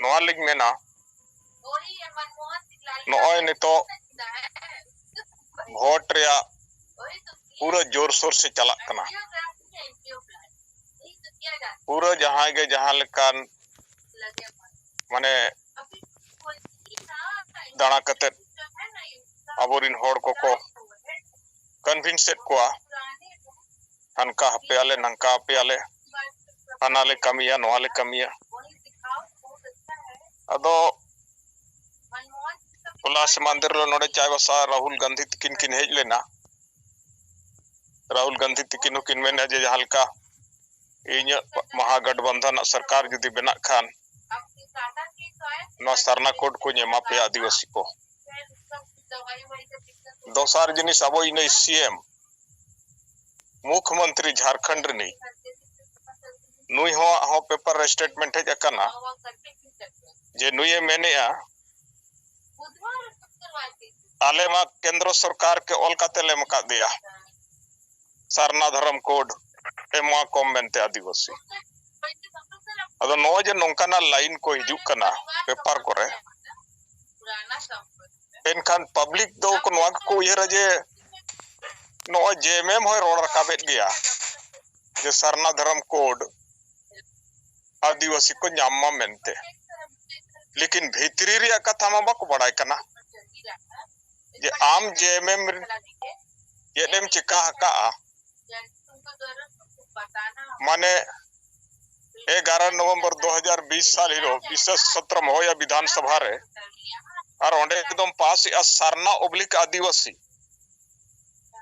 ᱱᱚᱣᱟ ᱞᱤᱧ ᱢᱮᱱᱟ, ᱱᱚᱜᱼᱚᱭ ᱱᱤᱛᱚᱜ ᱵᱷᱳᱴ ᱨᱮᱭᱟᱜ ᱯᱩᱨᱟᱹ ᱡᱳᱨᱥᱳᱨ ᱥᱮ ᱪᱟᱞᱟᱜ ᱠᱟᱱᱟ᱾ ᱯᱩᱨᱟᱹ ᱡᱟᱦᱟᱸᱭ ᱜᱮ ᱡᱟᱦᱟᱸ ᱞᱮᱠᱟᱱ, ᱢᱟᱱᱮ, ᱫᱟᱬᱟ ᱠᱟᱛᱮᱫ ᱟᱵᱚᱨᱤᱱ ᱦᱚᱲ ᱠᱚᱠᱚ ᱠᱚᱱᱵᱷᱤᱱᱥ ᱮᱫ ᱠᱚᱣᱟ, ᱦᱟᱱᱠᱟ ᱦᱟᱯᱮᱭᱟᱞᱮ, ᱱᱟᱝᱠᱟ ᱦᱟᱯᱮᱭᱟᱞᱮ, ᱦᱟᱱᱟ ᱞᱮ ᱠᱟᱹᱢᱤᱭᱟ, ᱱᱚᱣᱟ ᱞᱮ ᱠᱟᱹᱢᱤᱭᱟ᱾ ᱟᱫᱚ ᱦᱚᱞᱟ ᱥᱮ ᱢᱟᱦᱫᱮᱨ ᱦᱤᱞᱳᱜ ᱱᱚᱰᱮ ᱪᱟᱭᱵᱟᱥᱟ ᱨᱟᱦᱩᱞ ᱜᱟᱱᱫᱷᱤ ᱛᱤᱠᱤᱱ ᱠᱤᱱ ᱦᱮᱡ ᱞᱮᱱᱟ᱾ ᱨᱟᱦᱩᱞ ᱜᱟᱱᱫᱷᱤ ᱛᱤᱠᱤᱱ ᱦᱚᱸᱠᱤᱱ ᱢᱮᱱᱟ ᱡᱮ ᱡᱟᱦᱟᱸ ᱞᱮᱠᱟ ᱤᱧᱟᱹᱜ ᱢᱟᱦᱟᱜᱟᱴᱵᱟᱱᱫᱷᱚᱱ ᱟᱜ ᱥᱚᱨᱠᱟᱨ ᱡᱩᱫᱤ ᱵᱮᱱᱟᱜ ᱠᱷᱟᱱ, ᱱᱚᱣᱟ ᱥᱟᱨᱱᱟ ᱠᱳᱰ ᱠᱚᱧ ᱮᱢᱟ ᱯᱮᱭᱟ ᱟᱹᱫᱤᱵᱟᱹᱥᱤ ᱠᱚ᱾ ᱫᱚᱥᱟᱨ ᱡᱤᱱᱤᱥ, ᱟᱵᱚ ᱤᱱᱟᱹ ᱥᱤ ᱮᱢ ᱢᱩᱠᱷᱭᱚᱢᱚᱱᱛᱨᱤ ᱡᱷᱟᱲᱠᱷᱚᱸᱰ ᱨᱤᱱᱤᱡ, ᱱᱩᱭ ᱦᱚᱸ, ᱦᱚᱸ ᱯᱮᱯᱟᱨ ᱨᱮ ᱥᱴᱮᱴᱢᱮᱱᱴ ᱦᱮᱡ ᱟᱠᱟᱱᱟ ᱡᱮ ᱱᱩᱭᱮ ᱢᱮᱱᱮᱜᱼᱟ ᱟᱞᱮ ᱢᱟ ᱠᱮᱱᱫᱨᱚ ᱥᱚᱨᱠᱟᱨ ᱠᱮ ᱚᱞ ᱠᱟᱛᱮ ᱞᱮ ᱮᱢ ᱟᱠᱟᱫ ᱫᱮᱭᱟ, ᱥᱟᱨᱱᱟ ᱫᱷᱚᱨᱚᱢ ᱠᱳᱰ ᱮᱢᱟ ᱠᱚᱢ ᱢᱮᱱᱛᱮ ᱟᱹᱫᱤᱵᱟᱹᱥᱤ᱾ ᱟᱫᱚ ᱱᱚᱜᱼᱚᱭ ᱡᱮ ᱱᱚᱝᱠᱟᱱᱟᱜ ᱞᱟᱭᱤᱱ ᱠᱚ ᱦᱤᱡᱩᱜ ᱠᱟᱱᱟ ᱯᱮᱯᱟᱨ ᱠᱚᱨᱮ, ᱮᱱᱠᱷᱟᱱ ᱯᱟᱵᱽᱞᱤᱠ ᱫᱚ ᱱᱚᱣᱟ ᱜᱮᱠᱚ ᱩᱭᱦᱟᱹᱨᱟ ᱡᱮ ᱱᱚᱜᱼᱚᱭ ᱡᱮ ᱮᱢ ᱮᱢ ᱦᱚᱸᱭ ᱨᱚᱲ ᱨᱟᱠᱟᱵᱮᱫ ᱜᱮᱭᱟ ᱡᱮ ᱥᱟᱨᱱᱟ ᱫᱷᱚᱨᱚᱢ ᱠᱳᱰ ᱟᱹᱫᱤᱵᱟᱹᱥᱤ ᱠᱚ ᱧᱟᱢ ᱢᱟ ᱢᱮᱱᱛᱮ, ᱞᱮᱠᱤᱱ ᱵᱷᱤᱛᱨᱤ ᱨᱮᱭᱟᱜ ᱠᱟᱛᱷᱟ ᱢᱟ ᱵᱟᱠᱚ ᱵᱟᱲᱟᱭ ᱠᱟᱱᱟ ᱡᱮ ᱟᱢ ᱡᱮ ᱮᱢ ᱮᱢ ᱪᱮᱫ ᱮᱢ ᱪᱮᱠᱟ ᱟᱠᱟᱜᱼᱟ᱾ ᱢᱟᱱᱮ ᱮᱜᱟᱨᱚ ᱱᱚᱵᱷᱮᱢᱵᱚᱨ ᱫᱩ ᱦᱟᱡᱟᱨ ᱵᱤᱥ ᱥᱟᱞ ᱦᱤᱞᱳᱜ ᱵᱤᱥᱮᱥ ᱥᱚᱛᱨᱚᱢ ᱦᱚᱦᱚᱭᱟ ᱵᱤᱫᱷᱟᱱ ᱥᱚᱵᱷᱟ ᱨᱮ, ᱟᱨ ᱚᱸᱰᱮ ᱮᱠᱫᱚᱢ ᱯᱟᱥ ᱮᱜᱼᱟ ᱥᱟᱨᱱᱟ ᱚᱵᱽᱞᱤᱠ ᱟᱹᱫᱤᱵᱟᱹᱥᱤ᱾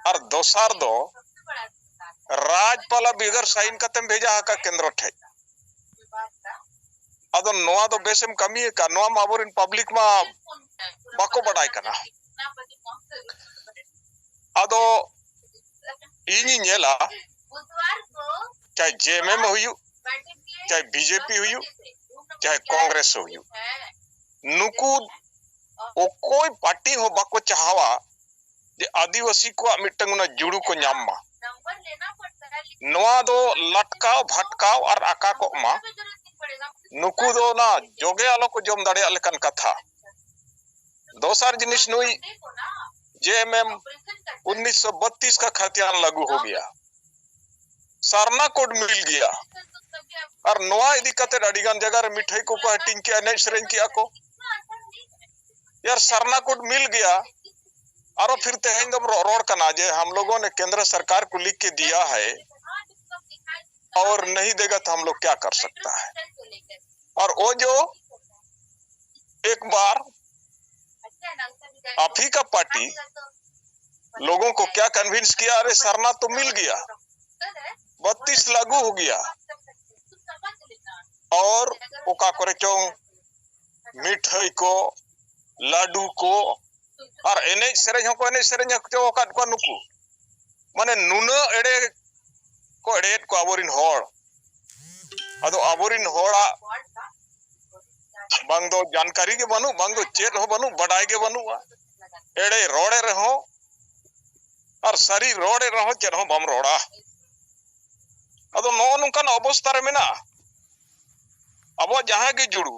ᱟᱨ ᱫᱚᱥᱟᱨ ᱫᱚ ᱨᱟᱡᱽᱯᱟᱞᱟ ᱵᱮᱜᱚᱨ ᱥᱟᱭᱤᱱ ᱠᱟᱛᱮᱢ ᱵᱷᱮᱡᱟ ᱟᱠᱟᱫ ᱠᱮᱱᱫᱨᱚ ᱴᱷᱮᱡ᱾ ᱟᱫᱚ ᱱᱚᱣᱟ ᱫᱚ ᱵᱮᱥᱮᱢ ᱠᱟᱹᱢᱤ ᱟᱠᱟᱫ, ᱱᱚᱣᱟ ᱢᱟ ᱟᱵᱚᱨᱮᱱ ᱯᱟᱵᱽᱞᱤᱠ ᱢᱟ ᱵᱟᱠᱚ ᱵᱟᱰᱟᱭ ᱠᱟᱱᱟ᱾ ᱟᱫᱚ ᱤᱧᱤᱧ ᱧᱮᱞᱟ, ᱪᱟᱦᱮ ᱡᱮ ᱮᱢ ᱮᱢ ᱦᱩᱭᱩᱜ, ᱪᱟᱦᱮ ᱵᱤ ᱡᱮ ᱯᱤ ᱦᱩᱭᱩᱜ, ᱪᱟᱦᱮ ᱠᱚᱝᱜᱨᱮᱥ ᱦᱩᱭᱩᱜ, ᱱᱩᱠᱩ ᱚᱠᱚᱭ ᱯᱟᱨᱴᱤ ᱦᱚᱸ ᱵᱟᱠᱚ ᱪᱟᱦᱟᱣᱟ ᱡᱮ ᱟᱹᱫᱤᱵᱟᱹᱥᱤ ᱠᱚᱣᱟᱜ ᱢᱤᱫᱴᱟᱝ ᱚᱱᱟ ᱡᱩᱲᱩ ᱠᱚ ᱧᱟᱢ ᱢᱟ᱾ ᱱᱚᱣᱟ ᱫᱚ ᱞᱟᱴᱠᱟᱣ ᱵᱷᱟᱴᱠᱟᱣ ᱟᱨ ᱟᱠᱟ ᱠᱚᱜ ᱢᱟ᱾ ᱱᱩᱠᱩ ᱫᱚ ᱚᱱᱟ ᱡᱚᱜᱮ ᱟᱞᱚ ᱠᱚ ᱡᱚᱢ ᱫᱟᱲᱮᱭᱟᱜ ᱞᱮᱠᱟᱱ ᱠᱟᱛᱷᱟ᱾ ᱫᱚᱥᱟᱨ ᱡᱤᱱᱤᱥ, ᱱᱩᱭ ᱡᱮ ᱮᱢ ᱮᱢ ᱩᱱᱤᱥᱥᱚ ᱵᱟᱛᱤᱥ ᱠᱟ ᱠᱷᱟᱛᱤᱭᱟᱱ ᱞᱟᱜᱩ ᱦᱳ ᱜᱮᱭᱟ, ᱥᱟᱨᱱᱟ ᱠᱳᱰ ᱢᱤᱞ ᱜᱮᱭᱟ᱾ ᱟᱨ ᱱᱚᱣᱟ ᱤᱫᱤ ᱠᱟᱛᱮ ᱟᱹᱰᱤ ᱜᱟᱱ ᱡᱟᱭᱜᱟ ᱨᱮ ᱢᱤᱴᱷᱟᱹᱭ ᱠᱚᱠᱚ ᱦᱟᱹᱴᱤᱧ ᱠᱮᱜᱼᱟ, ᱮᱱᱮᱡ ᱥᱮᱨᱮᱧ ᱠᱮᱜᱼᱟ ᱠᱚ᱾ ᱭᱟᱨ, ᱥᱟᱨᱱᱟ ᱠᱳᱰ ᱢᱤᱞ ᱜᱮᱭᱟ᱾ ᱟᱨᱚ ᱯᱷᱤᱨ ᱛᱮᱦᱮᱧ ᱫᱚᱢ ᱨᱚ-, ᱨᱚᱲ ᱠᱟᱱᱟ ᱡᱮ ᱦᱟᱢ ᱞᱳᱜᱚ ᱱᱮ ᱠᱮᱱᱫᱨᱚ ᱥᱚᱨᱠᱟᱨ ᱠᱚ ᱞᱤᱠᱷ ᱠᱮ ᱫᱤᱭᱟ ᱦᱟᱭ ᱚᱨ ᱱᱟᱦᱤ ᱫᱮᱜᱟ ᱛᱚ ᱦᱟᱢ ᱞᱳᱜ ᱠᱭᱟ ᱠᱟᱨ ᱥᱟᱠᱛᱟ ᱦᱟᱭ? ᱚᱨ ᱣᱳ ᱡᱳ ᱮᱠ ᱵᱟᱨ ᱟᱯ ᱦᱤ ᱠᱟ ᱯᱟᱨᱴᱤ ᱞᱳᱜᱳ ᱠᱳ ᱠᱭᱟ ᱠᱚᱱᱵᱷᱤᱱᱥ ᱠᱤᱭᱟ? ᱟᱨᱮ ᱥᱟᱨᱱᱟ ᱛᱚ ᱢᱤᱞ ᱜᱮᱭᱟ, ᱵᱟᱛᱤᱥ ᱞᱟᱜᱩ ᱦᱳ ᱜᱮᱭᱟ᱾ ᱚᱨ ᱚᱠᱟ ᱠᱚᱨᱮ ᱪᱚᱝ ᱢᱤᱴᱷᱟᱹᱭ ᱠᱚ, ᱞᱟᱹᱰᱩ ᱠᱚ, ᱟᱨ ᱮᱱᱮᱡ ᱥᱮᱨᱮᱧ ᱦᱚᱸᱠᱚ ᱮᱱᱮᱡ ᱥᱮᱨᱮᱧ ᱦᱚᱪᱚ ᱟᱠᱟᱫ ᱠᱚᱣᱟ ᱱᱩᱠᱩ᱾ ᱢᱟᱱᱮ ᱱᱩᱱᱟᱹᱜ ᱮᱲᱮ ᱠᱚ ᱮᱲᱮᱭᱮᱫ ᱠᱚᱣᱟ ᱟᱵᱚᱨᱤᱱ ᱦᱚᱲ᱾ ᱟᱫᱚ ᱟᱵᱚᱨᱤᱱ ᱦᱚᱲᱟᱜ ᱵᱟᱝ ᱫᱚ ᱡᱟᱱᱠᱟᱨᱤ ᱜᱮ ᱵᱟᱹᱱᱩᱜ, ᱵᱟᱝ ᱫᱚ ᱪᱮᱫ ᱦᱚᱸ ᱵᱟᱹᱱᱩᱜ, ᱵᱟᱰᱟᱭ ᱜᱮ ᱵᱟᱹᱱᱩᱜᱼᱟ᱾ ᱮᱲᱮ ᱨᱚᱲᱮ ᱨᱮᱦᱚᱸ ᱟᱨ ᱥᱟᱹᱨᱤ ᱨᱚᱲᱮ ᱨᱮᱦᱚᱸ ᱪᱮᱫ ᱦᱚᱸ ᱵᱟᱢ ᱨᱚᱲᱟ᱾ ᱟᱫᱚ ᱱᱚᱜᱼᱚ ᱱᱚᱝᱠᱟᱱ ᱚᱵᱚᱥᱛᱟ ᱨᱮ ᱢᱮᱱᱟᱜᱼᱟ᱾ ᱟᱵᱚᱣᱟᱜ ᱡᱟᱦᱟᱸ ᱜᱮ ᱡᱩᱲᱩ,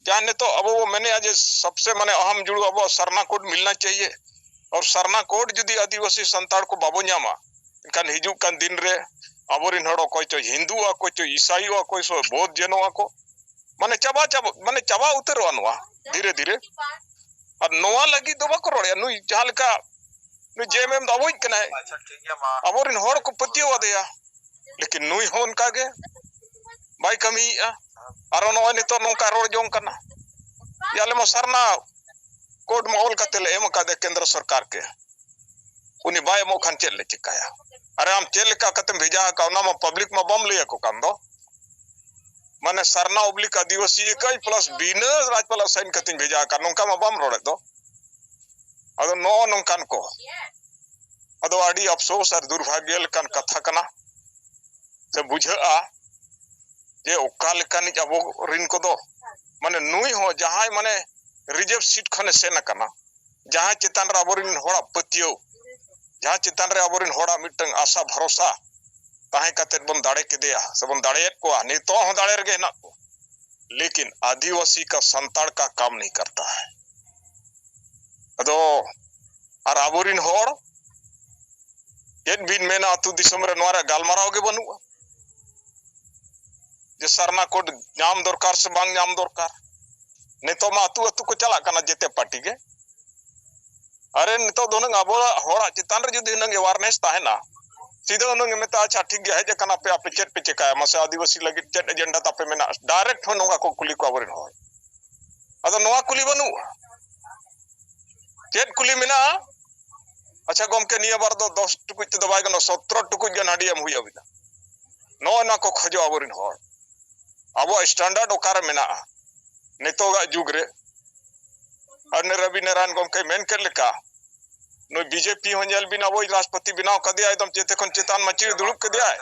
ᱡᱟᱦᱟᱸ ᱱᱤᱛᱚᱜ ᱟᱵᱚ ᱵᱚ ᱢᱮᱱᱮᱜᱼᱟ ᱡᱮ ᱥᱚᱵᱥᱮ ᱢᱟᱱᱮ ᱟᱦᱟᱢ ᱡᱩᱲᱩ ᱟᱵᱚᱣᱟᱜ ᱥᱟᱨᱱᱟ ᱠᱳᱰ ᱢᱤᱞᱱᱟ ᱪᱟᱦᱤᱭᱮ, ᱟᱨ ᱥᱟᱨᱱᱟ ᱠᱳᱰ ᱡᱩᱫᱤ ᱟᱹᱫᱤᱵᱟᱹᱥᱤ ᱥᱟᱱᱛᱟᱲ ᱠᱚ ᱵᱟᱵᱚ ᱧᱟᱢᱟ, ᱮᱱᱠᱷᱟᱱ ᱦᱤᱡᱩᱜ ᱠᱟᱱ ᱫᱤᱱ ᱨᱮ ᱟᱵᱚᱨᱮᱱ ᱦᱚᱲ ᱚᱠᱚᱭ ᱪᱚ ᱦᱤᱱᱫᱩᱜᱼᱟ, ᱚᱠᱚᱭ ᱪᱚ ᱤᱥᱟᱭᱤᱜᱼᱟ, ᱚᱠᱚᱭ ᱪᱚ ᱵᱳᱫᱷ ᱡᱮᱱᱚᱜᱼᱟ ᱠᱚ, ᱢᱟᱱᱮ ᱪᱟᱵᱟ ᱪᱟᱵᱟ, ᱢᱟᱱᱮ ᱪᱟᱵᱟ ᱩᱛᱟᱹᱨᱚᱜᱼᱟ ᱱᱚᱣᱟ ᱫᱷᱤᱨᱮ ᱫᱷᱤᱨᱮ᱾ ᱟᱨ ᱱᱚᱣᱟ ᱞᱟᱹᱜᱤᱫ ᱫᱚ ᱵᱟᱠᱚ ᱨᱚᱲᱮᱜᱼᱟ᱾ ᱱᱩᱭ ᱡᱟᱦᱟᱸ ᱞᱮᱠᱟ ᱱᱩᱭ ᱡᱮ ᱮᱢ ᱮᱢ ᱫᱚ ᱟᱵᱚᱭᱤᱡ ᱠᱟᱱᱟᱭ᱾ ᱟᱪᱪᱷᱟ, ᱴᱷᱤᱠ ᱜᱮᱭᱟ, ᱢᱟ᱾ ᱟᱵᱚᱨᱮᱱ ᱦᱚᱲ ᱠᱚ ᱯᱟᱹᱛᱭᱟᱹᱣ ᱟᱫᱮᱭᱟ, ᱞᱮᱠᱤᱱ ᱱᱩᱭ ᱦᱚᱸ ᱚᱱᱠᱟ ᱜᱮ ᱵᱟᱭ ᱠᱟᱹᱢᱤᱭᱮᱜᱼᱟ᱾ ᱟᱨᱚ ᱱᱚᱜᱼᱚᱭ ᱱᱤᱛᱚᱜ ᱱᱚᱝᱠᱟ ᱨᱚᱲ ᱡᱚᱝ ᱠᱟᱱᱟ ᱡᱮ ᱟᱞᱮ ᱢᱟ ᱥᱟᱨᱱᱟ ᱠᱳᱰ ᱢᱟ ᱚᱞ ᱠᱟᱛᱮ ᱞᱮ ᱮᱢ ᱟᱠᱟᱫᱮ ᱠᱮᱱᱫᱨᱚ ᱥᱚᱨᱠᱟᱨ ᱠᱮ, ᱩᱱᱤ ᱵᱟᱭ ᱮᱢᱚᱜ ᱠᱷᱟᱱ ᱪᱮᱫ ᱞᱮ ᱪᱤᱠᱟᱹᱭᱟ? ᱟᱨᱮ, ᱟᱢ ᱪᱮᱫ ᱞᱮᱠᱟ ᱠᱟᱛᱮᱢ ᱵᱷᱮᱡᱟ ᱟᱠᱟᱫ, ᱚᱱᱟ ᱢᱟ ᱯᱟᱵᱽᱞᱤᱠ ᱢᱟ ᱵᱟᱢ ᱞᱟᱹᱭ ᱟᱠᱚ ᱠᱟᱱ ᱫᱚ᱾ ᱢᱟᱱᱮ ᱥᱟᱨᱱᱟ ᱚᱵᱽᱞᱤᱠ ᱟᱹᱫᱤᱵᱟᱹᱥᱤ ᱟᱠᱟᱫ ᱯᱞᱟᱥ ᱵᱤᱱᱟᱹ ᱨᱟᱡᱽᱯᱟᱞᱟᱜ ᱥᱟᱭᱤᱱ ᱠᱟᱛᱮᱧ ᱵᱷᱮᱡᱟ ᱟᱠᱟᱫ, ᱱᱚᱝᱠᱟ ᱢᱟ ᱵᱟᱢ ᱨᱚᱲᱮᱫ ᱫᱚ᱾ ᱟᱫᱚ ᱱᱚᱜᱼᱚ ᱱᱚᱝᱠᱟᱱ ᱠᱚ, ᱟᱫᱚ ᱟᱹᱰᱤ ᱟᱯᱥᱳᱥ ᱟᱨ ᱫᱩᱨᱵᱷᱟᱜᱽᱭᱚ ᱞᱮᱠᱟᱱ ᱠᱟᱛᱷᱟ ᱠᱟᱱᱟ᱾ ᱥᱮ ᱵᱩᱡᱷᱟᱹᱜᱼᱟ ᱡᱮ ᱚᱠᱟ ᱞᱮᱠᱟᱱᱤᱡ ᱟᱵᱚ ᱨᱤᱱ ᱠᱚᱫᱚ, ᱢᱟᱱᱮ ᱱᱩᱭ ᱦᱚᱸ ᱡᱟᱦᱟᱸᱭ ᱢᱟᱱᱮ ᱨᱤᱡᱟᱨᱵᱷ ᱥᱤᱴ ᱠᱷᱚᱱᱮ ᱥᱮᱱ ᱟᱠᱟᱱᱟ, ᱡᱟᱦᱟᱸ ᱪᱮᱛᱟᱱ ᱨᱮ ᱟᱵᱚᱨᱮᱱ ᱦᱚᱲᱟᱜ ᱯᱟᱹᱛᱭᱟᱹᱣ, ᱡᱟᱦᱟᱸ ᱪᱮᱛᱟᱱ ᱨᱮ ᱟᱵᱚᱨᱮᱱ ᱦᱚᱲᱟᱜ ᱢᱤᱫᱴᱟᱝ ᱟᱥᱟ ᱵᱷᱚᱨᱥᱟ ᱛᱟᱦᱮᱸ ᱠᱟᱛᱮᱫ ᱵᱚᱱ ᱫᱟᱲᱮ ᱠᱮᱫᱮᱭᱟ ᱥᱮᱵᱚᱱ ᱫᱟᱲᱮᱭᱟᱫ ᱠᱚᱣᱟ, ᱱᱤᱛᱚᱜ ᱦᱚᱸ ᱫᱟᱲᱮ ᱨᱮᱜᱮ ᱦᱮᱱᱟᱜ ᱠᱚᱣᱟ᱾ ᱞᱮᱠᱤᱱ ᱟᱹᱫᱤᱵᱟᱹᱥᱤ ᱠᱟ ᱥᱟᱱᱛᱟᱲ ᱠᱟ ᱠᱟᱢ ᱱᱟᱦᱤᱸ ᱠᱟᱨᱛᱟ ᱦᱟᱭ᱾ ᱟᱫᱚ ᱟᱨ ᱟᱵᱚᱨᱮᱱ ᱦᱚᱲ ᱪᱮᱫ ᱵᱤᱱ ᱢᱮᱱᱟ, ᱟᱹᱛᱩ ᱫᱤᱥᱚᱢ ᱨᱮ ᱱᱚᱣᱟ ᱨᱮᱭᱟᱜ ᱜᱟᱞᱢᱟᱨᱟᱣ ᱜᱮ ᱵᱟᱹᱱᱩᱜᱼᱟ ᱡᱮ ᱥᱟᱨᱱᱟ ᱠᱳᱰ ᱧᱟᱢ ᱫᱚᱨᱠᱟᱨ ᱥᱮ ᱵᱟᱝ ᱧᱟᱢ ᱫᱚᱨᱠᱟᱨ᱾ ᱱᱤᱛᱚᱜ ᱢᱟ ᱟᱹᱛᱩ ᱟᱹᱛᱩ ᱠᱚ ᱪᱟᱞᱟᱜ ᱠᱟᱱᱟ ᱡᱮᱛᱮ ᱯᱟᱨᱴᱤ ᱜᱮ᱾ ᱟᱨᱮ, ᱱᱤᱛᱚᱜ ᱫᱚ ᱦᱩᱱᱟᱹᱝ ᱟᱵᱚᱣᱟᱜ ᱦᱚᱲᱟᱜ ᱪᱮᱛᱟᱱ ᱨᱮ ᱡᱩᱫᱤ ᱦᱩᱱᱟᱹᱝ awareness ᱛᱟᱦᱮᱱᱟ, ᱥᱤᱫᱷᱟᱹ ᱦᱩᱱᱟᱹᱝ ᱮ ᱢᱮᱛᱟᱜᱼᱟ, "ᱟᱪᱪᱷᱟ, ᱴᱷᱤᱠ ᱜᱮᱭᱟ, ᱦᱮᱡ ᱟᱠᱟᱱᱟ ᱯᱮ, ᱟᱯᱮ ᱪᱮᱫ ᱯᱮ ᱪᱮᱠᱟᱭᱟ, ᱢᱟᱥᱮ ᱟᱹᱫᱤᱵᱟᱹᱥᱤ ᱞᱟᱹᱜᱤᱫ ᱪᱮᱫ agenda ᱛᱟᱯᱮ ᱢᱮᱱᱟᱜᱼᱟ?" Direct ᱦᱚᱸ ᱱᱚᱝᱠᱟ ᱠᱚ ᱠᱩᱞᱤ ᱠᱚᱣᱟ ᱟᱵᱚᱨᱮᱱ ᱦᱚᱲ᱾ ᱟᱫᱚ ᱱᱚᱣᱟ ᱠᱩᱞᱤ ᱵᱟᱹᱱᱩᱜᱼᱟ᱾ ᱪᱮᱫ ᱠᱩᱞᱤ ᱢᱮᱱᱟᱜᱼᱟ? "ᱟᱪᱪᱷᱟ ᱜᱚᱢᱠᱮ, ᱱᱤᱭᱟᱹ ᱵᱟᱨ ᱫᱚ ᱫᱚᱥ ᱴᱩᱠᱩᱡ ᱛᱮᱫᱚ ᱵᱟᱭ ᱜᱟᱱᱚᱜᱼᱟ, ᱥᱚᱛᱨᱚ ᱴᱩᱠᱩᱡ ᱜᱟᱱ ᱦᱟᱺᱰᱤ ᱮᱢ ᱦᱩᱭ ᱟᱵᱤᱱᱟ᱾" ᱱᱚᱜᱼᱚ ᱱᱚᱣᱟ ᱠᱚ ᱠᱷᱚᱡᱚᱜᱼᱟ ᱟᱵᱚᱨᱮᱱ ᱦᱚᱲ᱾ ᱟᱵᱚᱣᱟᱜ standard ᱚᱠᱟᱨᱮ ᱢᱮᱱᱟᱜᱼᱟ ᱱᱤᱛᱚᱜᱟᱜ ᱡᱩᱜᱽ ᱨᱮ? ᱟᱨ ᱩᱱᱤ ᱨᱚᱵᱤ ᱱᱟᱨᱟᱭᱚᱱ ᱜᱚᱢᱠᱮᱭ ᱢᱮᱱ ᱠᱮᱫ ᱞᱮᱠᱟ, ᱱᱩᱭ BJP ᱦᱚᱸ ᱧᱮᱞ ᱵᱤᱱ, ᱟᱵᱚᱭᱤᱡ ᱨᱟᱥᱴᱨᱚᱯᱚᱛᱤ ᱵᱮᱱᱟᱣ ᱠᱟᱫᱮᱭᱟ, ᱮᱠᱫᱚᱢ ᱪᱮᱛᱮ ᱠᱷᱚᱱ ᱪᱮᱛᱟᱱ ᱢᱟᱹᱪᱤ ᱨᱮ ᱫᱩᱲᱩᱵ ᱠᱮᱫᱮᱭᱟᱭ᱾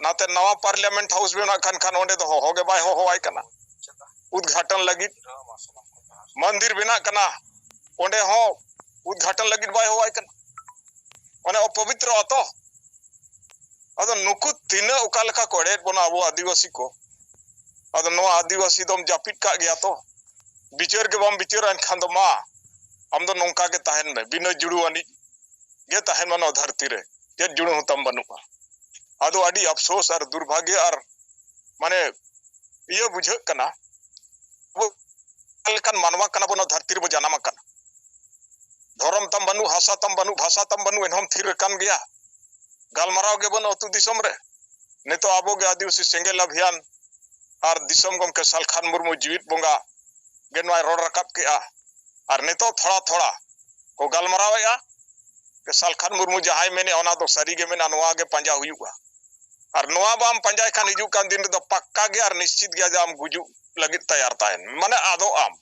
ᱱᱟᱛᱮ ᱱᱟᱣᱟ parliament house ᱵᱮᱱᱟᱜ ᱠᱷᱟᱱ, ᱠᱷᱟᱱ ᱚᱸᱰᱮ ᱫᱚ ᱦᱚᱦᱚ ᱜᱮ ᱵᱟᱭ ᱦᱚᱦᱚᱣᱟᱭ ᱠᱟᱱᱟ᱾ ᱩᱫᱽᱜᱷᱟᱴᱚᱱ ᱞᱟᱹᱜᱤᱫ᱾ ᱢᱚᱱᱫᱤᱨ ᱵᱮᱱᱟᱜ ᱠᱟᱱᱟ, ᱚᱸᱰᱮ ᱦᱚᱸ ᱩᱫᱽᱜᱷᱟᱴᱚᱱ ᱞᱟᱹᱜᱤᱫ ᱵᱟᱭ ᱦᱚᱦᱚᱣᱟᱭ ᱠᱟᱱᱟ᱾ ᱚᱱᱮ ᱚᱯᱚᱵᱤᱛᱨᱚ ᱟᱛᱚ᱾ ᱟᱫᱚ ᱱᱩᱠᱩ ᱛᱤᱱᱟᱹᱜ ᱚᱠᱟ ᱞᱮᱠᱟ ᱠᱚ ᱮᱲᱮᱭᱮᱫ ᱵᱚᱱᱟ ᱟᱵᱚ ᱟᱹᱫᱤᱵᱟᱹᱥᱤ ᱠᱚ᱾ ᱟᱫᱚ ᱱᱚᱣᱟ ᱟᱹᱫᱤᱵᱟᱹᱥᱤ ᱫᱚᱢ ᱡᱟᱹᱯᱤᱫ ᱠᱟᱜ ᱜᱮᱭᱟ ᱛᱚ, ᱵᱤᱪᱟᱹᱨ ᱜᱮ ᱵᱟᱢ ᱵᱤᱪᱟᱹᱨᱟ, ᱮᱱᱠᱷᱟᱱ ᱫᱚ ᱢᱟ ᱟᱢ ᱫᱚ ᱱᱚᱝᱠᱟ ᱜᱮ ᱛᱟᱦᱮᱱ ᱢᱮ, ᱵᱤᱱᱟᱹ ᱡᱩᱲᱩ ᱟᱹᱱᱤᱡ ᱜᱮ ᱛᱟᱦᱮᱱ ᱢᱮ ᱱᱚᱣᱟ ᱫᱷᱟᱹᱨᱛᱤ ᱨᱮ, ᱪᱮᱫ ᱡᱩᱲᱩ ᱦᱚᱸ ᱛᱟᱢ ᱵᱟᱹᱱᱩᱜᱼᱟ᱾ ᱟᱫᱚ ᱟᱹᱰᱤ ᱟᱯᱥᱳᱥ ᱟᱨ ᱫᱩᱨᱵᱷᱟᱜᱽᱭᱚ ᱟᱨ ᱢᱟᱱᱮ ᱤᱭᱟᱹ ᱵᱩᱡᱷᱟᱹᱜ ᱠᱟᱱᱟ, ᱟᱵᱚ ᱚᱠᱟ ᱞᱮᱠᱟᱱ ᱢᱟᱱᱣᱟ ᱠᱟᱱᱟ ᱵᱚᱱ, ᱱᱚᱣᱟ ᱫᱷᱟᱹᱨᱛᱤ ᱨᱮᱵᱚ ᱡᱟᱱᱟᱢ ᱟᱠᱟᱱᱟ᱾ ᱫᱷᱚᱨᱚᱢ ᱛᱟᱢ ᱵᱟᱹᱱᱩᱜ, ᱦᱟᱥᱟ ᱛᱟᱢ ᱵᱟᱹᱱᱩᱜ, ᱵᱷᱟᱥᱟ ᱛᱟᱢ ᱵᱟᱹᱱᱩᱜ, ᱮᱱᱦᱚᱸᱢ ᱛᱷᱤᱨ ᱟᱠᱟᱱ ᱜᱮᱭᱟ᱾ ᱜᱟᱞᱢᱟᱨᱟᱣ ᱜᱮ ᱵᱟᱹᱱᱩᱜ ᱟᱹᱛᱩ ᱫᱤᱥᱚᱢ ᱨᱮ᱾ ᱱᱤᱛᱚᱜ ᱟᱵᱚ ᱜᱮ ᱟᱹᱫᱤᱵᱟᱹᱥᱤ ᱥᱮᱸᱜᱮᱞ ᱚᱵᱷᱤᱭᱟᱱ ᱟᱨ ᱫᱤᱥᱚᱢ ᱜᱚᱢᱠᱮ ᱥᱟᱞᱠᱷᱟᱱ ᱢᱩᱨᱢᱩ ᱡᱤᱣᱤᱫ ᱵᱚᱸᱜᱟ ᱜᱮ ᱱᱚᱣᱟᱭ ᱨᱚᱲ ᱨᱟᱠᱟᱵ ᱠᱮᱜᱼᱟ᱾ ᱟᱨ ᱱᱤᱛᱚᱜ ᱛᱷᱚᱲᱟ ᱛᱷᱚᱲᱟ ᱠᱚ ᱜᱟᱞᱢᱟᱨᱟᱣᱮᱜᱼᱟ᱾ ᱥᱟᱞᱠᱷᱟᱱ ᱢᱩᱨᱢᱩ ᱡᱟᱦᱟᱸᱭ ᱢᱮᱱᱮᱜᱼᱟ, ᱚᱱᱟ ᱫᱚ ᱥᱟᱹᱨᱤ ᱜᱮ ᱢᱮᱱᱟᱜᱼᱟ, ᱱᱚᱣᱟ ᱜᱮ ᱯᱟᱸᱡᱟ ᱦᱩᱭᱩᱜᱼᱟ᱾ ᱟᱨ ᱱᱚᱣᱟ ᱵᱟᱢ ᱯᱟᱸᱡᱟᱭ ᱠᱷᱟᱱ ᱦᱤᱡᱩᱜ ᱠᱟᱱ ᱫᱤᱱ ᱨᱮᱫᱚ ᱯᱟᱠᱠᱟ ᱜᱮ ᱟᱨ ᱱᱤᱥᱪᱤᱛ ᱜᱮ ᱡᱮ ᱟᱢ ᱜᱩᱡᱩᱜ ᱞᱟᱹᱜᱤᱫ ᱛᱮᱭᱟᱨ ᱛᱟᱦᱮᱱ, ᱢᱟᱱᱮ ᱟᱫᱚᱜ ᱟᱢ᱾